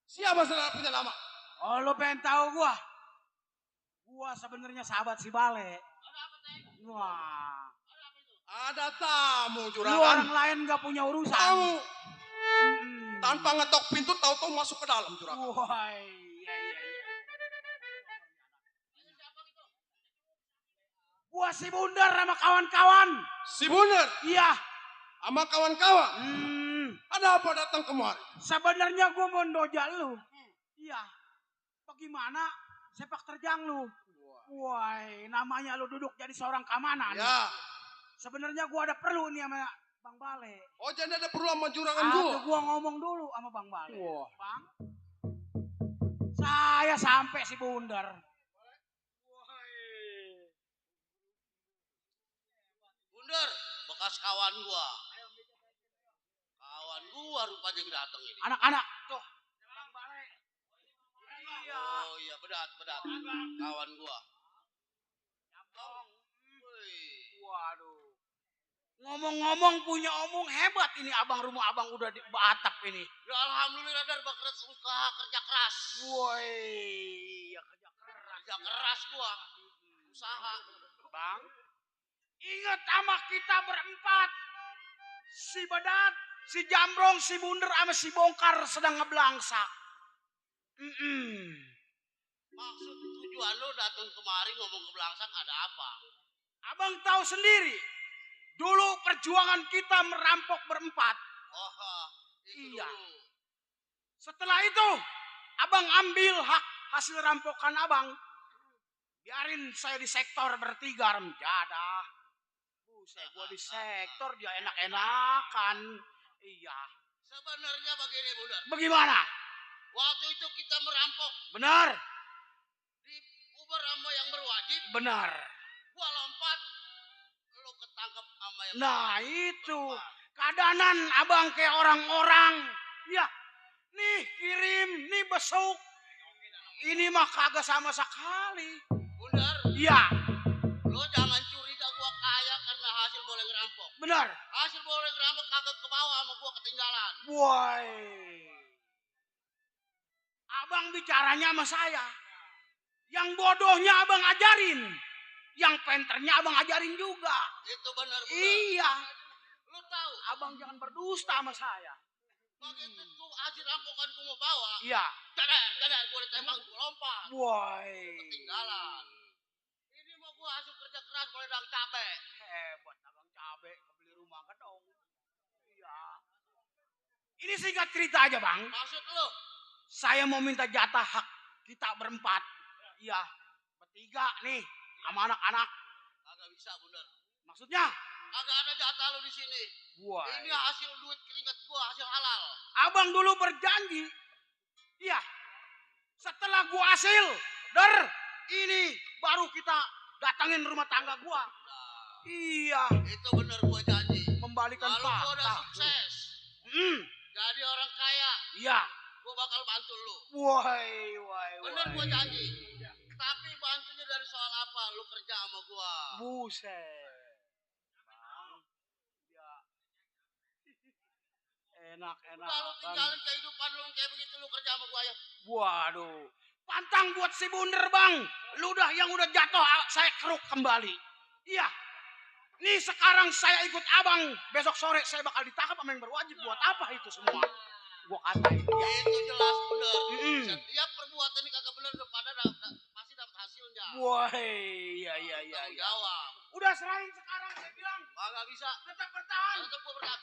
Siapa saudara punya nama? Oh, lu pengen tahu gua? Gua sebenarnya sahabat si Bale. Wah. Ada tamu Lu juragan. orang lain gak punya urusan. Tamu. Tanpa ngetok pintu tahu-tahu masuk ke dalam juragan. Wah, iya. Gua si Bundar sama kawan-kawan. Si Bundar? Iya. Sama kawan-kawan? Ada apa datang kemari? Sebenarnya gua mau doja lu. Iya. Bagaimana sepak terjang lu? Wah, namanya lu duduk jadi seorang keamanan. Ya. Sebenarnya gua ada perlu nih sama Bang Bale. Oh, jadi ada perlu sama juragan gua? Gua ngomong dulu sama Bang Bale. Wah. Bang, saya sampai si Bundar. Bundar, bekas kawan gua. Kawan gua rupanya yang datang ini. Anak-anak, tuh. Bang Bale. Iya. Oh iya, bedat. Kawan gua. Waduh. Ngomong-ngomong punya omong hebat ini abang, rumah abang udah di atap ini. Ya alhamdulillah Dar, usaha kerja keras. Woi, ya kerja keras gua. Usaha. Bang, ingat sama kita berempat. Si Badat, si Jambrong, si Bunder, sama si Bongkar sedang ngeblangsak. Maksud tujuan lo datang kemari ngomong ke Belangsak ada apa? Abang tahu sendiri. Dulu perjuangan kita merampok berempat. Oh, iya. Setelah itu, abang ambil hak hasil rampokan abang. Biarin saya di sektor bertiga remjadah. Buset, gua di sektor dia enak-enakan. Iya. Sebenarnya begini, Bundar. Bagaimana? Waktu itu kita merampok. Benar. Di Uber sama yang berwajib. Benar. Gua lompat, lo ketangkep sama yang nah itu keadaanan abang kayak orang-orang. Ya, nih kirim, nih besuk. Ini mah kagak sama sekali. Bundar. Iya. Lo jangan curiga gua kaya karena hasil boleh ngerampok. Benar. Hasil boleh ngerampok kagak ke bawah sama gua ketinggalan. Woi. Abang bicaranya sama saya. Yang bodohnya abang ajarin. Yang penternya abang ajarin juga. Itu benar. Iya. Lu tahu. Abang jangan berdusta sama saya. Begitu tuh hasil rampokan gua mau bawa. Iya. Dadar, gua ditembak, gua lompat. Woi. Ketinggalan. Ini mau gua hasil kerja keras boleh dagang cabe. Hebat dagang cabe, kebeli rumah gedong. Iya. Ini singkat cerita aja bang. Maksud lu? Saya mau minta jatah hak kita berempat. Iya, bertiga nih sama anak-anak. Kagak bisa, Bundar. Maksudnya? Kagak ada jatah lu di sini. Wah. Ini hasil duit keringat gua, hasil halal. Abang dulu berjanji. Iya. Setelah gua hasil, ini baru kita datangin rumah tangga gua. Iya. Itu bener gua janji. Membalikan kalau fakta. gua udah sukses. Jadi orang kaya. Iya. Gua bakal bantu lu. Woi. Bener gua janji. Tapi bantunya dari soal apa? Lu kerja sama gua. Buset. Bang. Ya. Enak. Udah lu tinggalin kehidupan lu kayak begitu, lu kerja sama gua ya. Waduh. Pantang buat si Bunder, Bang. Lu yang udah jatuh, saya keruk kembali. Iya. Nih sekarang saya ikut abang. Besok sore saya bakal ditangkap sama yang berwajib. Buat apa itu semua? Gua katain. Ya. Itu jelas bener. Setiap perbuatan ini kagak bener pada pasti dapat hasilnya. Wah, iya. Jawab. Udah serahin sekarang saya bilang. Kagak bisa. Tetap bertahan. Tetap gua bertahan.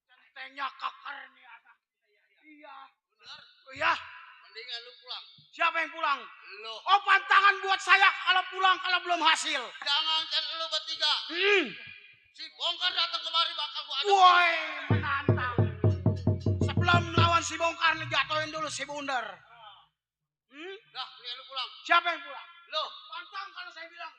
Centengnya keker nih anak. Iya. Bener? Iya. Mendingan lu pulang. Siapa yang pulang? Lu. Oh, pantangan buat saya kalau pulang kalau belum hasil. Jangan lu bertiga. Si Bongkar datang kemari bakal gua ada. Woi, menantang. Sebelum lawan si Bongkar jatuhin dulu si Bunder. Dah, mendingan lu pulang. Siapa yang pulang? Lu. Pantang kalau saya bilang.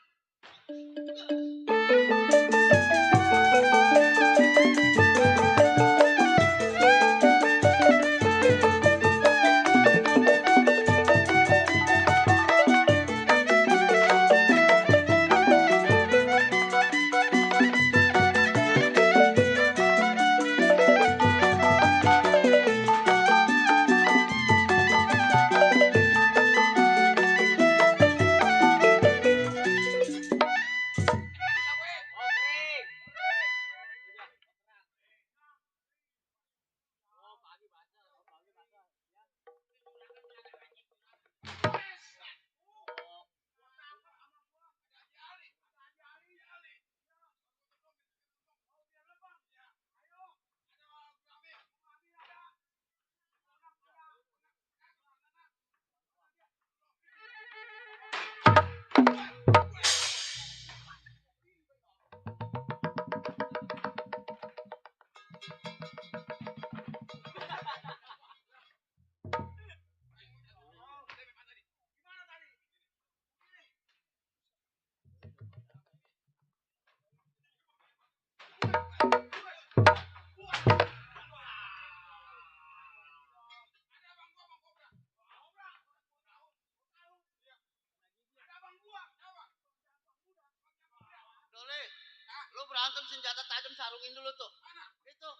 Dole, lu berantem senjata tajam sarungin dulu tuh. Itu.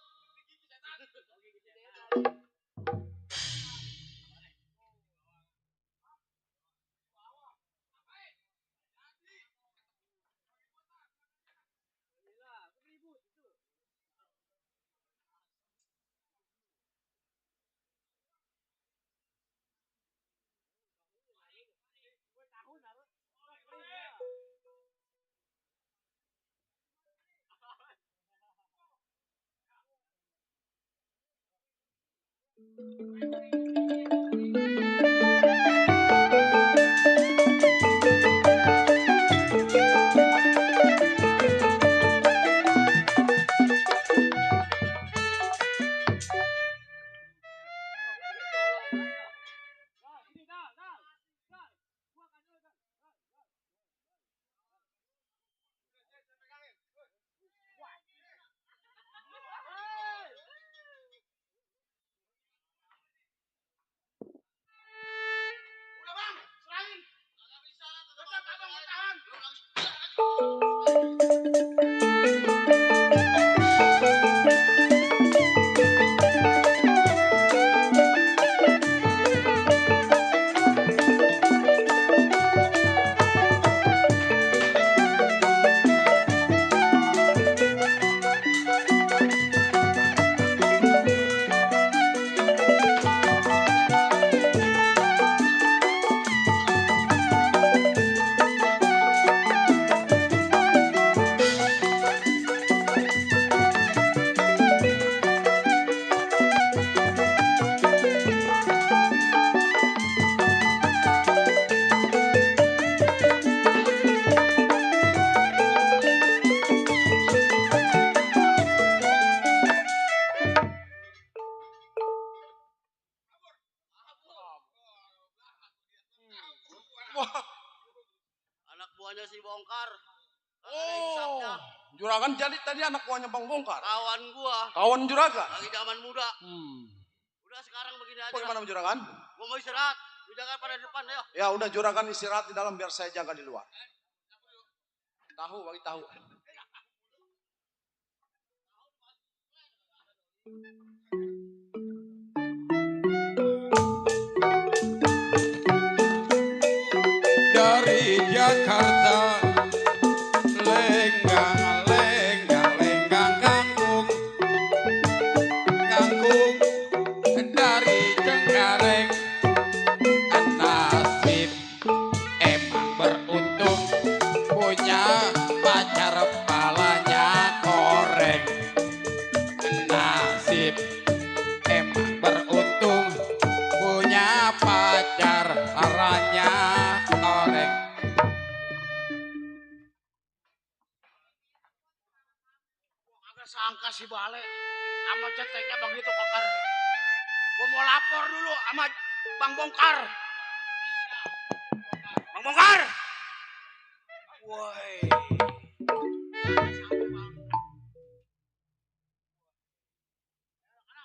Udah bang, serahin. Gak bisa, tetap abang bertahan. Anak buahnya si Bongkar. Kagak ada hisapnya. Juragan jadi tadi anak buahnya Bang Bongkar. Kawan gua. Kawan juragan. Lagi zaman muda. Udah sekarang begini aja. Bagaimana juragan? Gua mau istirahat. Lu jaga pada depan ya. Ya udah juragan istirahat di dalam biar saya jaga di luar. Tahu bagi tahu. Dari Jakarta lenggang lenggang lenggang kangkung kangkung dari Cengkareng nasib emang beruntung punya pacar palanya koreng nasib emang beruntung punya pacar palanya koreng. Agak sangka si Bale sama ceteknya begitu koker. Gua mau lapor dulu sama Bang Bongkar. Bang Bongkar. Woi.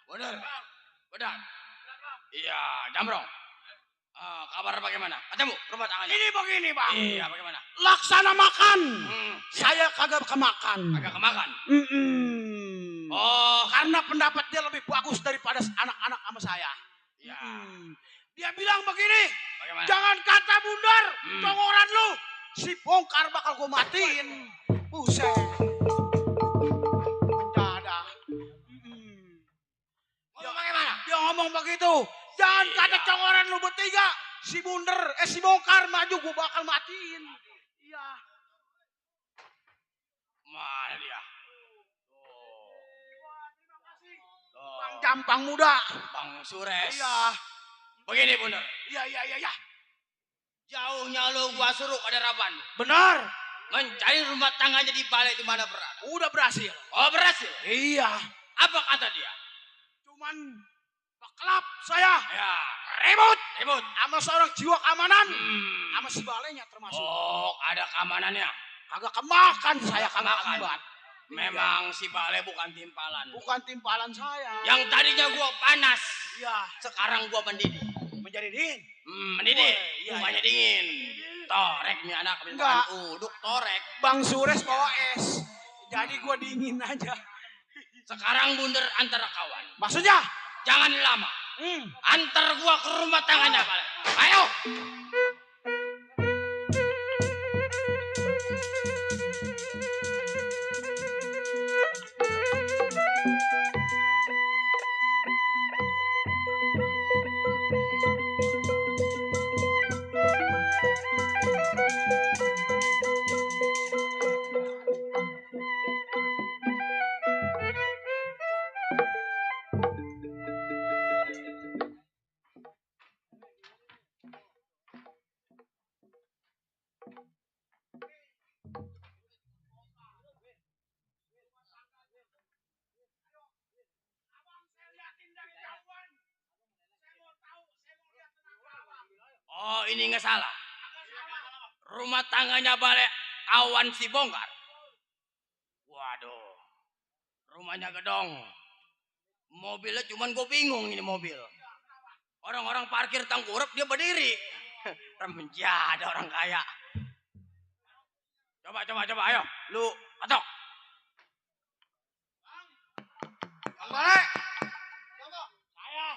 Benar. Benar. Iya, Jambrong. Kabar bagaimana? Ketemu rumah tangannya? Ini begini bang. Iya, bagaimana? Laksana makan. Saya kagak kemakan. Kagak kemakan? Oh, karena pendapat dia lebih bagus daripada anak-anak sama saya. Iya. Dia bilang begini. Bagaimana? Jangan kata bundar, congoran lu. Si Bongkar bakal gua matiin. Buset. Mendadak. Ngomong bagaimana? Dia ngomong begitu. Jangan kata congoran lu bertiga. Si si Bongkar maju gua bakal matiin. Iya. Mana dia? Bang Jampang Muda. Bang Sures. Iya. Begini Bundar. Iya. Jauhnya lu gua suruh pada Raban. Benar. Mencari rumah tangganya di Bale di mana berada. Udah berhasil. Oh, berhasil? Iya. Apa kata dia? Cuman baklap saya. Ya. Ribut. Sama seorang jiwa keamanan. Sama si Balenya termasuk. Oh, ada keamanannya. Kagak kemakan saya kagak Kemakan. kembat. Memang si Bale bukan timpalan. Bukan timpalan saya. Yang tadinya gua panas. Iya. Sekarang gua mendidih. Menjadi dingin. Mendidih. Iya, Rumahnya iya. dingin. Torek nih anak. Enggak. Uduk torek. Bang Sures bawa es. Jadi gua dingin aja. Sekarang Bundar antara kawan. Maksudnya? Jangan lama. Antar gua ke rumah tangganya Bale. Ayo. Oh, ini nggak salah. Rumah tangganya balik kawan si bongkar. Waduh. Rumahnya gedong. Mobilnya cuman gue bingung ini mobil. Orang-orang parkir tengkurap dia berdiri. Remja ada orang kaya. Coba ayo. Lu ketok. Bang Bale. Saya.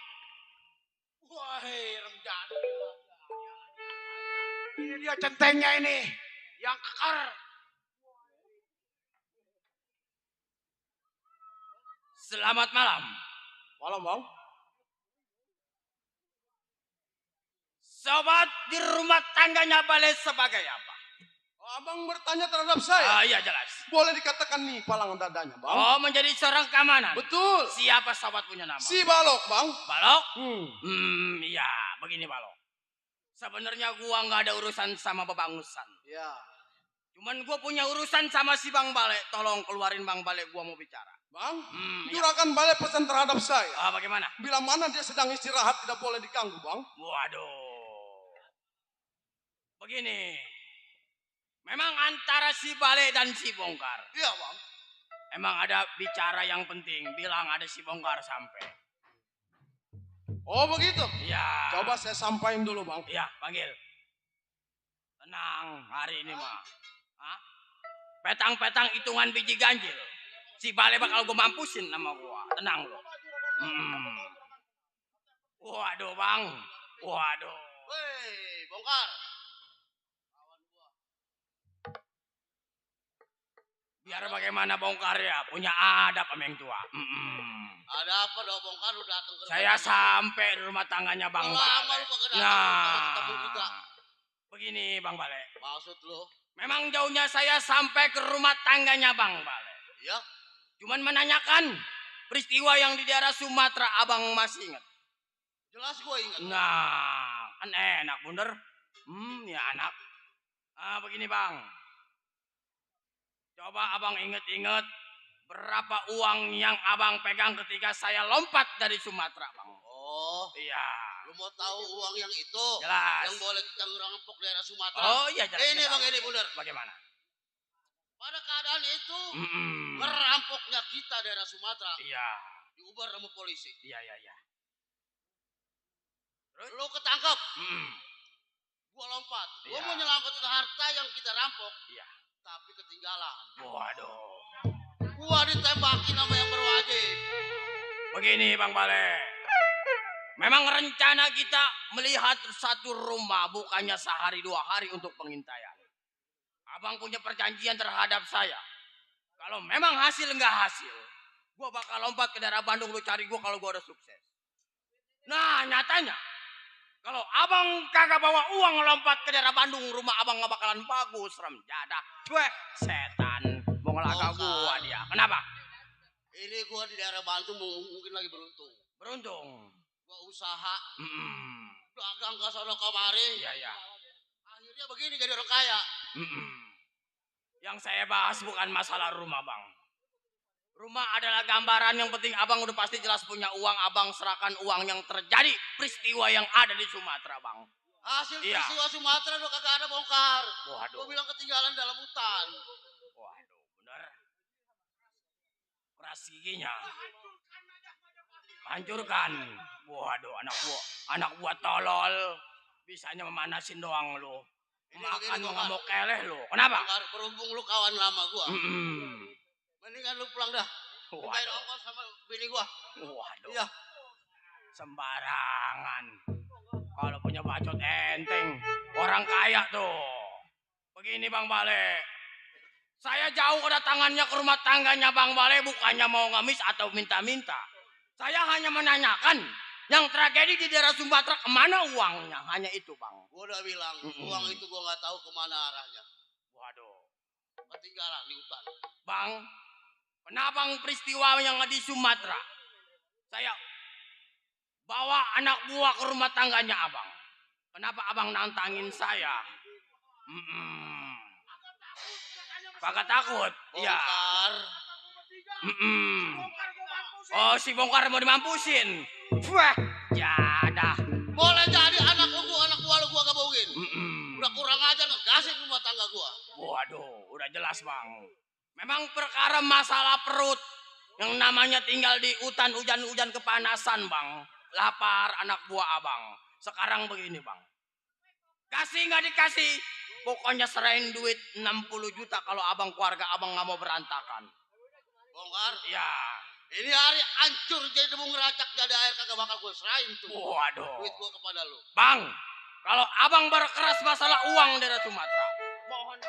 Wahai remjana. Ini dia centengnya ini. Yang kekar. Selamat malam. Malam, Bang. Sobat di rumah tangganya Bale sebagai apa? Abang bertanya terhadap saya. Iya jelas. Boleh dikatakan nih palang dadanya, Bang. Oh, menjadi seorang keamanan. Betul. Siapa sobat punya nama? Si Balok, Bang. Balok? Iya, begini Balok. Sebenarnya gua nggak ada urusan sama Babangusan. Ya. Cuman gua punya urusan sama si Bang Bale. Tolong keluarin Bang Bale, gua mau bicara. Bang, Juragan Bale pesan terhadap saya. Bagaimana? Bila mana dia sedang istirahat tidak boleh diganggu, Bang. Waduh. Begini. Memang antara si Bale dan si Bongkar. Iya, Bang. Emang ada bicara yang penting. Bilang ada si Bongkar sampai. Oh, begitu? Iya. Coba saya sampaikan dulu, Bang. Iya, panggil. Tenang, hari ini mah. Hah? Petang-petang hitungan biji ganjil. Si Bale bakal gue mampusin sama gue. Tenang lo. Waduh, Bang. Waduh. Weh, Bongkar. Biar bagaimana Bongkar ya, punya adab sama yang tua. Ada apa dong Bongkar lu datang ke rumah? Saya sampai di rumah tangganya Bang Bale. Lama lu kagak datang, ketemu juga. Begini Bang Bale. Maksud lu? Memang jauhnya saya sampai ke rumah tangganya Bang Bale. Iya. Cuman menanyakan peristiwa yang di daerah Sumatera Abang masih ingat? Jelas gua ingat. Nah, kan enak bener. Ya anak. Begini Bang. Coba Abang inget-inget berapa uang yang Abang pegang ketika saya lompat dari Sumatera, Bang. Oh. Iya. Lu mau tahu uang yang itu? Jelas. Yang boleh kita ngerampok daerah Sumatera. Oh iya jelas. Ini Bang, ini bener. Bagaimana? Pada keadaan itu, ngerampoknya kita daerah Sumatera. Iya. Diubar sama polisi. Iya. Terus? Lu ketangkep. Gua lompat. Gua mau nyelamatin harta yang kita rampok. Iya. Tapi ketinggalan. Waduh. Gua ditembakin sama yang berwajib. Begini Bang Bale. Memang rencana kita melihat satu rumah bukannya sehari 2 hari untuk pengintaian. Abang punya perjanjian terhadap saya. Kalau memang hasil nggak hasil, gua bakal lompat ke daerah Bandung lu cari gua kalau gua udah sukses. Nah nyatanya, kalau abang kagak bawa uang lompat ke daerah Bandung, rumah abang nggak bakalan bagus, remjada. Weh, setan mau ngelaka gua dia. Kenapa? Ini gua di daerah Bandung mungkin lagi beruntung. Beruntung. Gua usaha. Dagang ke sono kemari. Iya. Akhirnya begini jadi orang kaya. Yang saya bahas bukan masalah rumah, Bang. Rumah adalah gambaran, yang penting abang udah pasti jelas punya uang, abang serahkan uang yang terjadi peristiwa yang ada di Sumatera, Bang. Hasil peristiwa Sumatera udah kagak ada Bongkar. Waduh. Gua bilang ketinggalan dalam hutan. Waduh, bener. Keras giginya. Hancurkan. Waduh, anak buah tolol. Bisanya memanasin doang lu. Makan ngamuk keleh lu. Kenapa? Bongkar, berhubung lu kawan lama gua. Mendingan lu pulang dah. Mintain ongkos sama bini gua. Waduh. Iya. Sembarangan. Kalau punya bacot enteng. Orang kaya tuh. Begini Bang Bale. Saya jauh kedatangannya ke rumah tangganya Bang Bale bukannya mau ngamis atau minta-minta. Saya hanya menanyakan yang tragedi di daerah Sumatera kemana uangnya. Hanya itu Bang. Gua udah bilang uang itu gua nggak tahu kemana arahnya. Waduh. Ketinggalan di hutan. Bang, kenapa peristiwa yang di Sumatera? Saya bawa anak buah ke rumah tangganya abang. Kenapa abang nantangin saya? Kagak takut? Iya. Oh, si Bongkar mau dimampusin. Wah, jadah. Boleh jadi anak buah lu gua gak bawa kasih ke rumah tangga gua. Waduh, udah jelas bang. Memang perkara masalah perut. Yang namanya tinggal di hutan hujan-hujan kepanasan bang. Lapar anak buah abang. Sekarang begini bang. Kasih nggak dikasih. Pokoknya serahin duit 60 juta kalau abang keluarga abang nggak mau berantakan. Bongkar? Ya. Ini hari hancur jadi debu ngeracak jadi air kagak bakal gue serahin tuh. Waduh. Duit gue kepada lu. Bang, kalau abang berkeras masalah uang dari Sumatera. Mohon.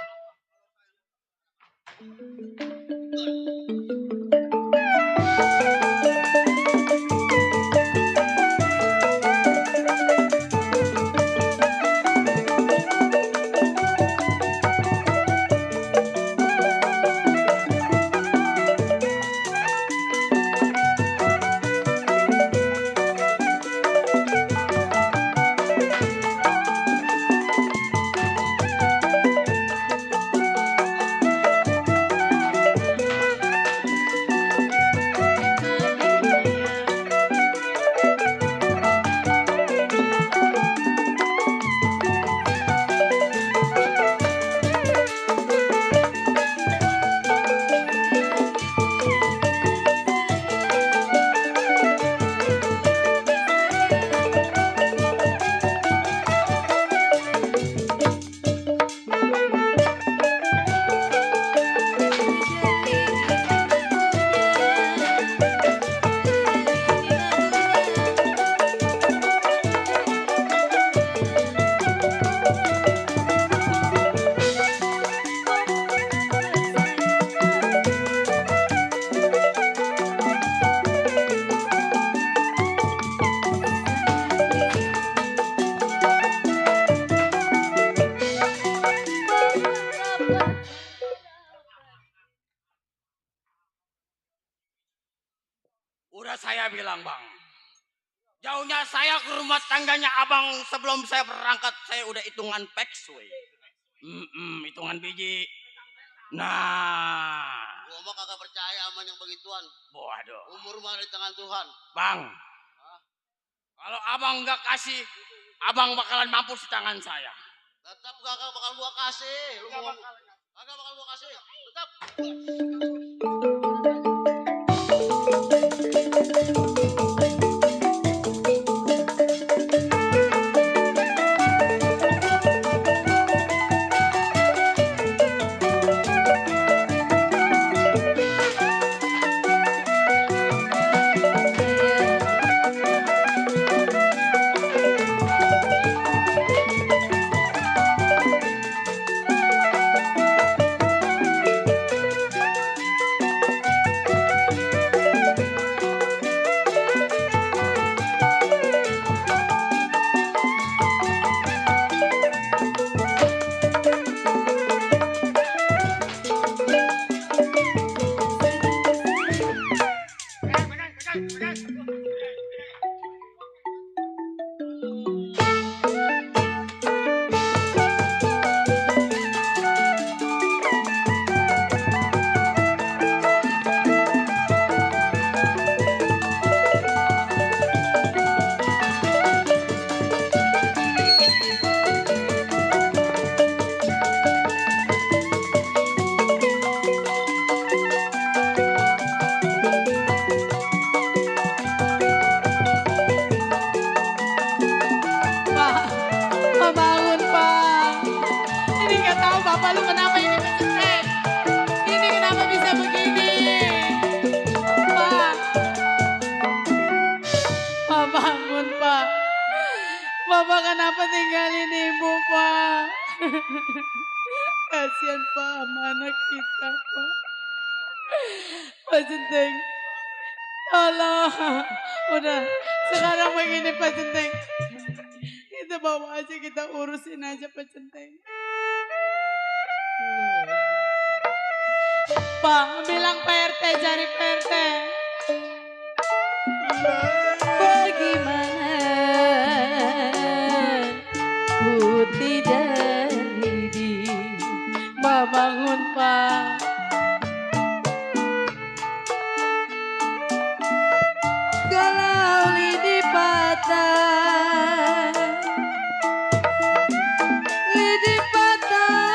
Udah saya bilang bang, jauhnya saya ke rumah tangganya abang sebelum saya berangkat saya udah hitungan peks we. Hitungan biji. Nah. Gua mah kagak percaya sama yang begituan. Waduh. Umur mah di tangan Tuhan. Bang, kalau abang nggak kasih, abang bakalan mampus di tangan saya. Tetap kagak bakal gua kasih. Lu mau kagak bakal gua kasih. Tetap. Bapak kenapa tinggalin ibu, Pak? Kasihan Pak sama anak kita, Pak. Pak Centeng, tolong. Udah, sekarang begini Pak Centeng. Kita bawa aja, kita urusin aja Pak Centeng. Pak, bilang Pak RT, cari Pak RT. Bagaimana ku tidak lidi. Pak bangun Pak. Kalau lidi patah, lidi patah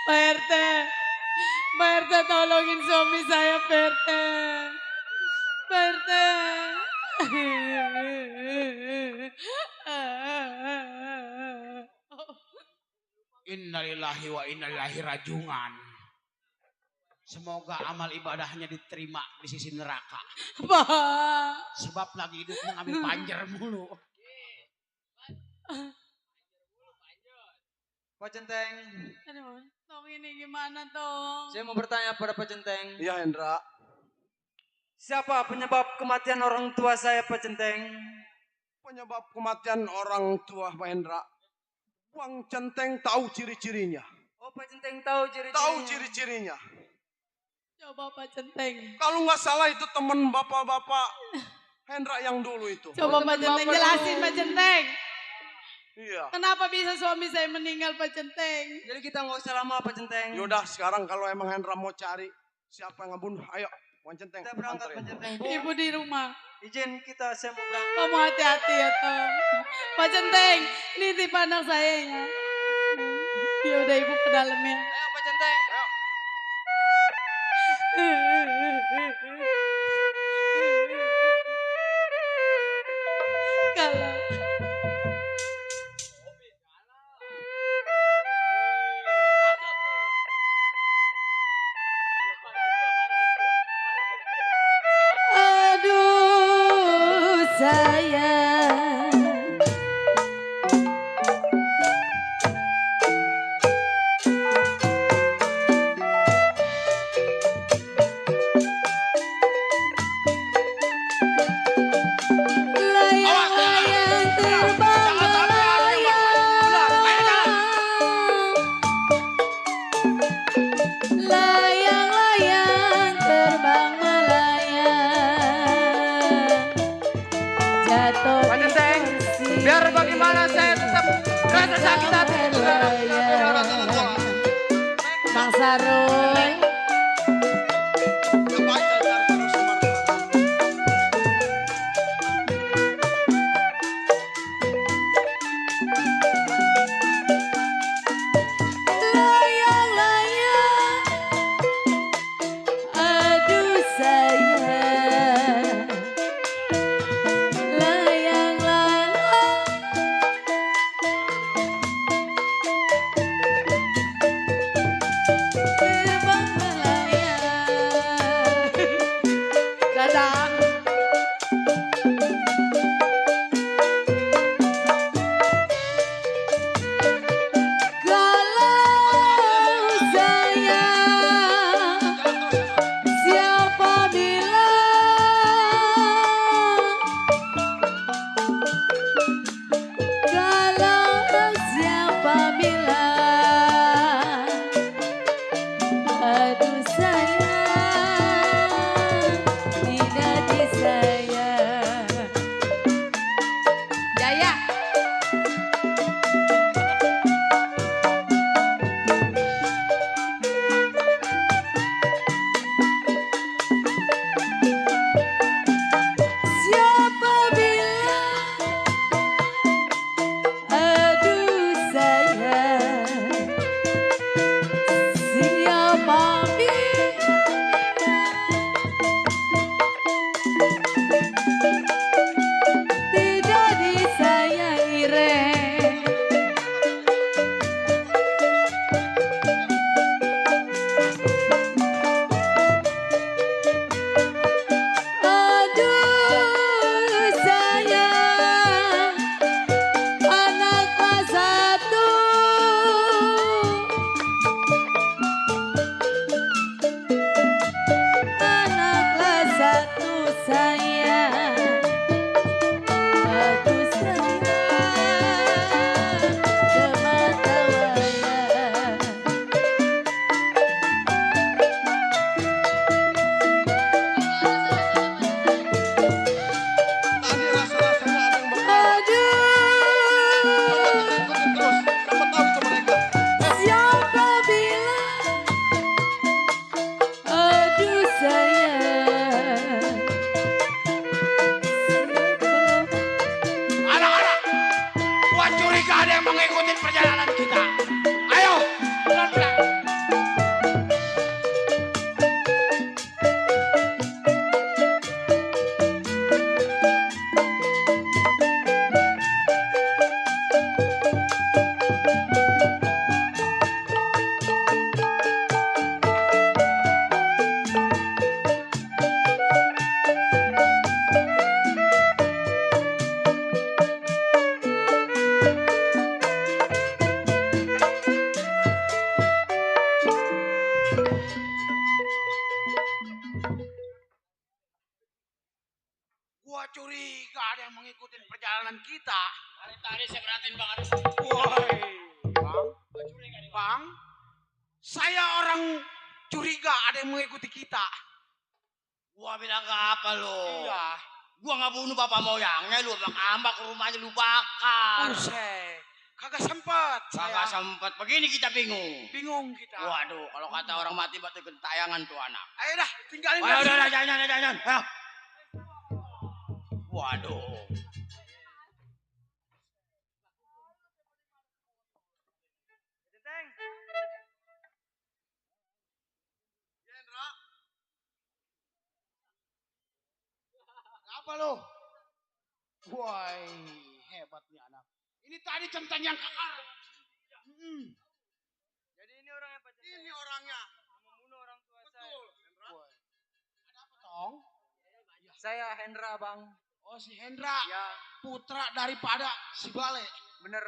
Pak RT, Pak RT tolongin suami saya Pak RT. Pak RT. Innalillahi wa innalillahi rajiun. Semoga amal ibadahnya diterima di sisi neraka. Pak. Sebab lagi hidup mengambil panjer mulu. Pak Centeng. Aduh, Tong ini gimana Tong? Saya mau bertanya pada Pak Centeng. Iya Hendra. Siapa penyebab kematian orang tua saya Pak Centeng? Penyebab kematian orang tua Pak Hendra. Bang Centeng tahu ciri-cirinya. Oh Pak Centeng tahu ciri-cirinya. Tahu ciri-cirinya. Coba Pak Centeng. Kalau nggak salah itu teman bapak-bapak Hendra yang dulu itu. Coba Pak Centeng jelasin Pak Centeng. Iya. Kenapa bisa suami saya meninggal Pak Centeng? Jadi kita nggak usah lama Pak Centeng. Yaudah sekarang kalau emang Hendra mau cari siapa yang ngebunuh, ayo Bang Centeng. Kita berangkat Pak Centeng. Ibu di rumah. Izin kita, saya mau berangkat. Kamu hati-hati ya Tong. Pak Centeng, nitip anak saya ya. Ya udah ibu ke dalam ya. Ayo Pak Centeng. Ayo. Kalau Aduh sayang. Layang-layang terbang melayang. Layang-layang terbang melayang. Jatuh Pak Centeng, biar bagaimana saya tetap rasa sakit hati. Bang Saroy. Layang-layang. Aduh sayang. Layang-layang. mengikuti perjalanan kita. Ayo, pelan-pelan. Gua curiga ada yang mengikuti perjalanan kita. Dari tadi saya perhatiin Bang Aris. Woi, Bang, saya orang curiga ada yang mengikuti kita. Gua bilang ke apa lo? Iya. Gua nggak bunuh bapak moyangnya, lu ambak ke rumahnya lu bakar. Buset, kagak sempet. Kagak sempet, begini kita bingung. Bingung kita. Waduh, kalau kata orang mati batu gentayangan tuh anak. Ayo dah, tinggalin. Ayo udah, jangan. Ayo. Waduh. Jendra. Apa lo? Woi, hebat nih anak. Ini tadi centang yang kekar. Jadi ini orangnya Pak Centeng. Ini orangnya. Membunuh orang tua saya. Betul. Ada apa, Tong? Saya Hendra, Bang. Oh, si Hendra. Ya. Putra daripada si Bale. Bener.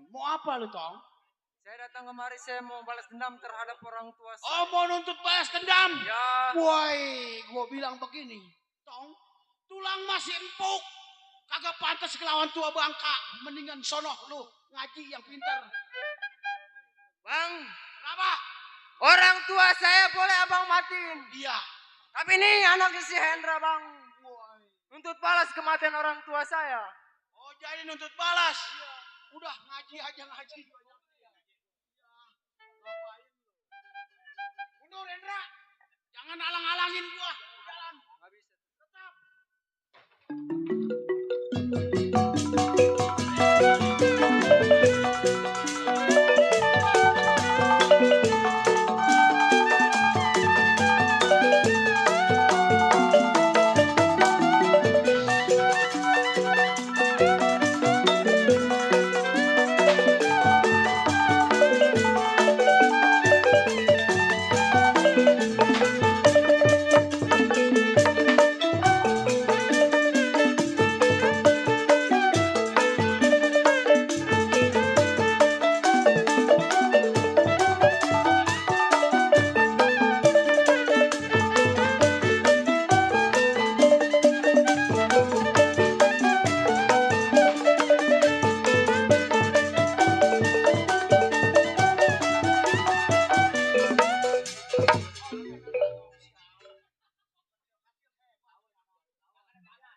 Mau apa lu, Tong? Saya datang kemari, saya mau balas dendam terhadap orang tua saya. Oh, mau nuntut balas dendam? Ya. Woi, gua bilang begini. Tong, tulang masih empuk. Kagak pantas kelawan tua bangka. Mendingan sono lu ngaji yang pintar. Bang. Kenapa? Orang tua saya boleh abang matiin. Iya. Tapi ini anaknya si Hendra, Bang. Nuntut balas kematian orang tua saya. Oh, jadi nuntut balas? Iya. Udah, ngaji aja ngaji. Mundur, Hendra. Jangan alang-alangin gua. Jalan. Nggak bisa. Tetap.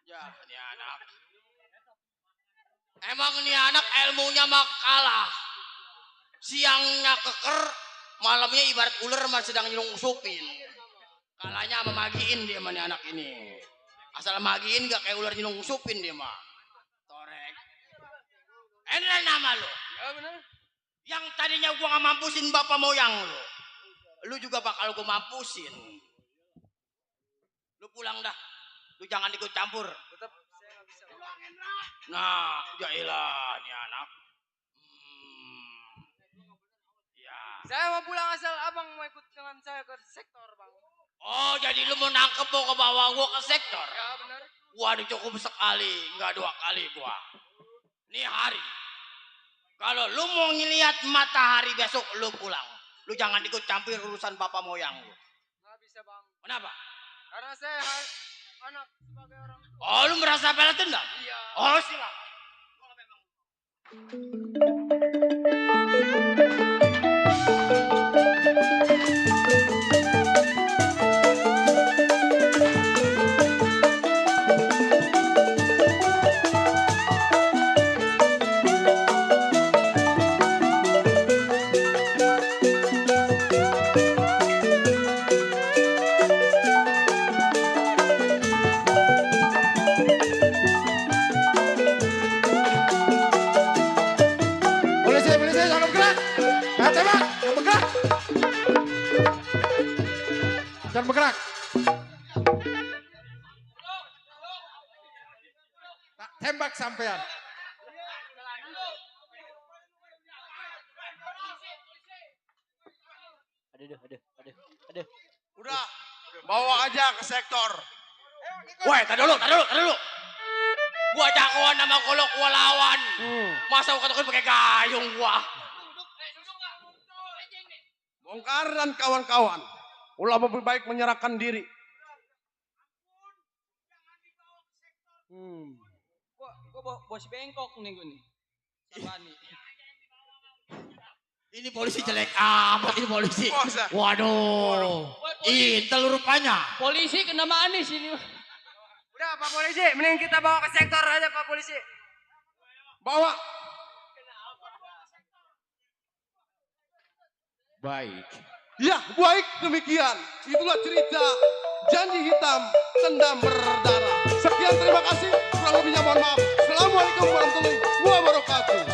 Ya, ini anak. Emang ini anak ilmunya mah kalah. Siangnya keker, malamnya ibarat ular masih sedang nyungsupin. Kalahnya sama magiin dia mah nih anak ini. Asal magiin gak kayak ular nyungsupin dia mah. Torek. Enak nama lo. Ya bener. Yang tadinya gua gak mampusin bapak moyang lo. Lu juga bakal gua mampusin. Lu pulang dah. Lu jangan ikut campur. Tetap saya nggak bisa. Pulang, Hendra. Nah, jailah nih anak. Ya. Saya mau pulang asal abang mau ikut dengan saya ke sektor, Bang. Oh, jadi lu mau nangkep mau ke bawah gua ke sektor? Ya benar. Waduh, cukup sekali, nggak 2 kali gua. Nih hari. Kalau lu mau ngeliat matahari besok lu pulang. Lu jangan ikut campur urusan bapak moyang lu. Nggak bisa, Bang. Kenapa? Karena saya anak sebagai orang tua. Oh, lu merasa balas dendam? Iya. Oh, silakan. bergerak. Tak tembak sampean. Aduh. Udah, bawa aja ke sektor. Woi, tar dulu. Gua jagoan sama kolok gua lawan. Masa gua katakan pakai gayung gua. Bongkar dan kawan-kawan. Ulah lebih baik menyerahkan diri. Gua bos bengkok nih gue nih. Sabani. Ini polisi jelek amat ini polisi. Waduh. Intel rupanya. Polisi kena manis ini. Udah Pak Polisi, mending kita bawa ke sektor aja Pak Polisi. Bawa. Baik. Ya, baik demikian. Itulah cerita Janji Hitam Dendam Berdarah. Sekian, terima kasih. Kurang lebihnya mohon maaf. Assalamualaikum warahmatullahi wabarakatuh.